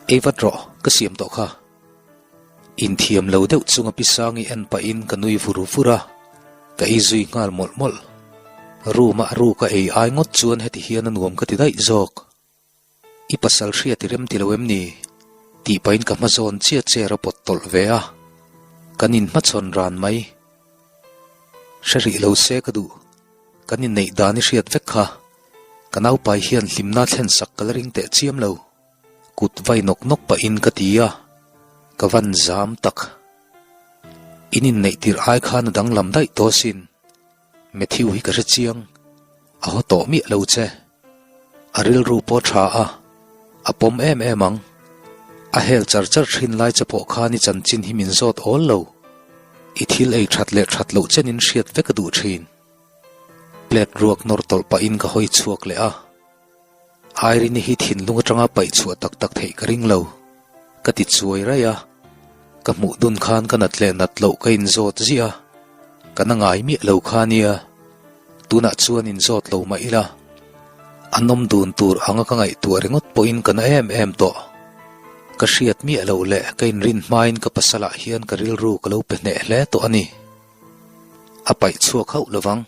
Speaker 1: Ei vat rawh, ka siam tawh kha. Inthiam lo deuh chunga Pi Sangi en pahin ka nui vur vur a, ka ei zui nghal mawlh mawlh. Room-a a ruk a ei ai ngawt chuan heti hian a nuam ka ti daih zawk. I pasal hriat i rem ti lo em ni? tih pahin ka hmazawn chiah chair a pawt tawlh ve a, kan inhmachhawn ran mai. Hre rih lo se ka duh, kan inneih dan i hriat vek kha. Ka naupai hian hlimna thlen sak ka la ring teh chiam lo. Kut vai nawk nawk pahin ka ti a, ka van zam tak. In inneih tirh ai khan a danglam daih tawh asin. Matthew hi ka hre chiang, a haw tawh miah lo che. A rilru pawh tha a, a pawm em em ang. A hel char char thin lai che pawh khan i chanchin hi min zawt awl lo. I thil ei that leh that loh chenin hriat vek a duh thin. Plate ruak nawr tawlh pahin ka hawi chhuak leh a. Irene hi thinlung atanga paih chhuah tak tak theih ka ring lo. Ka ti chuai raih a, ka hmuh dun khan ka nat leh nat loh ka inzawt ziah a, ka na ngai miah lo kha nia, tunah chuan inzawt lo mah ila, a nawm dun tur anga ka ngaihtuah ringawt pawhin ka na em em tawh. Ka hriat miah loh leh ka inrin hmain ka pasalah hian ka rilru ka lo pe hneh hle tawh a ni. A paih chhuak hauh lovang.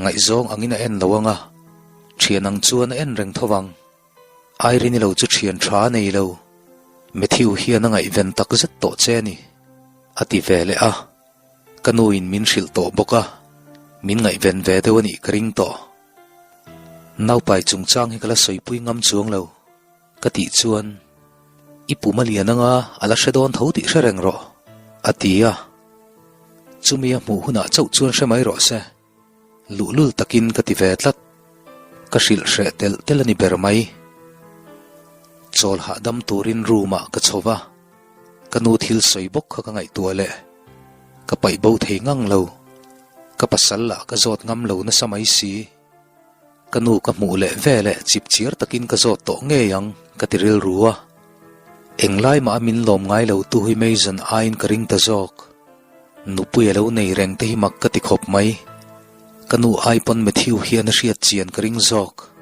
Speaker 1: Ngaihzawng angin a en lo ang a, thian ang chuan a en reng tho vang. Irene lo chu thian tha a nei lo, Matthew hian a ngaihven tak zet tawh che a ni, a ti ve leh a. Ka nuin min hrilh tawh bawk a, min ngaihven ve deuh a nih ka ring tawh. Naupai chungchang hi ka la sawipui ngam chuang lo, ka tih chuan, I pum a lian anga a la hre dawn tho tih hre reng rawh, a ti a. Chumi a hmuh hunah chauh chuan hre mai rawh se. Luhlul takin ka ti ve tlat. Ka hrilh hreh telh telh a ni ber mai. Chawl hahdam turin room ah ka chho va, ka nu thil sawi bawk kha ka ngaihtuah leh. Ka paih bo thei ngang lo. Ka pasal lah ka zawt ngam lo nasa mai si. Ka nu ka hmuh leh ve leh chip chiar takin ka zawt tawh ngei ang ka ti rilru a. Englai mah a min lawm ngai lo tu hi Mason aiin ka ring ta zawk. Nupui a lo nei reng te hi mak ka ti khawp mai. Ka nu ai pawn Matthew hian a hriat chian ka ring zawk.